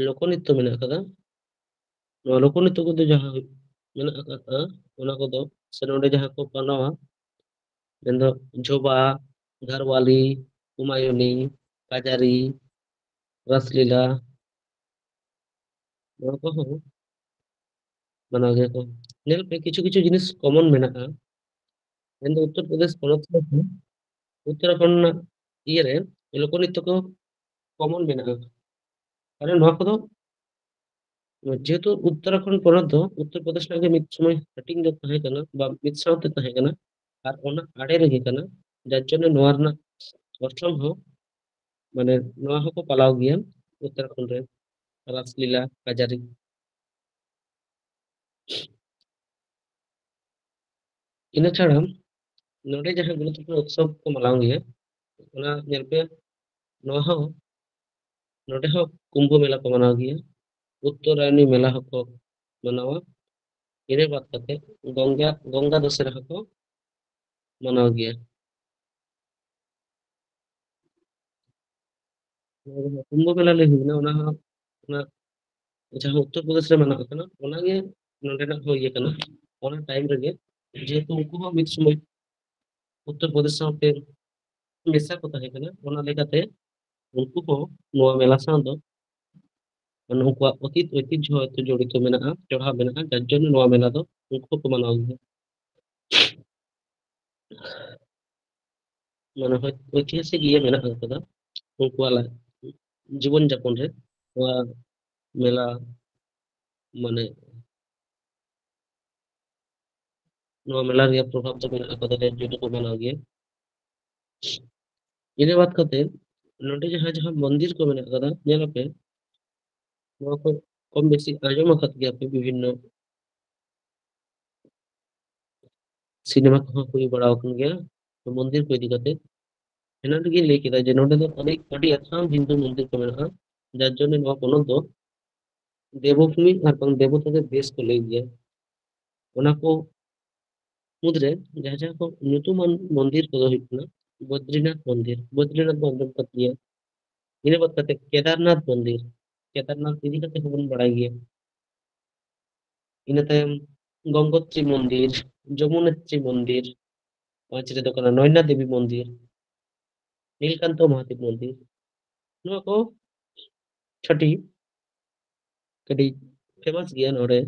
ᱞᱳᱠ ᱱᱨᱤᱛᱛᱚ ᱢᱮᱱᱟᱜ ᱟᱠᱟᱫᱟ᱾ ᱱᱚᱣᱟ ᱞᱳᱠ ᱱᱨᱤᱛᱛᱚ ᱠᱚᱫᱚ ᱡᱟᱦᱟᱸ ᱢᱮᱱᱟᱜ ᱟᱠᱟᱫᱟ, ᱚᱱᱟ ᱠᱚᱫᱚ ᱥᱮ ᱱᱚᱰᱮ ᱡᱟᱦᱟᱸ ᱠᱚ ᱯᱟᱞᱟᱣᱟ, ᱢᱮᱱᱫᱚ ᱡᱷᱳᱵᱟ, ᱜᱷᱟᱨᱣᱟᱞᱤ, ᱠᱩᱢᱟᱭᱩᱱᱤ, ᱠᱟᱡᱟᱨᱤ, ᱨᱟᱥᱞᱤᱞᱟ, ᱱᱚᱣᱟ ᱠᱚᱦᱚᱸ ᱢᱟᱱᱟᱣ ᱜᱮᱭᱟ ᱠᱚ᱾ ᱧᱮᱞ ᱯᱮ, ᱠᱤᱪᱷᱩ ᱠᱤᱪᱷᱩ ᱡᱤᱱᱤᱥ ᱠᱚᱢᱚᱱ ᱢᱮᱱᱟᱜᱼᱟ᱾ ᱢᱮᱱᱫᱚ ᱩᱛᱛᱚᱨ ᱯᱨᱚᱫᱮᱥ ᱯᱚᱱᱚᱛ ᱨᱮ, ᱩᱛᱛᱚᱨᱟᱠᱷᱚᱸᱰ ᱨᱮᱱᱟᱜ ᱤᱭᱟᱹ ᱨᱮ ᱞᱳᱠ ᱱᱨᱤᱛᱛᱚ ᱠᱚ ᱠᱚᱢᱚᱱ ᱢᱮᱱᱟᱜᱼᱟ᱾ ᱠᱟᱨᱚᱱ ᱱᱚᱣᱟ ᱠᱚᱫᱚ ᱡᱮᱦᱮᱛᱩ ᱩᱛᱛᱚᱨᱟᱠᱷᱚᱸᱰ ᱯᱚᱱᱚᱛ ᱫᱚ ᱩᱛᱛᱚᱨ ᱯᱨᱚᱫᱮᱥ ᱨᱮᱱᱟᱜ ᱜᱮ ᱢᱤᱫ ᱥᱚᱢᱚᱭ ᱦᱟᱹᱴᱤᱧ ᱫᱚ ᱛᱟᱦᱮᱸ ᱠᱟᱱᱟ ᱵᱟ ᱢᱤᱫ ᱥᱟᱶᱛᱮ ᱛᱟᱦᱮᱸ ᱠᱟᱱᱟ, ᱟᱨ ᱚᱱᱟ ᱟᱲᱮ ᱨᱮᱜᱮ ᱠᱟᱱᱟ, ᱡᱟᱨ ᱡᱚᱱᱱᱚ ᱱᱚᱣᱟ ᱨᱮᱱᱟᱜ ᱚᱨᱥᱚᱝ ᱦᱚᱸ ᱢᱟᱱᱮ ᱱᱚᱣᱟ ᱦᱚᱸᱠᱚ ᱯᱟᱞᱟᱣ ᱜᱮᱭᱟ ᱩᱛᱛᱚᱨᱟᱠᱷᱚᱸᱰ ᱨᱮ, ᱨᱟᱥᱞᱤᱞᱟ, ᱠᱟᱡᱟᱨᱤ᱾ ᱤᱱᱟᱹ ᱪᱷᱟᱲᱟ ᱱᱚᱰᱮ ᱡᱟᱦᱟᱸ ᱜᱩᱨᱩᱛᱛᱚᱯᱩᱨᱱᱚ ᱩᱛᱥᱚᱵ ᱠᱚ ᱢᱟᱱᱟᱣ ᱜᱮᱭᱟ, ᱚᱱᱟ ᱧᱮᱞ ᱯᱮ, ᱱᱚᱣᱟ ᱦᱚᱸ, ᱱᱚᱰᱮ ᱦᱚᱸ ᱠᱩᱢᱵᱷᱚ ᱢᱮᱞᱟ ᱠᱚ ᱢᱟᱱᱟᱣ ᱜᱮᱭᱟ, ᱩᱛᱛᱚᱨᱟᱭᱚᱱᱤ ᱢᱮᱞᱟ ᱦᱚᱸᱠᱚ ᱢᱟᱱᱟᱣᱟ᱾ ᱤᱱᱟᱹ ᱵᱟᱫ ᱠᱟᱛᱮ ᱜᱚᱝᱜᱟ, ᱜᱚᱝᱜᱟ ᱫᱚᱥᱮᱨᱟ ᱦᱚᱸᱠᱚ ᱢᱟᱱᱟᱣ ᱜᱮᱭᱟ᱾ ᱱᱚᱣᱟ ᱡᱟᱦᱟᱸ ᱠᱩᱢᱵᱷᱚ ᱢᱮᱞᱟ ᱞᱟᱹᱭ ᱦᱩᱭᱱᱟ, ᱚᱱᱟ ᱦᱚᱸ, ᱚᱱᱟ ᱡᱟᱦᱟᱸ ᱩᱛᱛᱚᱨ ᱯᱨᱚᱫᱮᱥ ᱨᱮ ᱢᱟᱱᱟᱜ ᱠᱟᱱᱟ, ᱚᱱᱟᱜᱮ ᱱᱚᱰᱮᱱᱟᱜ ᱦᱚᱸ ᱤᱭᱟᱹ ᱠᱟᱱᱟ᱾ ᱚᱱᱟ ᱴᱟᱭᱤᱢ ᱨᱮᱜᱮ ᱡᱮᱦᱮᱛᱩ ᱩᱱᱠᱩ ᱦᱚᱸ ᱢᱤᱫ ᱥᱚᱢᱚᱭ ᱩᱛᱛᱚᱨ ᱯᱨᱚᱫᱮᱥ ᱥᱟᱶᱛᱮ ᱢᱮᱥᱟ ᱠᱚ ᱛᱟᱦᱮᱸ ᱠᱟᱱᱟ, ᱚᱱᱟ ᱞᱮᱠᱟᱛᱮ ᱩᱱᱠᱩ ᱦᱚᱸ ᱱᱚᱣᱟ ᱢᱮᱞᱟ ᱥᱟᱶ ᱫᱚ, ᱢᱟᱱᱮ, ᱩᱱᱠᱩᱣᱟᱜ ᱚᱛᱤᱛ ᱳᱭᱛᱤᱦᱡᱚ ᱦᱚᱭᱛᱳ ᱡᱚᱲᱤᱛᱚ ᱢᱮᱱᱟᱜᱼᱟ, ᱡᱚᱲᱟᱣ ᱢᱮᱱᱟᱜᱼᱟ, ᱡᱟᱨ ᱡᱚᱱᱱᱚ ᱱᱚᱣᱟ ᱢᱮᱞᱟ ᱫᱚ ᱩᱱᱠᱩ ᱦᱚᱸᱠᱚ ᱢᱟᱱᱟᱣ ᱜᱮᱭᱟ᱾ ᱢᱟᱱᱮ, ᱦᱚᱭ-, ᱳᱭᱛᱤᱦᱟᱥᱤᱠ ᱤᱭᱟᱹ ᱢᱮᱱᱟᱜ ᱟᱠᱟᱫᱟ᱾ ᱩᱱᱠᱩᱣᱟᱜ ᱞᱟ-, ᱡᱤᱵᱚᱱ ᱡᱟᱯᱚᱱ ᱨᱮ ᱱᱚᱣᱟ ᱢᱮᱞᱟ, ᱢᱟᱱᱮ, ᱱᱚᱣᱟ ᱢᱮᱞᱟ ᱨᱮᱭᱟᱜ ᱯᱨᱚᱵᱷᱟᱵᱽ ᱫᱚ ᱢᱮᱱᱟᱜ ᱟᱠᱟᱫᱟ, ᱡᱟᱨ ᱡᱚᱱᱱᱚ ᱠᱚ ᱢᱟᱱᱟᱣ ᱜᱮᱭᱟ᱾ ᱤᱱᱟᱹ ᱵᱟᱫ ᱠᱟᱛᱮ ᱱᱚᱰᱮ ᱡᱟᱦᱟᱸ ᱡᱟᱦᱟᱸ ᱢᱚᱱᱫᱤᱨ ᱠᱚ ᱢᱮᱱᱟᱜ ᱟᱠᱟᱫᱟ, ᱧᱮᱞ ᱟᱯᱮ, ᱱᱚᱣᱟ ᱠᱚ ᱠᱚᱢ ᱵᱮᱥᱤ ᱟᱸᱡᱚᱢ ᱟᱠᱟᱫ ᱜᱮᱭᱟ ᱯᱮ, ᱵᱤᱵᱷᱤᱱᱱᱚ ᱥᱤᱱᱮᱢᱟ ᱠᱚᱦᱚᱸ ᱦᱩᱭ ᱵᱟᱲᱟ ᱟᱠᱟᱱ ᱜᱮᱭᱟ ᱢᱚᱱᱫᱤᱨ ᱠᱚ ᱤᱫᱤ ᱠᱟᱛᱮ᱾ ᱮᱱᱟᱝ ᱨᱮᱜᱮᱧ ᱞᱟᱹᱭ ᱠᱮᱫᱟ ᱡᱮ ᱱᱚᱰᱮ ᱫᱚ ᱟᱹᱰᱤ, ᱟᱹᱰᱤ ᱟᱛᱷᱟᱢ ᱦᱤᱱᱫᱩ ᱢᱚᱱᱫᱤᱨ ᱠᱚ ᱢᱮᱱᱟᱜᱼᱟ, ᱡᱟᱨ ᱡᱚᱱᱱᱚ ᱱᱚᱣᱟ ᱯᱚᱱᱚᱛ ᱫᱚ ᱫᱮᱵᱚᱵᱷᱩᱢᱤ ᱟᱨ ᱵᱟᱝ ᱫᱮᱵᱚᱛᱟ ᱫᱚ ᱵᱮᱥ ᱠᱚ ᱞᱟᱹᱭ ᱜᱮᱭᱟ᱾ ᱚᱱᱟ ᱠᱚ ᱢᱩᱫᱽᱨᱮ ᱡᱟᱦᱟᱸ ᱡᱟᱦᱟᱸ ᱠᱚ ᱧᱩᱛᱩᱢᱟᱱ ᱢᱚᱱᱫᱤᱨ ᱠᱚᱫᱚ ᱦᱩᱭᱩᱜ ᱠᱟᱱᱟ ᱵᱚᱫᱨᱤᱱᱟᱛᱷ ᱢᱚᱱᱫᱤᱨ, ᱵᱚᱫᱨᱤᱱᱟᱛᱷ ᱵᱚᱱ ᱟᱸᱡᱚᱢ ᱠᱟᱫ ᱜᱮᱭᱟ᱾ ᱤᱱᱟᱹ ᱵᱟᱫ ᱠᱟᱛᱮ ᱠᱮᱫᱟᱨᱱᱟᱛᱷ ᱢᱚᱱᱫᱤᱨ, ᱠᱮᱫᱟᱨᱱᱟᱛᱷ ᱤᱫᱤ ᱠᱟᱛᱮ ᱦᱚᱸᱵᱚᱱ ᱵᱟᱲᱟᱭ ᱜᱮᱭᱟ᱾ ᱤᱱᱟᱹ ᱛᱟᱭᱚᱢ ᱜᱚᱝᱜᱳᱛᱨᱤ ᱢᱚᱱᱫᱤᱨ, ᱡᱚᱢᱩᱱᱮᱛᱨᱤ ᱢᱚᱱᱫᱤᱨ, ᱯᱟᱸᱪ ᱨᱮᱫᱚ ᱠᱟᱱᱟ ᱱᱚᱭᱱᱟ ᱫᱮᱵᱤ ᱢᱚᱱᱫᱤᱨ, ᱱᱤᱞᱠᱟᱱᱛᱚ ᱢᱚᱦᱟᱫᱮᱵ ᱢᱚᱱᱫᱤᱨ᱾ ᱱᱚᱣᱟ ᱠᱚ ᱪᱷᱚᱴᱤ ᱠᱟᱹᱴᱤᱡ ᱯᱷᱮᱢᱟᱥ ᱜᱮᱭᱟ ᱱᱚᱰᱮ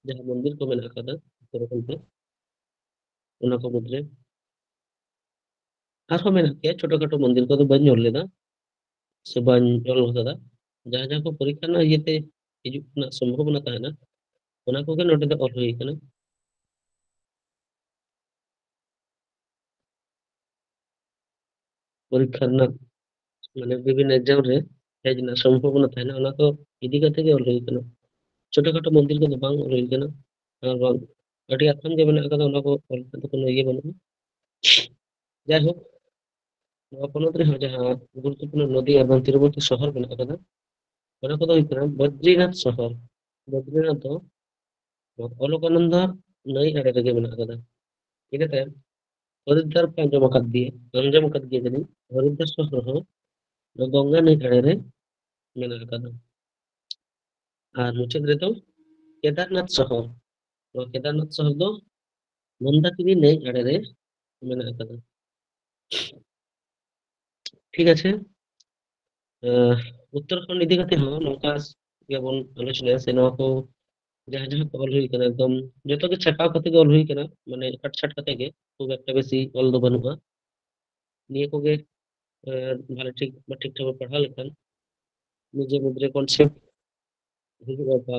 ᱡᱟᱦᱟᱸ ᱢᱚᱱᱫᱤᱨ ᱠᱚ ᱢᱮᱱᱟᱜ ᱟᱠᱟᱫᱟ ᱩᱛᱛᱚᱨᱟᱠᱷᱚᱸᱰ ᱨᱮ, ᱚᱱᱟ ᱠᱚ ᱢᱩᱫᱽᱨᱮ ᱟᱨᱦᱚᱸ ᱢᱮᱱᱟᱜ ᱜᱮᱭᱟ ᱪᱷᱳᱴᱳ ᱠᱷᱟᱴᱳ ᱢᱚᱱᱫᱤᱨ ᱠᱚᱫᱚ ᱵᱟᱹᱧ ᱧᱮᱞ ᱞᱮᱫᱟ ᱥᱮ ᱵᱟᱹᱧ ᱚᱞ ᱟᱠᱟᱫᱟ᱾ ᱡᱟᱦᱟᱸ ᱡᱟᱦᱟᱸ ᱠᱚ ᱯᱚᱨᱤᱠᱠᱷᱟ ᱨᱮᱱᱟᱜ ᱤᱭᱟᱹᱛᱮ ᱦᱤᱡᱩᱜ ᱨᱮᱱᱟᱜ ᱥᱚᱢᱵᱷᱚᱵᱚᱱᱟ ᱛᱟᱦᱮᱱᱟ, ᱚᱱᱟ ᱠᱚᱜᱮ ᱱᱚᱰᱮ ᱫᱚ ᱚᱞ ᱦᱩᱭ ᱟᱠᱟᱱᱟ᱾ ᱯᱚᱨᱤᱠᱠᱷᱟ ᱨᱮᱱᱟᱜ, ᱢᱟᱱᱮ, ᱵᱤᱵᱷᱤᱱᱱᱚ ᱮᱠᱡᱟᱢ ᱨᱮ ᱦᱮᱡ ᱨᱮᱱᱟᱜ ᱥᱚᱢᱵᱷᱚᱵᱚᱱᱟ ᱛᱟᱦᱮᱱᱟ, ᱚᱱᱟ ᱠᱚ ᱤᱫᱤ ᱠᱟᱛᱮ ᱜᱮ ᱚᱞ ᱦᱩᱭ ᱟᱠᱟᱱᱟ᱾ ᱪᱷᱳᱴᱳ ᱠᱷᱟᱴᱳ ᱢᱚᱱᱫᱤᱨ ᱠᱚᱫᱚ ᱵᱟᱝ ᱚᱞ ᱦᱩᱭ ᱟᱠᱟᱱᱟ, ᱟᱨ ᱵᱟᱝ ᱟᱹᱰᱤ ᱟᱛᱷᱟᱢ ᱜᱮ ᱢᱮᱱᱟᱜ ᱟᱠᱟᱫᱟ, ᱚᱱᱟ ᱠᱚ ᱚᱞ ᱠᱟᱛᱮ ᱠᱳᱱᱳ ᱤᱭᱟᱹ ᱵᱟᱹᱱᱩᱜᱼᱟ᱾ ᱡᱟᱭᱦᱳᱠ, ᱱᱚᱣᱟ ᱯᱚᱱᱚᱛ ᱨᱮᱦᱚᱸ ᱡᱟᱦᱟᱸ ᱜᱩᱨᱩᱛᱛᱚᱯᱩᱨᱱᱚ ᱱᱚᱫᱤ ᱟᱨ ᱵᱟᱝ ᱛᱤᱨᱚᱵᱚᱨᱛᱤ ᱥᱚᱦᱚᱨ ᱢᱮᱱᱟᱜ ᱟᱠᱟᱫᱟ, ᱚᱱᱟ ᱠᱚᱫᱚ ᱦᱩᱭᱩᱜ ᱠᱟᱱᱟ ᱵᱚᱫᱨᱤᱱᱟᱛᱷ ᱥᱚᱦᱚᱨ᱾ ᱵᱚᱫᱨᱤᱱᱟᱛᱷ ᱫᱚ ᱚᱞᱚᱠᱟᱱᱚᱱᱫᱟ ᱱᱟᱹᱭ ᱟᱲᱮ ᱨᱮᱜᱮ ᱢᱮᱱᱟᱜ ᱟᱠᱟᱫᱟ᱾ ᱤᱱᱟᱹ ᱛᱟᱭᱚᱢ ᱦᱚᱨᱤᱫᱽᱫᱟᱨ ᱯᱮ ᱟᱸᱡᱚᱢ ᱟᱠᱟᱫ ᱜᱮᱭᱟ, ᱟᱸᱡᱚᱢ ᱟᱠᱟᱫ ᱜᱮᱭᱟ ᱡᱟᱹᱱᱤᱡ, ᱦᱚᱨᱤᱫᱽᱫᱟᱨ ᱥᱚᱦᱚᱨ ᱦᱚᱸ ᱱᱚᱣᱟ ᱜᱚᱝᱜᱟ ᱱᱟᱹᱭ ᱟᱲᱮ ᱨᱮ ᱢᱮᱱᱟᱜ ᱟᱠᱟᱫᱟ᱾ ᱟᱨ ᱢᱩᱪᱟᱹᱫ ᱨᱮᱫᱚ ᱠᱮᱫᱟᱨᱱᱟᱛᱷ ᱥᱚᱦᱚᱨ᱾ ᱱᱚᱣᱟ ᱠᱮᱫᱟᱨᱱᱟᱛᱷ ᱥᱚᱦᱚᱨ ᱫᱚ ᱢᱚᱱᱫᱟᱠᱤᱱᱤ ᱱᱟᱹᱭ ᱟᱲᱮ ᱨᱮ ᱢᱮᱱᱟᱜ ᱟᱠᱟᱫᱟ᱾ ᱴᱷᱤᱠ ᱟᱪᱷᱮ, ᱟᱸ, ᱩᱛᱛᱚᱨᱟᱠᱷᱚᱸᱰ ᱤᱫᱤ ᱠᱟᱛᱮ ᱦᱚᱸ ᱱᱚᱝᱠᱟ ᱜᱮᱵᱚᱱ ᱟᱞᱳᱪᱚᱱᱟᱭᱟ, ᱥᱮ ᱱᱚᱣᱟ ᱠᱚ ᱡᱟᱦᱟᱸ ᱡᱟᱦᱟᱸ ᱠᱚ ᱚᱞ ᱦᱩᱭ ᱠᱟᱱᱟ, ᱮᱠᱫᱚᱢ ᱡᱚᱛᱚ ᱜᱮ ᱪᱷᱟᱯᱟᱣ ᱠᱟᱛᱮ ᱜᱮ ᱚᱞ ᱦᱩᱭ ᱠᱟᱱᱟ, ᱢᱟᱱᱮ ᱠᱟᱴ ᱪᱷᱟᱴ ᱠᱟᱛᱮ ᱜᱮ, ᱠᱷᱩᱵ ᱮᱠᱴᱟ ᱵᱮᱥᱤ ᱚᱞ ᱫᱚ ᱵᱟᱹᱱᱩᱜᱼᱟ᱾ ᱱᱤᱭᱟᱹ ᱠᱚᱜᱮ ᱮᱸ, ᱵᱷᱟᱞᱮ ᱴᱷᱤᱠ ᱵᱟ ᱴᱷᱤᱠ ᱴᱷᱟᱠ ᱵᱚ ᱯᱟᱲᱦᱟᱣ ᱞᱮᱠᱷᱟᱱ, ᱱᱤᱡᱮ ᱢᱩᱫᱽᱨᱮ concept ᱦᱤᱡᱩᱜᱼᱟ ᱵᱟ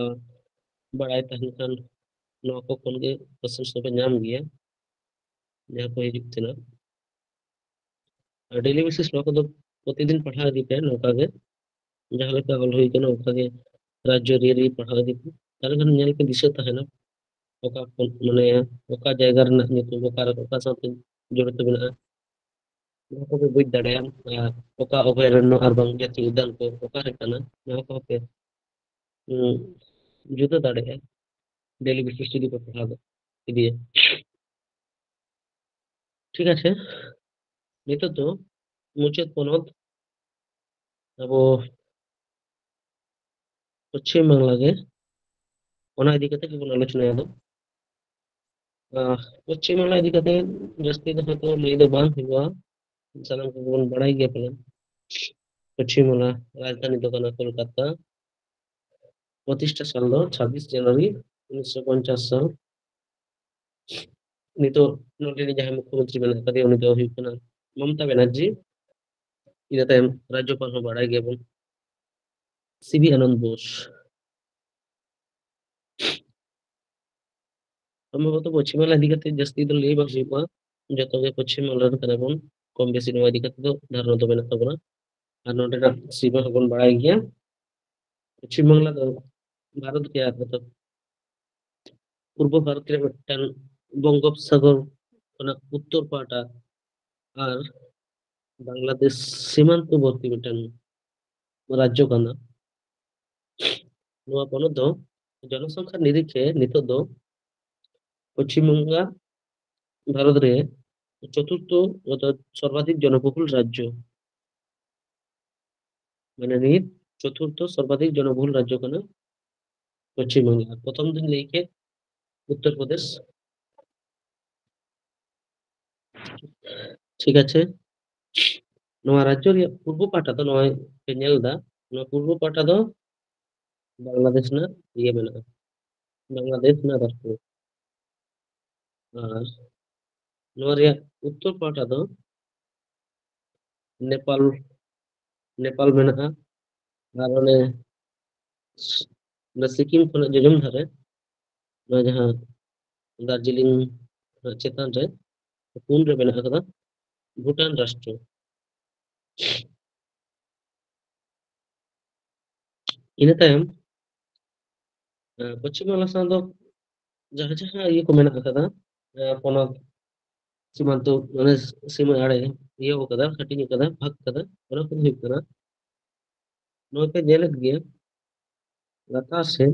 ᱵᱟᱲᱟᱭ ᱛᱟᱦᱮᱱ ᱠᱷᱟᱱ, ᱱᱚᱣᱟ ᱠᱚ ᱠᱷᱚᱱ ᱜᱮ questions ᱫᱚᱯᱮ ᱧᱟᱢ ᱜᱮᱭᱟ, ᱡᱟᱦᱟᱸ ᱠᱚ ᱦᱤᱡᱩᱜ ᱛᱟᱦᱮᱱᱟ᱾ ᱟᱨ daily basis ᱱᱚᱣᱟ ᱠᱚᱫᱚ ᱯᱨᱚᱛᱤᱫᱤᱱ ᱯᱟᱲᱦᱟᱣ ᱤᱫᱤ ᱯᱮ ᱱᱚᱝᱠᱟ ᱜᱮ, ᱡᱟᱦᱟᱸ ᱞᱮᱠᱟ ᱚᱞ ᱦᱩᱭ ᱠᱟᱱᱟ ᱚᱱᱠᱟ ᱜᱮ ᱨᱟᱡᱽ ᱡᱟᱹᱨᱤᱭᱟᱹᱨᱤ ᱯᱟᱲᱦᱟᱣ ᱤᱫᱤ ᱯᱮ, ᱛᱟᱦᱚᱞᱮ ᱠᱷᱟᱱ ᱧᱮᱞ ᱯᱮ ᱫᱤᱥᱟᱹ ᱛᱟᱦᱮᱱᱟ, ᱚᱠᱟ ᱠᱷᱚᱱ, ᱢᱟᱱᱮ, ᱚᱠᱟ ᱡᱟᱭᱜᱟ ᱨᱮᱱᱟᱜ ᱧᱩᱛᱩᱢ ᱚᱠᱟ ᱨᱮ, ᱚᱠᱟ ᱥᱟᱶᱛᱮ ᱡᱚᱲᱤᱛᱚ ᱢᱮᱱᱟᱜᱼᱟ, ᱱᱚᱣᱟ ᱠᱚᱯᱮ ᱵᱩᱡᱽ ᱫᱟᱲᱮᱭᱟᱜᱼᱟ᱾ ᱟᱨ ᱚᱠᱟ ᱚᱵᱷᱚᱭᱟᱨᱚᱱᱱᱚ ᱟᱨ ᱵᱟᱝ ᱡᱟᱹᱛᱤ ᱩᱫᱽᱫᱟᱱ ᱠᱚ ᱚᱠᱟ ᱨᱮ ᱠᱟᱱᱟ, ᱱᱚᱣᱟ ᱠᱚᱦᱚᱸ ᱯᱮ, ᱩᱸ, ᱡᱩᱫᱟᱹ ᱫᱟᱲᱮᱭᱟᱜᱼᱟ, daily basis ᱡᱩᱫᱤ ᱯᱮ ᱯᱟᱲᱦᱟᱣ ᱤᱫᱤᱭᱟ᱾ ᱴᱷᱤᱠ ᱟᱪᱷᱮ, ᱱᱤᱛᱚᱜ ᱫᱚ ᱢᱩᱪᱟᱹᱫ ᱯᱚᱱᱚᱛ ᱟᱵᱚ ᱯᱚᱪᱷᱤᱢ ᱵᱟᱝᱞᱟ ᱜᱮ, ᱚᱱᱟ ᱤᱫᱤ ᱠᱟᱛᱮ ᱜᱮᱵᱚᱱ ᱟᱞᱳᱪᱚᱱᱟᱭᱟ ᱟᱫᱚ᱾ ᱟᱦ, ᱯᱚᱪᱷᱤᱢ ᱵᱟᱝᱞᱟ ᱤᱫᱤ ᱠᱟᱛᱮ ᱡᱟᱹᱥᱛᱤ ᱫᱚ ᱦᱚᱭᱛᱳ ᱞᱟᱹᱭ ᱫᱚ ᱵᱟᱝ ᱦᱩᱭᱩᱜᱼᱟ, ᱥᱟᱱᱟᱢ ᱠᱚᱜᱮ ᱵᱚᱱ ᱵᱟᱲᱟᱭ ᱜᱮᱭᱟ ᱯᱟᱞᱮᱱ᱾ ᱯᱚᱪᱷᱤᱢ ᱵᱟᱝᱞᱟ ᱨᱟᱡᱽᱫᱷᱟᱱᱤ ᱫᱚ ᱠᱟᱱᱟ ᱠᱳᱞᱠᱟᱛᱟ᱾ ᱯᱨᱚᱛᱤᱥᱴᱷᱟ ᱥᱟᱞ ᱫᱚ ᱪᱷᱟᱵᱵᱤᱥ ᱡᱟᱱᱩᱣᱟᱨᱤ ᱩᱱᱤᱥᱥᱚ ᱯᱚᱧᱪᱟᱥ ᱥᱟᱞ᱾ ᱱᱤᱛᱚᱜ ᱱᱚᱰᱮ ᱨᱮ ᱡᱟᱦᱟᱸᱭ ᱢᱩᱠᱷᱭᱚᱢᱚᱱᱛᱨᱤ ᱢᱮᱱᱟᱜ ᱟᱠᱟᱫᱮᱭᱟ, ᱩᱱᱤ ᱫᱚ ᱦᱩᱭᱩᱜ ᱠᱟᱱᱟ ᱢᱚᱢᱚᱛᱟ ᱵᱮᱱᱟᱨᱡᱤ᱾ ᱤᱱᱟᱹ ᱛᱟᱭᱚᱢ ᱨᱟᱡᱽᱡᱚᱯᱟᱞ ᱦᱚᱸ ᱵᱟᱲᱟᱭ ᱜᱮᱭᱟᱵᱚᱱ, ᱥᱤ ᱵᱤ ᱟᱱᱚᱱᱫ ᱵᱳᱥ᱾ ᱥᱚᱢᱵᱷᱚᱵᱚᱛᱚ ᱯᱚᱪᱷᱤᱢ ᱵᱟᱝᱞᱟ ᱤᱫᱤ ᱠᱟᱛᱮ ᱡᱟᱹᱥᱛᱤ ᱫᱚ ᱞᱟᱹᱭ ᱵᱟᱝ ᱦᱩᱭᱩᱜᱼᱟ, ᱡᱚᱛᱚ ᱜᱮ ᱯᱚᱪᱷᱤᱢ ᱵᱟᱝᱞᱟ ᱨᱮᱱ ᱠᱟᱱᱟ ᱵᱚᱱ, ᱠᱚᱢ ᱵᱮᱥᱤ ᱱᱚᱣᱟ ᱤᱫᱤ ᱠᱟᱛᱮ ᱫᱚ ᱫᱷᱟᱨᱚᱱᱟ ᱫᱚ ᱢᱮᱱᱟᱜ ᱛᱟᱵᱚᱱᱟ᱾ ᱟᱨ ᱱᱚᱰᱮᱱᱟᱜ ᱥᱤᱢᱟᱹ ᱦᱚᱸᱵᱚᱱ ᱵᱟᱲᱟᱭ ᱜᱮᱭᱟ᱾ ᱯᱚᱪᱷᱤᱢ ᱵᱟᱝᱞᱟ ᱫᱚ ᱵᱷᱟᱨᱚᱛ ᱨᱮᱭᱟᱜ, ᱢᱚᱛᱞᱚᱵ, ᱯᱩᱨᱵᱚ ᱵᱷᱟᱨᱚᱛ ᱨᱮᱭᱟᱜ ᱢᱤᱫᱴᱟᱝ ᱵᱚᱝᱜᱳᱯᱥᱟᱜᱚᱨ ᱠᱷᱚᱱᱟᱜ ᱩᱛᱛᱚᱨ ᱯᱟᱦᱴᱟ ᱟᱨ ᱵᱟᱝᱞᱟᱫᱮᱥ ᱥᱤᱢᱟᱱᱛᱚᱵᱚᱨᱛᱤ ᱢᱤᱫᱴᱟᱝ ᱨᱟᱡᱽᱡᱚ ᱠᱟᱱᱟ᱾ ᱱᱚᱣᱟ ᱯᱚᱱᱚᱛ ᱫᱚ ᱡᱚᱱᱚᱥᱚᱝᱠᱷᱟ ᱱᱤᱨᱤᱠᱷᱮ ᱱᱤᱛᱚᱜ ᱫᱚ ᱯᱚᱪᱷᱤᱢ ᱵᱟᱝᱞᱟ ᱵᱷᱟᱨᱚᱛ ᱨᱮ ᱪᱚᱛᱩᱨᱛᱷᱚ, ᱚᱨᱛᱷᱟᱛ ᱥᱚᱨᱵᱟᱫᱷᱤᱠ ᱡᱚᱱᱚᱵᱚᱦᱩᱞ ᱨᱟᱡᱽᱡᱚ, ᱢᱟᱱᱮ ᱱᱤᱛ ᱪᱚᱛᱩᱨᱛᱷᱚ ᱥᱚᱨᱵᱟᱫᱷᱤᱠ ᱡᱚᱱᱚᱵᱚᱦᱩᱞ ᱨᱟᱡᱽᱡᱚ ᱠᱟᱱᱟ ᱯᱚᱪᱷᱤᱢ ᱵᱟᱝᱞᱟ᱾ ᱯᱨᱚᱛᱷᱚᱢ ᱫᱚᱧ ᱞᱟᱹᱭ ᱠᱮᱫ ᱩᱛᱛᱚᱨ ᱯᱨᱚᱫᱮᱥ᱾ ᱴᱷᱤᱠ ᱟᱪᱷᱮ, ᱱᱚᱣᱟ ᱨᱟᱡᱽᱡᱚ ᱨᱮᱭᱟᱜ ᱯᱩᱨᱵᱚ ᱯᱟᱦᱴᱟ ᱫᱚ ᱱᱚᱜᱼᱚᱭ ᱯᱮ ᱧᱮᱞ ᱮᱫᱟ, ᱱᱚᱣᱟ ᱯᱩᱨᱵᱚ ᱯᱟᱦᱴᱟ ᱫᱚ ᱵᱟᱝᱞᱟᱫᱮᱥ ᱨᱮᱱᱟᱜ ᱤᱭᱟᱹ ᱢᱮᱱᱟᱜᱼᱟ, ᱵᱟᱝᱞᱟᱫᱮᱥ ᱨᱮᱱᱟᱜ ᱨᱟᱥᱴᱨᱚ᱾ ᱟᱨ ᱱᱚᱣᱟ ᱨᱮᱭᱟᱜ ᱩᱛᱛᱚᱨ ᱯᱟᱦᱴᱟ ᱫᱚ ᱱᱮᱯᱟᱞ, ᱱᱮᱯᱟᱞ ᱢᱮᱱᱟᱜᱼᱟ᱾ ᱟᱨ ᱚᱱᱮ, ᱚᱱᱟ ᱥᱤᱠᱤᱢ ᱠᱷᱚᱱᱟᱜ ᱡᱚᱡᱚᱢ ᱫᱷᱟᱨᱮ, ᱱᱚᱣᱟ ᱡᱟᱦᱟᱸ ᱫᱟᱨᱡᱤᱞᱤᱝ ᱪᱮᱛᱟᱱ ᱨᱮ ᱯᱩᱱ ᱨᱮ ᱢᱮᱱᱟᱜ ᱟᱠᱟᱫᱟ ᱵᱷᱩᱴᱟᱱ ᱨᱟᱥᱴᱨᱚ᱾ ᱤᱱᱟᱹ ᱛᱟᱭᱚᱢ, ᱮ, ᱯᱚᱪᱷᱤᱢ ᱵᱟᱝᱞᱟ ᱥᱟᱶ ᱫᱚ ᱡᱟᱦᱟᱸ ᱡᱟᱦᱟᱸ ᱤᱭᱟᱹ ᱠᱚ ᱢᱮᱱᱟᱜ ᱟᱠᱟᱫᱟ, ᱮ, ᱯᱚᱱᱚᱛ ᱥᱤᱢᱟᱱᱛᱚ, ᱢᱟᱱᱮ ᱥᱤᱢᱟᱹ ᱟᱲᱮ ᱤᱭᱟᱹ ᱟᱠᱟᱫᱟ, ᱦᱟᱹᱴᱤᱧ ᱟᱠᱟᱫᱟ, ᱵᱷᱟᱜᱽ ᱟᱠᱟᱫᱟ, ᱚᱱᱟ ᱠᱚᱫᱚ ᱦᱩᱭᱩᱜ ᱠᱟᱱᱟ, ᱱᱚᱣᱟ ᱯᱮ ᱧᱮᱞᱮᱫ ᱜᱮᱭᱟ, ᱞᱟᱛᱟᱨ ᱥᱮᱫ,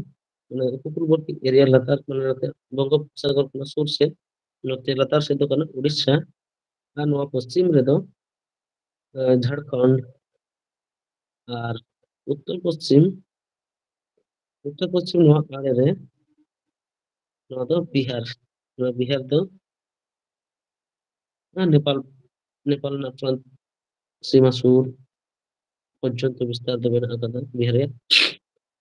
ᱢᱟᱱᱮ ᱩᱯᱚᱠᱩᱞᱵᱚᱨᱛᱤ area ᱞᱟᱛᱟᱨ, ᱢᱟᱱᱮ ᱱᱚᱛᱮ ᱵᱚᱝᱜᱳᱯᱥᱟᱜᱚᱨ ᱠᱷᱚᱱᱟᱜ ᱥᱩᱨ ᱥᱮᱫ, ᱱᱚᱛᱮ ᱞᱟᱛᱟᱨ ᱥᱮᱫ ᱫᱚ ᱠᱟᱱᱟ ᱩᱲᱤᱥᱥᱟ, ᱟᱨ ᱱᱚᱣᱟ ᱯᱚᱥᱪᱤᱢ ᱨᱮᱫᱚ, ᱮ, ᱡᱷᱟᱲᱠᱷᱚᱸᱰ, ᱟᱨ ᱩᱛᱛᱚᱨ ᱯᱚᱥᱪᱤᱢ, ᱩᱛᱛᱚᱨ ᱯᱚᱥᱪᱤᱢ ᱱᱚᱣᱟ ᱟᱲᱮ ᱨᱮ, ᱱᱚᱣᱟ ᱫᱚ ᱵᱤᱦᱟᱨ, ᱱᱚᱣᱟ ᱵᱤᱦᱟᱨ ᱫᱚ ᱟᱨ ᱱᱮᱯᱟᱞ, ᱱᱮᱯᱟᱞ ᱨᱮᱱᱟᱜ ᱯᱨᱟᱱᱛ ᱥᱤᱢᱟ ᱥᱩᱨ ᱯᱚᱨᱡᱚᱱᱛᱚ ᱵᱤᱥᱛᱟᱨ ᱫᱚ ᱢᱮᱱᱟᱜ ᱟᱠᱟᱫᱟ ᱵᱤᱦᱟᱨ ᱨᱮᱭᱟᱜ᱾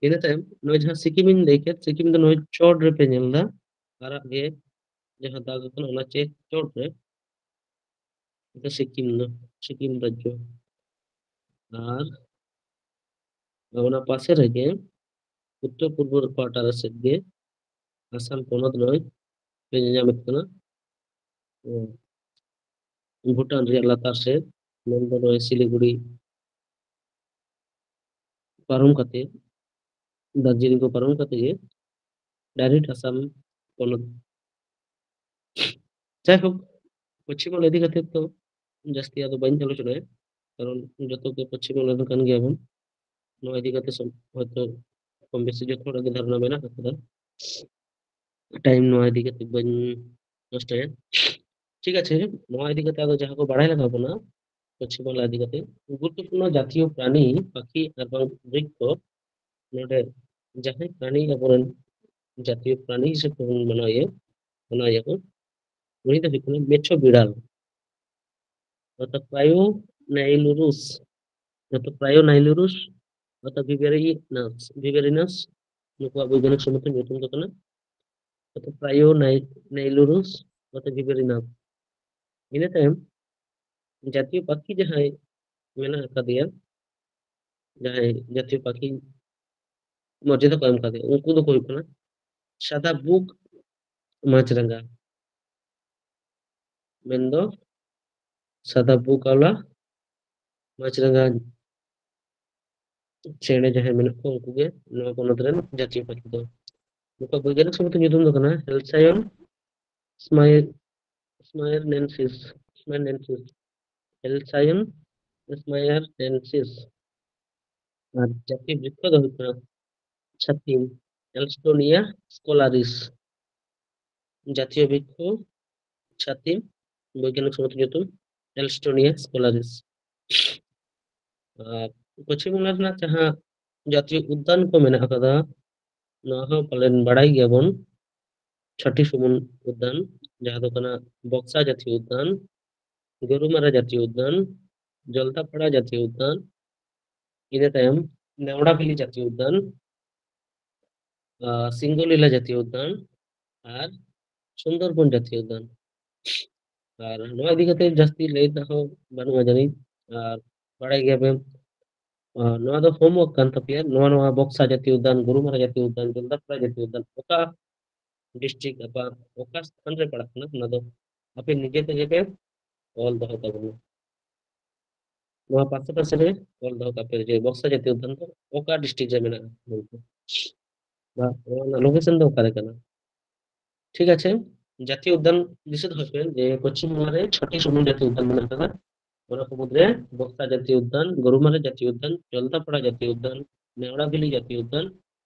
ᱤᱱᱟᱹ ᱛᱟᱭᱚᱢ ᱱᱚᱜᱼᱚᱭ ᱡᱟᱦᱟᱸ ᱥᱤᱠᱤᱢ ᱤᱧ ᱞᱟᱹᱭ ᱠᱮᱫ, ᱥᱤᱠᱤᱢ ᱫᱚ ᱱᱚᱜᱼᱚᱭ ᱪᱚᱴ ᱨᱮᱯᱮ ᱧᱮᱞ ᱮᱫᱟ, ᱟᱨᱟᱜ ᱜᱮ ᱡᱟᱦᱟᱸ ᱫᱟᱜᱽ ᱟᱠᱟᱱᱟ, ᱚᱱᱟ ᱪᱮ ᱪᱚᱴ ᱨᱮ, ᱱᱚᱛᱮ ᱥᱤᱠᱤᱢ ᱫᱚ, ᱥᱤᱠᱤᱢ ᱨᱟᱡᱽᱡᱚ᱾ ᱟᱨ ᱚᱱᱟ ᱯᱟᱥᱮ ᱨᱮᱜᱮ ᱩᱛᱛᱚᱨ ᱯᱩᱨᱵᱚ ᱯᱟᱦᱴᱟ ᱨᱮ ᱥᱮᱫ ᱜᱮ ᱟᱥᱟᱢ ᱯᱚᱱᱚᱛ ᱱᱚᱜᱼᱚᱭ ᱯᱮ ᱧᱮᱧᱟᱢᱮᱫ ᱠᱟᱱᱟ᱾ ᱦᱩᱸ᱾ ᱵᱷᱩᱴᱟᱱ ᱨᱮᱭᱟᱜ ᱞᱟᱛᱟᱨ ᱥᱮᱫ, ᱢᱮᱱᱫᱚ ᱱᱚᱜᱼᱚᱭ ᱥᱤᱞᱤᱜᱩᱲᱤ ᱯᱟᱨᱚᱢ ᱠᱟᱛᱮ, ᱫᱟᱨᱡᱤᱞᱤᱝ ᱠᱚ ᱯᱟᱨᱚᱢ ᱠᱟᱛᱮ ᱜᱮ direct ᱟᱥᱟᱢ ᱯᱚᱱᱚᱛ᱾ ᱡᱟᱭᱦᱳᱠ, ᱯᱚᱪᱷᱤᱢ ᱵᱟᱝᱞᱟ ᱤᱫᱤ ᱠᱟᱛᱮ ᱫᱚ ᱡᱟᱹᱥᱛᱤ ᱟᱫᱚ ᱵᱟᱹᱧ ᱟᱞᱳᱪᱚᱱᱟᱭᱟ, ᱠᱟᱨᱚᱱ ᱡᱚᱛᱚ ᱜᱮ ᱯᱚᱪᱷᱤᱢ ᱵᱟᱝᱞᱟ ᱨᱮᱱ ᱠᱟᱱ ᱜᱮᱭᱟᱵᱚᱱ᱾ ᱱᱚᱣᱟ ᱤᱫᱤ ᱠᱟᱛᱮ ᱥᱚᱢ-, ᱦᱚᱭᱛᱚ ᱠᱚᱢ ᱵᱮᱥᱤ ᱡᱚᱛᱚ ᱦᱚᱲᱟᱜ ᱜᱮ ᱫᱷᱟᱨᱚᱱᱟ ᱢᱮᱱᱟᱜ ᱟᱠᱟᱫᱟ᱾ Time ᱱᱚᱣᱟ ᱤᱫᱤ ᱠᱟᱛᱮ ᱵᱟᱹᱧ ᱱᱚᱥᱴᱚᱭᱟ᱾ ᱴᱷᱤᱠ ᱟᱪᱷᱮ, ᱱᱚᱣᱟ ᱤᱫᱤ ᱠᱟᱛᱮ ᱟᱫᱚ ᱡᱟᱦᱟᱸ ᱠᱚ ᱵᱟᱲᱟᱭ ᱞᱟᱜᱟᱣ ᱵᱚᱱᱟ ᱯᱚᱪᱷᱤᱢ ᱵᱟᱝᱞᱟ ᱤᱫᱤ ᱠᱟᱛᱮ, ᱜᱩᱨᱩᱛᱛᱚᱯᱩᱨᱱᱚ ᱡᱟᱛᱤᱭᱚ ᱯᱨᱟᱱᱤ, ᱯᱟᱠᱷᱤ ᱟᱨ ᱵᱟᱝ ᱵᱨᱤᱠᱠᱷᱚ, ᱱᱚᱰᱮ ᱡᱟᱦᱟᱸᱭ ᱯᱨᱟᱱᱤ ᱟᱵᱚᱨᱮᱱ ᱡᱟᱛᱤᱭᱚ ᱯᱨᱟᱱᱤ ᱦᱤᱥᱟᱹᱵ ᱛᱮᱵᱚᱱ ᱢᱟᱱᱟᱣᱮᱭᱟ, ᱢᱟᱱᱟᱣᱮᱭᱟ ᱠᱚ, ᱩᱱᱤ ᱫᱚ ᱦᱩᱭᱩᱜ ᱠᱟᱱᱟ ᱢᱮᱪᱷᱚ ᱵᱤᱲᱟᱞ, ᱚᱨᱛᱷᱟᱛ Prionailurus, ᱚᱨᱛᱷᱟᱛ Prionailurus, ᱚᱨᱛᱷᱟᱛ Viverinus, Viverinus, ᱱᱩᱠᱩᱣᱟᱜ ᱵᱳᱭᱜᱟᱱᱤᱠ ᱥᱚᱢᱚᱛᱷᱚᱱ ᱧᱩᱛᱩᱢ ᱫᱚ ᱠᱟᱱᱟ, ᱚᱨᱛᱷᱟᱛ Prionailurus, ᱚᱨᱛᱷᱟᱛ Viverinus᱾ ᱤᱱᱟᱹ ᱛᱟᱭᱚᱢ ᱡᱟᱛᱤᱭᱚ ᱯᱟᱠᱷᱤ ᱡᱟᱦᱟᱸᱭ ᱢᱮᱱᱟᱜ ᱟᱠᱟᱫᱮᱭᱟ, ᱡᱟᱦᱟᱸᱭ ᱡᱟᱹᱛᱤᱭᱚ ᱯᱟᱠᱷᱤ ᱢᱚᱨᱡᱟᱫᱟ ᱠᱚ ᱮᱢ ᱠᱟᱫᱮᱭᱟ, ᱩᱱᱠᱩ ᱫᱚᱠᱚ ᱦᱩᱭᱩᱜ ᱠᱟᱱᱟ ᱥᱟᱫᱟ ᱵᱩᱠ ᱢᱟᱪᱨᱟᱸᱜᱟ᱾ ᱢᱮᱱᱫᱚ ᱥᱟᱫᱟ ᱵᱩᱠ ᱟᱣᱞᱟ ᱢᱟᱪᱨᱟᱸᱜᱟ ᱪᱮᱬᱮ ᱡᱟᱦᱟᱸᱭ ᱢᱮᱱᱟᱜ ᱠᱚᱣᱟ, ᱩᱱᱠᱩ ᱜᱮ ᱱᱚᱣᱟ ᱯᱚᱱᱚᱛ ᱨᱮᱱ ᱡᱟᱹᱛᱤᱭᱚ ᱯᱟᱠᱷᱤ ᱫᱚ᱾ ᱱᱩᱠᱩᱣᱟᱜ ᱵᱳᱭᱜᱟᱱᱤᱠ ᱥᱚᱢᱢᱚᱛᱚ ᱧᱩᱛᱩᱢ ᱫᱚ ᱠᱟᱱᱟ ᱦᱮᱞᱥᱟᱭᱚᱱ ᱥᱢᱟᱭ-, ᱥᱢᱟᱭᱟᱨᱱᱮᱱᱥᱤᱥ, ᱥᱢᱟᱭᱟᱨᱱᱮᱱᱥᱤᱥ, ᱦᱮᱞᱥᱟᱭᱚᱱ ᱥᱢᱟᱭᱟᱨᱱᱮᱱᱥᱤᱥ᱾ ᱟᱨ ᱡᱟᱹᱛᱤᱭᱚ ᱵᱨᱤᱠᱠᱷᱚ ᱫᱚ ᱦᱩᱭᱩᱜ ᱠᱟᱱᱟ ᱪᱷᱟᱛᱤᱢ, ᱮᱞᱥᱴᱳᱱᱤᱭᱟ ᱥᱠᱳᱞᱟᱨᱤᱥ᱾ ᱡᱟᱹᱛᱤᱭᱚ ᱵᱨᱤᱠᱠᱷᱚ ᱪᱷᱟᱛᱤᱢ, ᱵᱳᱭᱜᱟᱱᱤᱠ ᱥᱚᱢᱢᱚᱛᱚ ᱧᱩᱛᱩᱢ ᱮᱞᱥᱴᱳᱱᱤᱭᱟ ᱥᱠᱳᱞᱟᱨᱤᱥ᱾ ᱟᱨ ᱯᱚᱪᱷᱤᱢ ᱵᱟᱝᱞᱟ ᱨᱮᱱᱟᱜ ᱡᱟᱦᱟᱸ ᱡᱟᱹᱛᱤᱭᱚ ᱩᱫᱽᱫᱟᱱ ᱠᱚ ᱢᱮᱱᱟᱜ ᱟᱠᱟᱫᱟ, ᱱᱚᱣᱟ ᱦᱚᱸ ᱯᱟᱞᱮᱱ ᱵᱟᱲᱟᱭ ᱜᱮᱭᱟᱵᱚᱱ, ᱪᱷᱚᱴᱤ ᱥᱩᱢᱩᱱ ᱩᱫᱽᱫᱟᱱ, ᱡᱟᱦᱟᱸ ᱫᱚ ᱠᱟᱱᱟ ᱵᱚᱠᱥᱟ ᱡᱟᱹᱛᱤᱭᱚ ᱩᱫᱽᱫᱟᱱ, ᱜᱚᱨᱩᱢᱟᱨᱟ ᱡᱟᱹᱛᱤᱭᱚ ᱩᱫᱽᱫᱟᱱ, ᱡᱚᱞᱫᱟᱯᱟᱲᱟ ᱡᱟᱹᱛᱤᱭᱚ ᱩᱫᱽᱫᱟᱱ, ᱤᱱᱟᱹ ᱛᱟᱭᱚᱢ ᱱᱮᱣᱲᱟ ᱵᱷᱮᱞᱤ ᱡᱟᱹᱛᱤᱭᱚ ᱩᱫᱽᱫᱟᱱ, ᱟᱨ ᱥᱤᱝᱜᱚᱞᱤᱞᱟ ᱡᱟᱹᱛᱤᱭᱚ ᱩᱫᱽᱫᱟᱱ ᱟᱨ ᱥᱩᱱᱫᱚᱨᱵᱚᱱ ᱡᱟᱹᱛᱤᱭᱚ ᱩᱫᱽᱫᱟᱱ᱾ ᱟᱨ ᱱᱚᱣᱟ ᱤᱫᱤ ᱠᱟᱛᱮ ᱡᱟᱹᱥᱛᱤ ᱞᱟᱹᱭ ᱨᱮᱱᱟᱜ ᱦᱚᱸ ᱵᱟᱹᱱᱩᱜᱼᱟ ᱡᱟᱹᱱᱤᱡ, ᱟᱨ ᱵᱟᱲᱟᱭ ᱜᱮᱭᱟᱯᱮ, ᱟᱨ ᱱᱚᱣᱟ ᱫᱚ ᱦᱳᱢᱣᱟᱨᱠ ᱠᱟᱱ ᱛᱟᱯᱮᱭᱟ᱾ ᱱᱚᱣᱟ, ᱱᱚᱣᱟ ᱵᱚᱠᱥᱟ ᱡᱟᱹᱛᱤᱭᱚ ᱩᱫᱽᱫᱟᱱ, ᱜᱚᱨᱩᱢᱟᱨᱟ ᱡᱟᱹᱛᱤᱭᱚ ᱩᱫᱽᱫᱟᱱ, ᱡᱚᱞᱫᱟᱯᱟᱲᱟ ᱡᱟᱹᱛᱤᱭᱚ ᱩᱫᱽᱫᱟᱱ, ᱚᱠᱟ ᱰᱤᱥᱴᱨᱤᱠᱴ ᱟᱯᱟ ᱚᱠᱟ ᱥᱛᱷᱟᱱ ᱨᱮ ᱯᱟᱲᱟᱜ ᱠᱟᱱᱟ, ᱚᱱᱟ ᱫᱚ ᱟᱯᱮ ᱱᱤᱡᱮ ᱛᱮᱜᱮ ᱯᱮ ᱚᱞ ᱫᱚᱦᱚ ᱛᱟᱵᱚᱱᱟ᱾ ᱱᱚᱣᱟ ᱯᱟᱥᱟᱯᱟᱥᱤ ᱨᱮ ᱚᱞ ᱫᱚᱦᱚ ᱠᱟᱜ ᱯᱮ ᱡᱮ ᱵᱚᱠᱥᱟ ᱡᱟᱹᱛᱤᱭᱚ ᱩᱫᱽᱫᱟᱱ ᱫᱚ ᱚᱠᱟ ᱰᱤᱥᱴᱨᱤᱠᱴ ᱨᱮ ᱢᱮᱱᱟᱜᱼᱟ ᱢᱮᱱᱛᱮ, ᱵᱟ ᱚᱱᱟ ᱞᱳᱠᱮᱥᱚᱱ ᱫᱚ ᱚᱠᱟᱨᱮ ᱠᱟᱱᱟ᱾ ᱴᱷᱤᱠ ᱟᱪᱷᱮ, ᱡᱟᱹᱛᱤᱭᱚ ᱩᱫᱽᱫᱟᱱ ᱫᱤᱥᱟᱹ ᱫᱚᱦᱚᱭ ᱯᱮ ᱡᱮ ᱯᱚᱪᱷᱤᱢ ᱵᱟᱝᱞᱟ ᱨᱮ ᱪᱷᱚᱴᱤ ᱥᱩᱢᱩᱝ ᱡᱟᱹᱛᱤᱭᱚ ᱩᱫᱽᱫᱟᱱ ᱢᱮᱱᱟᱜ ᱟᱠᱟᱫᱟ᱾ ᱚᱱᱟ ᱠᱚ ᱢᱩᱫᱽᱨᱮ ᱵᱚᱠᱥᱟ ᱡᱟᱹᱛᱤᱭᱚ ᱩᱫᱽᱫᱟᱱ, ᱜᱚᱨᱩᱢᱟᱨᱟ ᱡᱟᱹᱛᱤᱭᱚ ᱩᱫᱽᱫᱟᱱ, ᱡᱚᱞᱫᱟᱯᱟᱲᱟ ᱡᱟᱹᱛᱤᱭᱚ ᱩᱫᱽᱫᱟᱱ, ᱱᱮᱣᱲᱟ ᱵᱷᱮᱞᱤ ᱡᱟᱹᱛᱤᱭᱚ ᱩᱫᱽᱫᱟᱱ,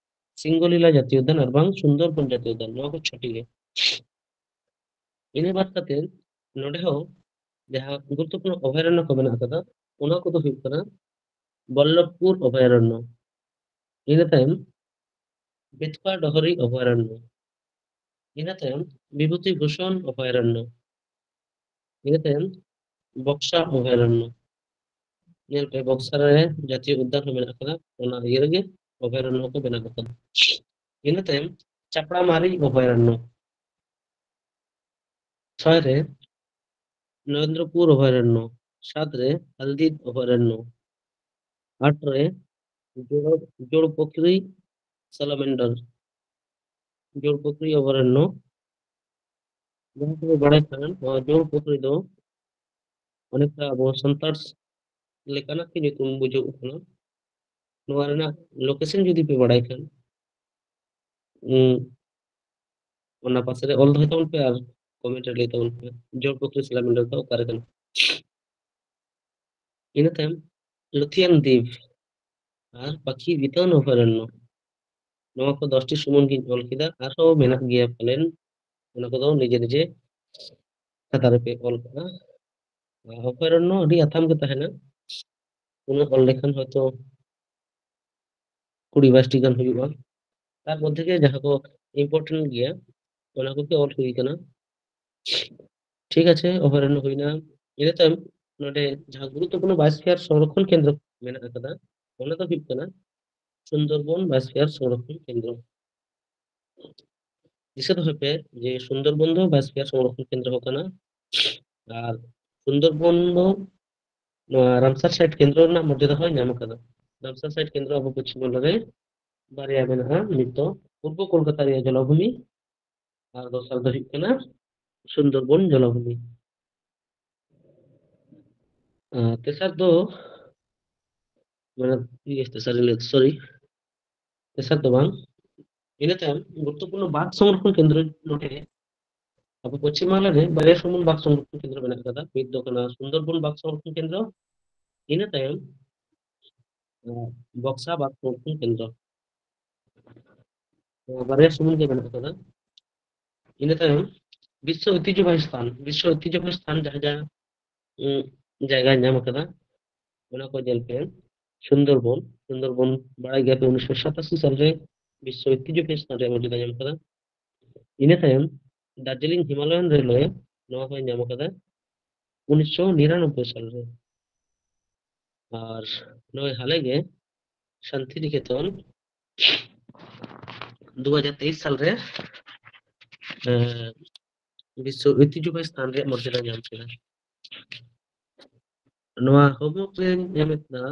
ᱥᱤᱝᱜᱚᱞᱤᱞᱟ ᱡᱟᱹᱛᱤᱭᱚ ᱩᱫᱽᱫᱟᱱ ᱟᱨ ᱵᱟᱝ ᱥᱩᱱᱫᱚᱨᱵᱚᱱ ᱡᱟᱹᱛᱤᱭᱚ ᱩᱫᱽᱫᱟᱱ, ᱱᱚᱣᱟ ᱠᱚ ᱪᱷᱚᱴᱤ ᱜᱮ᱾ ᱤᱱᱟᱹ ᱵᱟᱫ ᱠᱟᱛᱮ ᱱᱚᱰᱮ ᱦᱚᱸ ᱡᱟᱦᱟᱸ ᱜᱩᱨᱩᱛᱛᱚᱯᱩᱨᱱᱚ ᱚᱵᱷᱚᱭᱟᱨᱚᱱᱱᱚ ᱠᱚ ᱢᱮᱱᱟᱜ ᱟᱠᱟᱫᱟ, ᱚᱱᱟ ᱠᱚᱫᱚ ᱦᱩᱭᱩᱜ ᱠᱟᱱᱟ ᱵᱚᱞᱞᱚᱵᱷᱯᱩᱨ ᱚᱵᱷᱚᱭᱟᱨᱚᱱᱱᱚ, ᱤᱱᱟᱹ ᱛᱟᱭᱚᱢ ᱵᱮᱛᱯᱟ ᱰᱚᱦᱚᱨᱤ ᱚᱵᱷᱚᱭᱟᱨᱚᱱᱱᱚ, ᱤᱱᱟᱹ ᱛᱟᱭᱚᱢ ᱵᱤᱵᱷᱩᱛᱤ ᱵᱷᱩᱥᱚᱱ ᱚᱵᱷᱚᱭᱟᱨᱚᱱᱱᱚ, ᱤᱱᱟᱹ ᱛᱟᱭᱚᱢ ᱵᱚᱠᱥᱟ ᱚᱵᱷᱚᱭᱟᱨᱚᱱᱱᱚ᱾ ᱧᱮᱞ ᱯᱮ, ᱵᱚᱠᱥᱟ ᱨᱮ ᱡᱟᱹᱛᱤᱭᱚ ᱩᱫᱽᱫᱟᱱ ᱦᱚᱸ ᱢᱮᱱᱟᱜ ᱟᱠᱟᱫᱟ, ᱚᱱᱟ ᱤᱭᱟᱹ ᱨᱮᱜᱮ ᱚᱵᱷᱚᱭᱟᱨᱚᱱᱱᱚ ᱠᱚ ᱵᱮᱱᱟᱣ ᱟᱠᱟᱫᱟ᱾ ᱤᱱᱟᱹ ᱛᱟᱭᱚᱢ ᱪᱟᱯᱲᱟ ᱢᱟᱨᱤ ᱚᱵᱷᱚᱭᱟᱨᱚᱱᱱᱚ, ᱪᱷᱚᱭ ᱨᱮ ᱱᱚᱨᱮᱱᱫᱨᱚᱯᱩᱨ ᱚᱵᱷᱚᱭᱟᱨᱚᱱᱱᱚ, ᱥᱟᱛ ᱨᱮ ᱦᱟᱞᱫᱤ ᱚᱵᱷᱚᱭᱟᱨᱚᱱᱱᱚ, ᱟᱴ ᱨᱮ ᱡᱳᱲ ᱡᱳᱲ ᱯᱩᱠᱷᱨᱤ ᱥᱟᱞᱟᱢᱮᱱᱰᱟᱨ, ᱡᱳᱲ ᱯᱩᱠᱷᱨᱤ ᱚᱵᱷᱚᱭᱟᱨᱚᱱᱱᱚ᱾ ᱡᱟᱦᱟᱸ ᱠᱚ ᱵᱟᱲᱟᱭ ᱠᱷᱟᱱ, ᱱᱚᱣᱟ ᱡᱳᱲ ᱯᱩᱠᱷᱨᱤ ᱫᱚ ᱚᱱᱮᱠᱴᱟ ᱟᱵᱚ ᱥᱟᱱᱛᱟᱲ ᱞᱮᱠᱟᱱᱟᱜ ᱜᱮ ᱧᱩᱛᱩᱢ ᱵᱩᱡᱷᱟᱹᱜ ᱠᱟᱱᱟ᱾ ᱱᱚᱣᱟ ᱨᱮᱱᱟᱜ ᱞᱳᱠᱮᱥᱚᱱ ᱡᱩᱫᱤ ᱯᱮ ᱵᱟᱲᱟᱭ ᱠᱷᱟᱱ, ᱩᱸ, ᱚᱱᱟ ᱯᱟᱥᱮ ᱨᱮ ᱚᱞ ᱫᱚᱦᱚᱭ ᱛᱟᱵᱚᱱ ᱯᱮ ᱟᱨ ᱠᱚᱢᱮᱱᱴ ᱨᱮ ᱞᱟᱹᱭ ᱛᱟᱵᱚᱱ ᱯᱮ, ᱡᱳᱲ ᱯᱩᱠᱷᱨᱤ ᱥᱟᱞᱟᱢᱮᱱᱰᱟᱨ ᱫᱚ ᱚᱠᱟᱨᱮ ᱠᱟᱱᱟ᱾ ᱤᱱᱟᱹ ᱛᱟᱭᱚᱢ ᱞᱩᱛᱷᱤᱭᱟᱱ ᱫᱤᱯ ᱟᱨ ᱯᱟᱠᱷᱤ ᱵᱤᱛᱟᱹᱣᱟᱱ ᱚᱵᱷᱚᱭᱟᱨᱚᱱᱱᱚ᱾ ᱱᱚᱣᱟ ᱠᱚ ᱫᱚᱥᱴᱤ ᱥᱩᱢᱩᱝ ᱜᱤᱧ ᱚᱞ ᱠᱮᱫᱟ, ᱟᱨᱦᱚᱸ ᱢᱮᱱᱟᱜ ᱜᱮᱭᱟ ᱯᱟᱞᱮᱱ, ᱚᱱᱟ ᱠᱚᱫᱚ ᱱᱤᱡᱮ ᱱᱤᱡᱮ ᱠᱷᱟᱛᱟ ᱨᱮᱯᱮ ᱚᱞ ᱠᱟᱜᱼᱟ᱾ ᱟᱨ ᱚᱵᱷᱚᱭᱟᱨᱚᱱᱱᱚ ᱟᱹᱰᱤ ᱟᱛᱷᱟᱢ ᱜᱮ ᱛᱟᱦᱮᱱᱟ, ᱩᱱᱟᱹᱜ ᱚᱞ ᱞᱮᱠᱷᱟᱱ ᱦᱚᱭᱛᱳ ᱠᱩᱲᱤ ᱵᱟᱭᱤᱥᱴᱤ ᱜᱟᱱ ᱦᱩᱭᱩᱜᱼᱟ᱾ ᱛᱟᱨ ᱢᱚᱫᱽᱫᱷᱮ ᱜᱮ ᱡᱟᱦᱟᱸ ᱠᱚ ᱤᱢᱯᱚᱨᱴᱮᱱᱴ ᱜᱮᱭᱟ, ᱚᱱᱟ ᱠᱚᱜᱮ ᱚᱞ ᱦᱩᱭ ᱠᱟᱱᱟ᱾ ᱴᱷᱤᱠ ᱟᱪᱷᱮ, ᱚᱵᱷᱚᱭᱟᱨᱚᱱᱱᱚ ᱦᱩᱭᱱᱟ᱾ ᱤᱱᱟᱹ ᱛᱟᱭᱚᱢ ᱱᱚᱰᱮ ᱡᱟᱦᱟᱸ ᱜᱩᱨᱩᱛᱛᱚᱯᱩᱨᱱᱚ ᱵᱟᱭᱳᱥᱯᱷᱤᱭᱟᱨ ᱥᱚᱝᱨᱚᱠᱷᱚᱱ ᱠᱮᱱᱫᱨᱚ ᱢᱮᱱᱟᱜ ᱟᱠᱟᱫᱟ, ᱚᱱᱟ ᱫᱚ ᱦᱩᱭᱩᱜ ᱠᱟᱱᱟ ᱥᱩᱱᱫᱚᱨᱵᱚᱱ ᱵᱟᱭᱳᱥᱯᱷᱤᱭᱟᱨ ᱥᱚᱝᱨᱚᱠᱷᱚᱱ ᱠᱮᱱᱫᱨᱚ᱾ ᱫᱤᱥᱟᱹ ᱫᱚᱦᱚᱭ ᱯᱮ ᱡᱮ ᱥᱩᱱᱫᱚᱨᱵᱚᱱ ᱫᱚ ᱵᱟᱭᱳᱥᱯᱷᱤᱭᱟᱨ ᱥᱚᱝᱨᱚᱠᱷᱚᱱ ᱠᱮᱱᱫᱨᱚ ᱦᱚᱸ ᱠᱟᱱᱟ, ᱟᱨ ᱥᱩᱱᱫᱚᱨᱵᱚᱱ ᱫᱚ ᱱᱚᱣᱟ ᱨᱟᱢᱥᱟᱨ ᱥᱟᱭᱤᱴ ᱠᱮᱱᱫᱨᱚ ᱨᱮᱱᱟᱜ ᱢᱚᱨᱡᱟᱫᱟ ᱦᱚᱸᱭ ᱧᱟᱢ ᱟᱠᱟᱫᱟ᱾ ᱨᱟᱢᱥᱟᱨ ᱥᱟᱭᱤᱴ ᱠᱮᱱᱫᱨᱚ ᱟᱵᱚ ᱯᱚᱪᱷᱤᱢ ᱵᱟᱝᱞᱟ ᱨᱮ ᱵᱟᱨᱭᱟ ᱢᱮᱱᱟᱜᱼᱟ, ᱢᱤᱫ ᱫᱚ ᱯᱩᱨᱵᱚ ᱠᱳᱞᱠᱟᱛᱟ ᱨᱮᱭᱟᱜ ᱡᱚᱞᱟᱵᱷᱩᱢᱤ, ᱟᱨ ᱫᱚᱥᱟᱨ ᱫᱚ ᱦᱩᱭᱩᱜ ᱠᱟᱱᱟ ᱥᱩᱱᱫᱚᱨᱵᱚᱱ ᱡᱚᱞᱟᱵᱷᱩᱢᱤ᱾ ᱟᱨ ᱛᱮᱥᱟᱨ ᱫᱚ, ᱢᱟᱱᱮ, ᱤᱭᱟᱹ, ᱛᱮᱥᱟᱨ ᱤᱧ ᱞᱟᱹᱭ, ᱥᱚᱨᱤ, ᱛᱮᱥᱟᱨ ᱫᱚ ᱵᱟᱝ, ᱤᱱᱟᱹ ᱛᱟᱭᱚᱢ ᱜᱩᱨᱩᱛᱛᱚᱯᱩᱨᱱᱚ ᱵᱟᱜᱽ ᱥᱚᱝᱨᱚᱠᱷᱚᱱ ᱠᱮᱱᱫᱨᱚ ᱱᱚᱰᱮ ᱟᱵᱚ ᱯᱚᱪᱷᱤᱢ ᱵᱟᱝᱞᱟ ᱨᱮ ᱵᱟᱨᱭᱟ ᱥᱩᱢᱩᱝ ᱵᱟᱜᱽ ᱥᱚᱝᱨᱚᱠᱷᱚᱱ ᱠᱮᱱᱫᱨᱚ ᱢᱮᱱᱟᱜ ᱟᱠᱟᱫᱟ᱾ ᱢᱤᱫ ᱫᱚ ᱠᱟᱱᱟ ᱥᱩᱱᱫᱚᱨᱵᱚᱱ ᱵᱟᱜᱽ ᱥᱚᱝᱨᱚᱠᱷᱚᱱ ᱠᱮᱱᱫᱨᱚ, ᱤᱱᱟᱹ ᱛᱟᱭᱚᱢ, ᱟᱸ, ᱵᱚᱠᱥᱟ ᱵᱟᱜᱽ ᱥᱚᱝᱨᱚᱠᱷᱚᱱ ᱠᱮᱱᱫᱨᱚ᱾ ᱱᱚᱣᱟ ᱵᱟᱨᱭᱟ ᱥᱩᱢᱩᱝ ᱜᱮ ᱢᱮᱱᱟᱜ ᱟᱠᱟᱫᱟ᱾ ᱤᱱᱟᱹ ᱛᱟᱭᱚᱢ ᱵᱤᱥᱥᱚ ᱳᱭᱛᱤᱦᱡᱚᱵᱟᱦᱤ ᱥᱛᱷᱟᱱ, ᱵᱤᱥᱥᱚ ᱳᱭᱛᱤᱦᱡᱚᱵᱟᱦᱤ ᱥᱛᱷᱟᱱ ᱡᱟᱦᱟᱸ ᱡᱟᱦᱟᱸ, ᱩᱸ, ᱡᱟᱭᱜᱟ ᱧᱟᱢ ᱟᱠᱟᱫᱟ, ᱚᱱᱟ ᱠᱚ ᱧᱮᱞ ᱯᱮ᱾ ᱥᱩᱱᱫᱚᱨᱵᱚᱱ, ᱥᱩᱱᱫᱚᱨᱵᱚᱱ ᱵᱟᱲᱟᱭ ᱜᱮᱭᱟ ᱯᱮ, ᱩᱱᱤᱥᱥᱚ ᱥᱟᱛᱟᱥᱤ ᱥᱟᱞ ᱨᱮ ᱵᱤᱥᱥᱚ ᱳᱭᱛᱤᱦᱡᱚᱵᱟᱦᱤ ᱥᱛᱷᱟᱱ ᱨᱮᱭᱟᱜ ᱢᱚᱨᱡᱟᱫᱟ ᱧᱟᱢ ᱟᱠᱟᱫᱟ᱾ ᱤᱱᱟᱹ ᱛᱟᱭᱚᱢ ᱫᱟᱨᱡᱤᱞᱤᱝ ᱦᱤᱢᱟᱞᱚᱭᱟᱱ ᱨᱮᱞᱣᱮ ᱱᱚᱣᱟ ᱦᱚᱸᱭ ᱧᱟᱢ ᱟᱠᱟᱫᱟ ᱩᱱᱤᱥᱥᱚ ᱱᱤᱨᱟᱱᱚᱵᱵᱳᱭ ᱥᱟᱞ ᱨᱮ᱾ ᱟᱨ ᱱᱚᱜᱼᱚᱭ ᱦᱟᱞᱮ ᱜᱮ ᱥᱟᱱᱛᱤᱱᱤᱠᱮᱛᱚᱱ ᱫᱩ ᱦᱟᱡᱟᱨ ᱛᱮᱭᱤᱥ ᱥᱟᱞ ᱨᱮ, ᱮᱸ, ᱵᱤᱥᱥᱚ ᱳᱭᱛᱤᱦᱡᱚᱵᱟᱦᱤ ᱥᱛᱷᱟᱱ ᱨᱮᱭᱟᱜ ᱢᱚᱨᱡᱟᱫᱟ ᱧᱟᱢ ᱠᱮᱫᱟ᱾ ᱱᱚᱣᱟ homework ᱨᱮᱧ ᱮᱢᱮᱫ ᱫᱟ,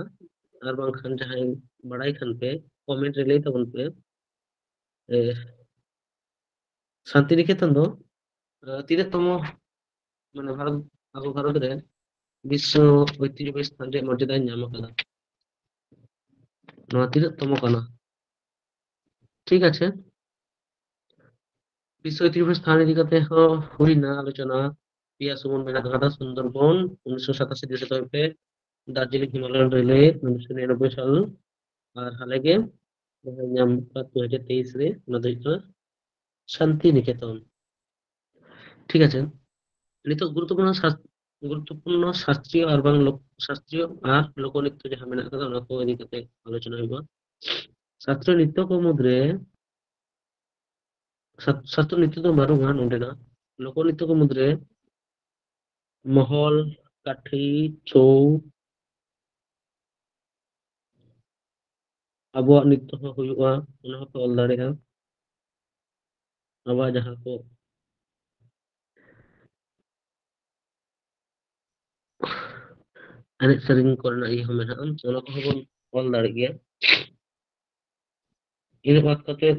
ᱟᱨ ᱵᱟᱝᱠᱷᱟᱱ ᱡᱟᱦᱟᱸᱭ ᱵᱟᱲᱟᱭ ᱠᱷᱟᱱ ᱯᱮ comment ᱨᱮ ᱞᱟᱹᱭ ᱛᱟᱵᱚᱱ ᱯᱮ᱾ ᱮ, ᱥᱟᱱᱛᱤᱱᱤᱠᱮᱛᱚᱱ ᱫᱚ, ᱮ, ᱛᱤᱱᱟᱹᱜ ᱛᱚᱢᱚ, ᱢᱟᱱᱮ ᱵᱷᱟᱨᱚᱛ, ᱟᱵᱚ ᱵᱷᱟᱨᱚᱛ ᱨᱮ ᱵᱤᱥᱥᱚ ᱳᱭᱛᱤᱦᱡᱚ ᱥᱛᱷᱟᱱ ᱨᱮᱭᱟᱜ ᱢᱚᱨᱡᱟᱫᱟᱭ ᱧᱟᱢ ᱟᱠᱟᱫᱟ? ᱱᱚᱣᱟ ᱛᱤᱱᱟᱹᱜ ᱛᱚᱢᱚ ᱠᱟᱱᱟ? ᱴᱷᱤᱠ ᱟᱪᱷᱮ, ᱵᱤᱥᱥᱚ ᱳᱭᱛᱤᱦᱡᱚ ᱥᱛᱷᱟᱱ ᱤᱫᱤ ᱠᱟᱛᱮ ᱦᱚᱸ ᱦᱩᱭᱱᱟ ᱟᱞᱳᱪᱚᱱᱟ᱾ ᱯᱮᱭᱟ ᱥᱩᱢᱩᱝ ᱢᱮᱱᱟᱜ ᱟᱠᱟᱫᱟ, ᱥᱩᱱᱫᱚᱨᱵᱚᱱ ᱩᱱᱤᱥᱥᱚ ᱥᱟᱛᱟᱥᱤ ᱫᱩᱥᱚ ᱛᱚᱭᱯᱮ, ᱫᱟᱨᱡᱤᱞᱤᱝ ᱦᱤᱢᱟᱞᱚᱭᱟᱱ ᱨᱮᱞᱣᱮ ᱩᱱᱤᱥᱥᱚ ᱱᱤᱨᱟᱱᱚᱵᱵᱳᱭ ᱥᱟᱞ, ᱟᱨ ᱦᱟᱞᱮ ᱜᱮ ᱡᱟᱦᱟᱸ ᱧᱟᱢ ᱟᱠᱟᱫ ᱫᱩ ᱦᱟᱡᱟᱨ ᱛᱮᱭᱤᱥ ᱨᱮ, ᱚᱱᱟ ᱫᱚ ᱦᱩᱭᱩᱜ ᱠᱟᱱᱟ ᱥᱟᱱᱛᱤ ᱱᱤᱠᱮᱛᱚᱱ᱾ ᱴᱷᱤᱠ ᱟᱪᱷᱮ, ᱱᱤᱛᱚᱜ ᱜᱩᱨᱩᱛᱛᱚᱯᱩᱨᱱᱚ ᱥᱟᱥ-, ᱜᱩᱨᱩᱛᱛᱚᱯᱩᱨᱱᱚ ᱥᱟᱥᱛᱨᱤᱭᱚ ᱟᱨ ᱵᱟᱝ ᱞᱳᱠ-, ᱥᱟᱥᱛᱨᱤᱭᱚ ᱟᱨ ᱞᱳᱠᱱᱨᱤᱛᱛᱚ ᱡᱟᱦᱟᱸ ᱢᱮᱱᱟᱜ ᱟᱠᱟᱫᱟ, ᱚᱱᱟ ᱠᱚ ᱤᱫᱤ ᱠᱟᱛᱮ ᱟᱞᱳᱪᱚᱱᱟ ᱦᱩᱭᱩᱜᱼᱟ᱾ ᱥᱟᱥᱛᱨᱤᱭᱚ ᱱᱨᱤᱛᱛᱚ ᱠᱚ ᱢᱩᱫᱽᱨᱮ, ᱥᱟᱥ-, ᱥᱟᱥᱛᱨᱤᱭᱚ ᱱᱨᱤᱛᱛᱚ ᱫᱚ ᱵᱟᱹᱱᱩᱜᱼᱟ ᱱᱚᱰᱮᱱᱟᱜ, ᱞᱳᱠᱱᱨᱤᱛᱛᱚ ᱠᱚ ᱢᱩᱫᱽᱨᱮ ᱢᱚᱦᱚᱞ, ᱠᱟᱴᱷᱤ, ᱪᱷᱳᱣ, ᱟᱵᱚᱣᱟᱜ ᱱᱨᱤᱛᱛᱚ ᱦᱚᱸ ᱦᱩᱭᱩᱜᱼᱟ, ᱚᱱᱟ ᱦᱚᱸᱯᱮ ᱚᱞ ᱫᱟᱲᱮᱭᱟᱜᱼᱟ᱾ ᱟᱵᱚᱣᱟᱜ ᱡᱟᱦᱟᱸ ᱠᱚ ᱮᱱᱮᱡ ᱥᱮᱨᱮᱧ ᱠᱚᱨᱮᱱᱟᱜ ᱤᱭᱟᱹ ᱦᱚᱸ ᱢᱮᱱᱟᱜᱼᱟ, ᱚᱱᱟ ᱠᱚᱦᱚᱸ ᱵᱚᱱ ᱚᱞ ᱫᱟᱲᱮᱜ ᱜᱮᱭᱟ᱾ ᱤᱱᱟᱹ ᱵᱟᱫ ᱠᱟᱛᱮ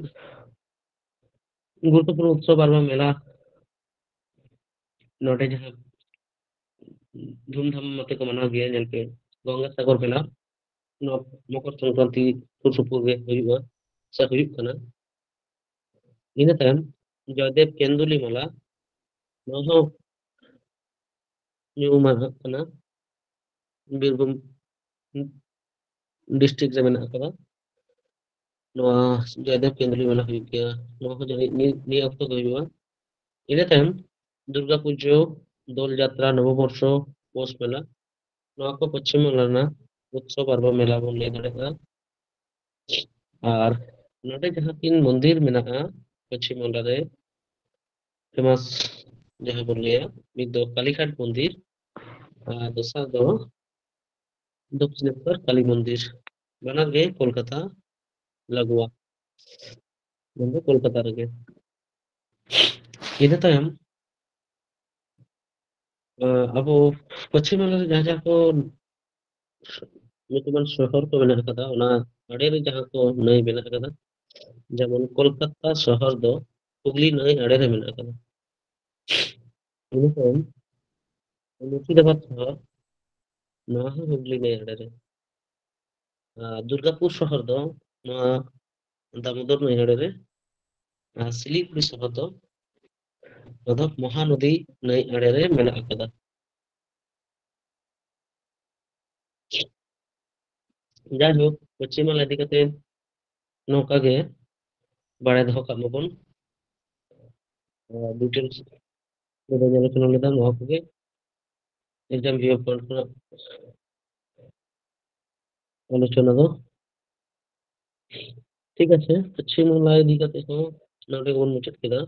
ᱜᱩᱨᱩᱛᱛᱚᱯᱩᱨᱱᱚ ᱩᱛᱥᱚᱵ ᱟᱨ ᱵᱟᱝ ᱢᱮᱞᱟ, ᱱᱚᱰᱮ ᱡᱟᱦᱟᱸ ᱫᱷᱩᱢᱫᱷᱟᱢ ᱟᱛᱮ ᱠᱚ ᱢᱟᱱᱟᱣ ᱜᱮᱭᱟ, ᱧᱮᱞ ᱯᱮ, ᱜᱚᱝᱜᱟᱥᱟᱜᱚᱨ ᱢᱮᱞᱟ, ᱱᱚᱣᱟ ᱢᱚᱠᱚᱨ ᱥᱚᱝᱠᱨᱟᱱᱛᱤ ᱥᱩᱨ ᱥᱩᱯᱩᱨ ᱜᱮ ᱦᱩᱭᱩᱜᱼᱟ, ᱥᱮ ᱦᱩᱭᱩᱜ ᱠᱟᱱᱟ᱾ ᱤᱱᱟᱹ ᱛᱟᱭᱚᱢ ᱡᱚᱭᱫᱮᱵ ᱠᱮᱱᱫᱩᱞᱤ ᱢᱟᱞᱟ, ᱱᱚᱣᱟ ᱦᱚᱸ ᱧᱩᱢᱟᱱᱟᱜ ᱠᱟᱱᱟ, ᱵᱤᱨᱵᱷᱩᱢ ᱰᱤᱥᱴᱨᱤᱠᱴ ᱨᱮ ᱢᱮᱱᱟᱜ ᱟᱠᱟᱫᱟ᱾ ᱱᱚᱣᱟ ᱡᱚᱭᱫᱮᱵ ᱠᱮᱱᱫᱩᱞᱤ ᱢᱟᱞᱟ ᱦᱩᱭᱩᱜ ᱜᱮᱭᱟ, ᱱᱚᱣᱟ ᱦᱚᱸ ᱡᱟᱹᱱᱤᱡ ᱱᱤᱭᱟᱹ, ᱱᱤᱭᱟᱹ ᱚᱠᱛᱚ ᱜᱮ ᱦᱩᱭᱩᱜᱼᱟ᱾ ᱤᱱᱟᱹ ᱛᱟᱭᱚᱢ ᱫᱩᱨᱜᱟ ᱯᱩᱡᱟᱹ, ᱫᱳᱞ ᱡᱟᱛᱨᱟ, ᱱᱚᱵᱚᱵᱚᱨᱥᱚ, ᱯᱳᱥ ᱢᱮᱞᱟ, ᱱᱚᱣᱟ ᱠᱚ ᱯᱚᱪᱷᱤᱢ ᱵᱟᱝᱞᱟ ᱨᱮᱱᱟᱜ ᱩᱛᱥᱚᱵ ᱟᱨ ᱵᱟᱝ ᱢᱮᱞᱟ ᱵᱚᱱ ᱞᱟᱹᱭ ᱫᱟᱲᱮᱭᱟᱜᱼᱟ᱾ ᱟᱨ ᱱᱚᱰᱮ ᱡᱟᱦᱟᱸ ᱠᱤᱱ ᱢᱚᱱᱫᱤᱨ ᱢᱮᱱᱟᱜᱼᱟ ᱯᱚᱪᱷᱤᱢ ᱵᱟᱝᱞᱟ ᱨᱮ, ᱯᱷᱮᱢᱟᱥ ᱡᱟᱦᱟᱸ ᱵᱚᱱ ᱞᱟᱹᱭᱟ, ᱢᱤᱫ ᱫᱚ ᱠᱟᱞᱤᱜᱷᱟᱴ ᱢᱚᱱᱫᱤᱨ ᱟᱨ ᱫᱚᱥᱟᱨ ᱫᱚ ᱫᱚᱠᱠᱷᱤᱱᱮᱥᱣᱚᱨ ᱠᱟᱞᱤ ᱢᱚᱱᱫᱤᱨ, ᱵᱟᱱᱟᱨ ᱜᱮ ᱠᱳᱞᱠᱟᱛᱟ ᱞᱟᱜᱩᱣᱟ, ᱢᱮᱱᱫᱚ ᱠᱳᱞᱠᱟᱛᱟ ᱨᱮᱜᱮ᱾ ᱤᱱᱟᱹ ᱛᱟᱭᱚᱢ ᱟᱵᱚ ᱯᱚᱪᱷᱤᱢ ᱵᱟᱝᱞᱟ ᱨᱮ ᱡᱟᱦᱟᱸ ᱡᱟᱦᱟᱸ ᱠᱚ ᱧᱩᱛᱩᱢᱟᱱ ᱥᱚᱦᱚᱨ ᱠᱚ ᱢᱮᱱᱟᱜ ᱟᱠᱟᱫᱟ, ᱚᱱᱟ ᱟᱲᱮ ᱨᱮ ᱡᱟᱦᱟᱸ ᱠᱚ ᱱᱟᱹᱭ ᱢᱮᱱᱟᱜ ᱟᱠᱟᱫᱟ, ᱡᱮᱢᱚᱱ ᱠᱳᱞᱠᱟᱛᱟ ᱥᱚᱦᱚᱨ ᱫᱚ ᱦᱩᱜᱽᱞᱤ ᱱᱟᱹᱭ ᱟᱲᱮ ᱨᱮ ᱢᱮᱱᱟᱜ ᱟᱠᱟᱫᱟ᱾ ᱤᱱᱟᱹ ᱛᱟᱭᱚᱢ ᱢᱩᱨᱥᱤᱫᱟᱵᱟᱫᱽ ᱥᱚᱦᱚᱨ, ᱱᱚᱣᱟ ᱦᱚᱸ ᱦᱩᱜᱽᱞᱤ ᱱᱟᱹᱭ ᱟᱲᱮ ᱨᱮ᱾ ᱟᱨ ᱫᱩᱨᱜᱟᱯᱩᱨ ᱥᱚᱦᱚᱨ ᱫᱚ ᱱᱚᱣᱟ ᱫᱟᱢᱳᱫᱚᱨ ᱱᱟᱹᱭ ᱟᱲᱮ ᱨᱮ, ᱟᱨ ᱥᱤᱞᱤᱜᱩᱲᱤ ᱥᱚᱦᱚᱨ ᱫᱚ ᱱᱚᱣᱟ ᱫᱚ ᱢᱚᱦᱟᱱᱚᱫᱤ ᱱᱟᱹᱭ ᱟᱲᱮ ᱨᱮ ᱢᱮᱱᱟᱜ ᱟᱠᱟᱫᱟ᱾ ᱡᱟᱭᱦᱳᱠ, ᱯᱚᱪᱷᱤᱢ ᱵᱟᱝᱞᱟ ᱤᱫᱤ ᱠᱟᱛᱮ ᱱᱚᱝᱠᱟ ᱜᱮ ᱵᱟᱲᱟᱭ ᱫᱚᱦᱚ ᱠᱟᱜ ᱢᱟᱵᱚᱱ᱾ ᱟᱨ details ᱨᱮᱫᱚ ᱧᱮᱞ ᱟᱠᱟᱱᱟ ᱞᱮᱫᱟ ᱱᱚᱣᱟ ᱠᱚᱜᱮ exam view point ᱠᱷᱚᱱᱟᱜ ᱟᱞᱳᱪᱚᱱᱟ ᱫᱚ᱾ ᱴᱷᱤᱠ ᱟᱪᱷᱮ, ᱯᱚᱪᱷᱤᱢ ᱵᱟᱝᱞᱟ ᱤᱫᱤ ᱠᱟᱛᱮ ᱦᱚᱸ ᱱᱚᱰᱮ ᱵᱚᱱ ᱢᱩᱪᱟᱹᱫ ᱠᱮᱫᱟ᱾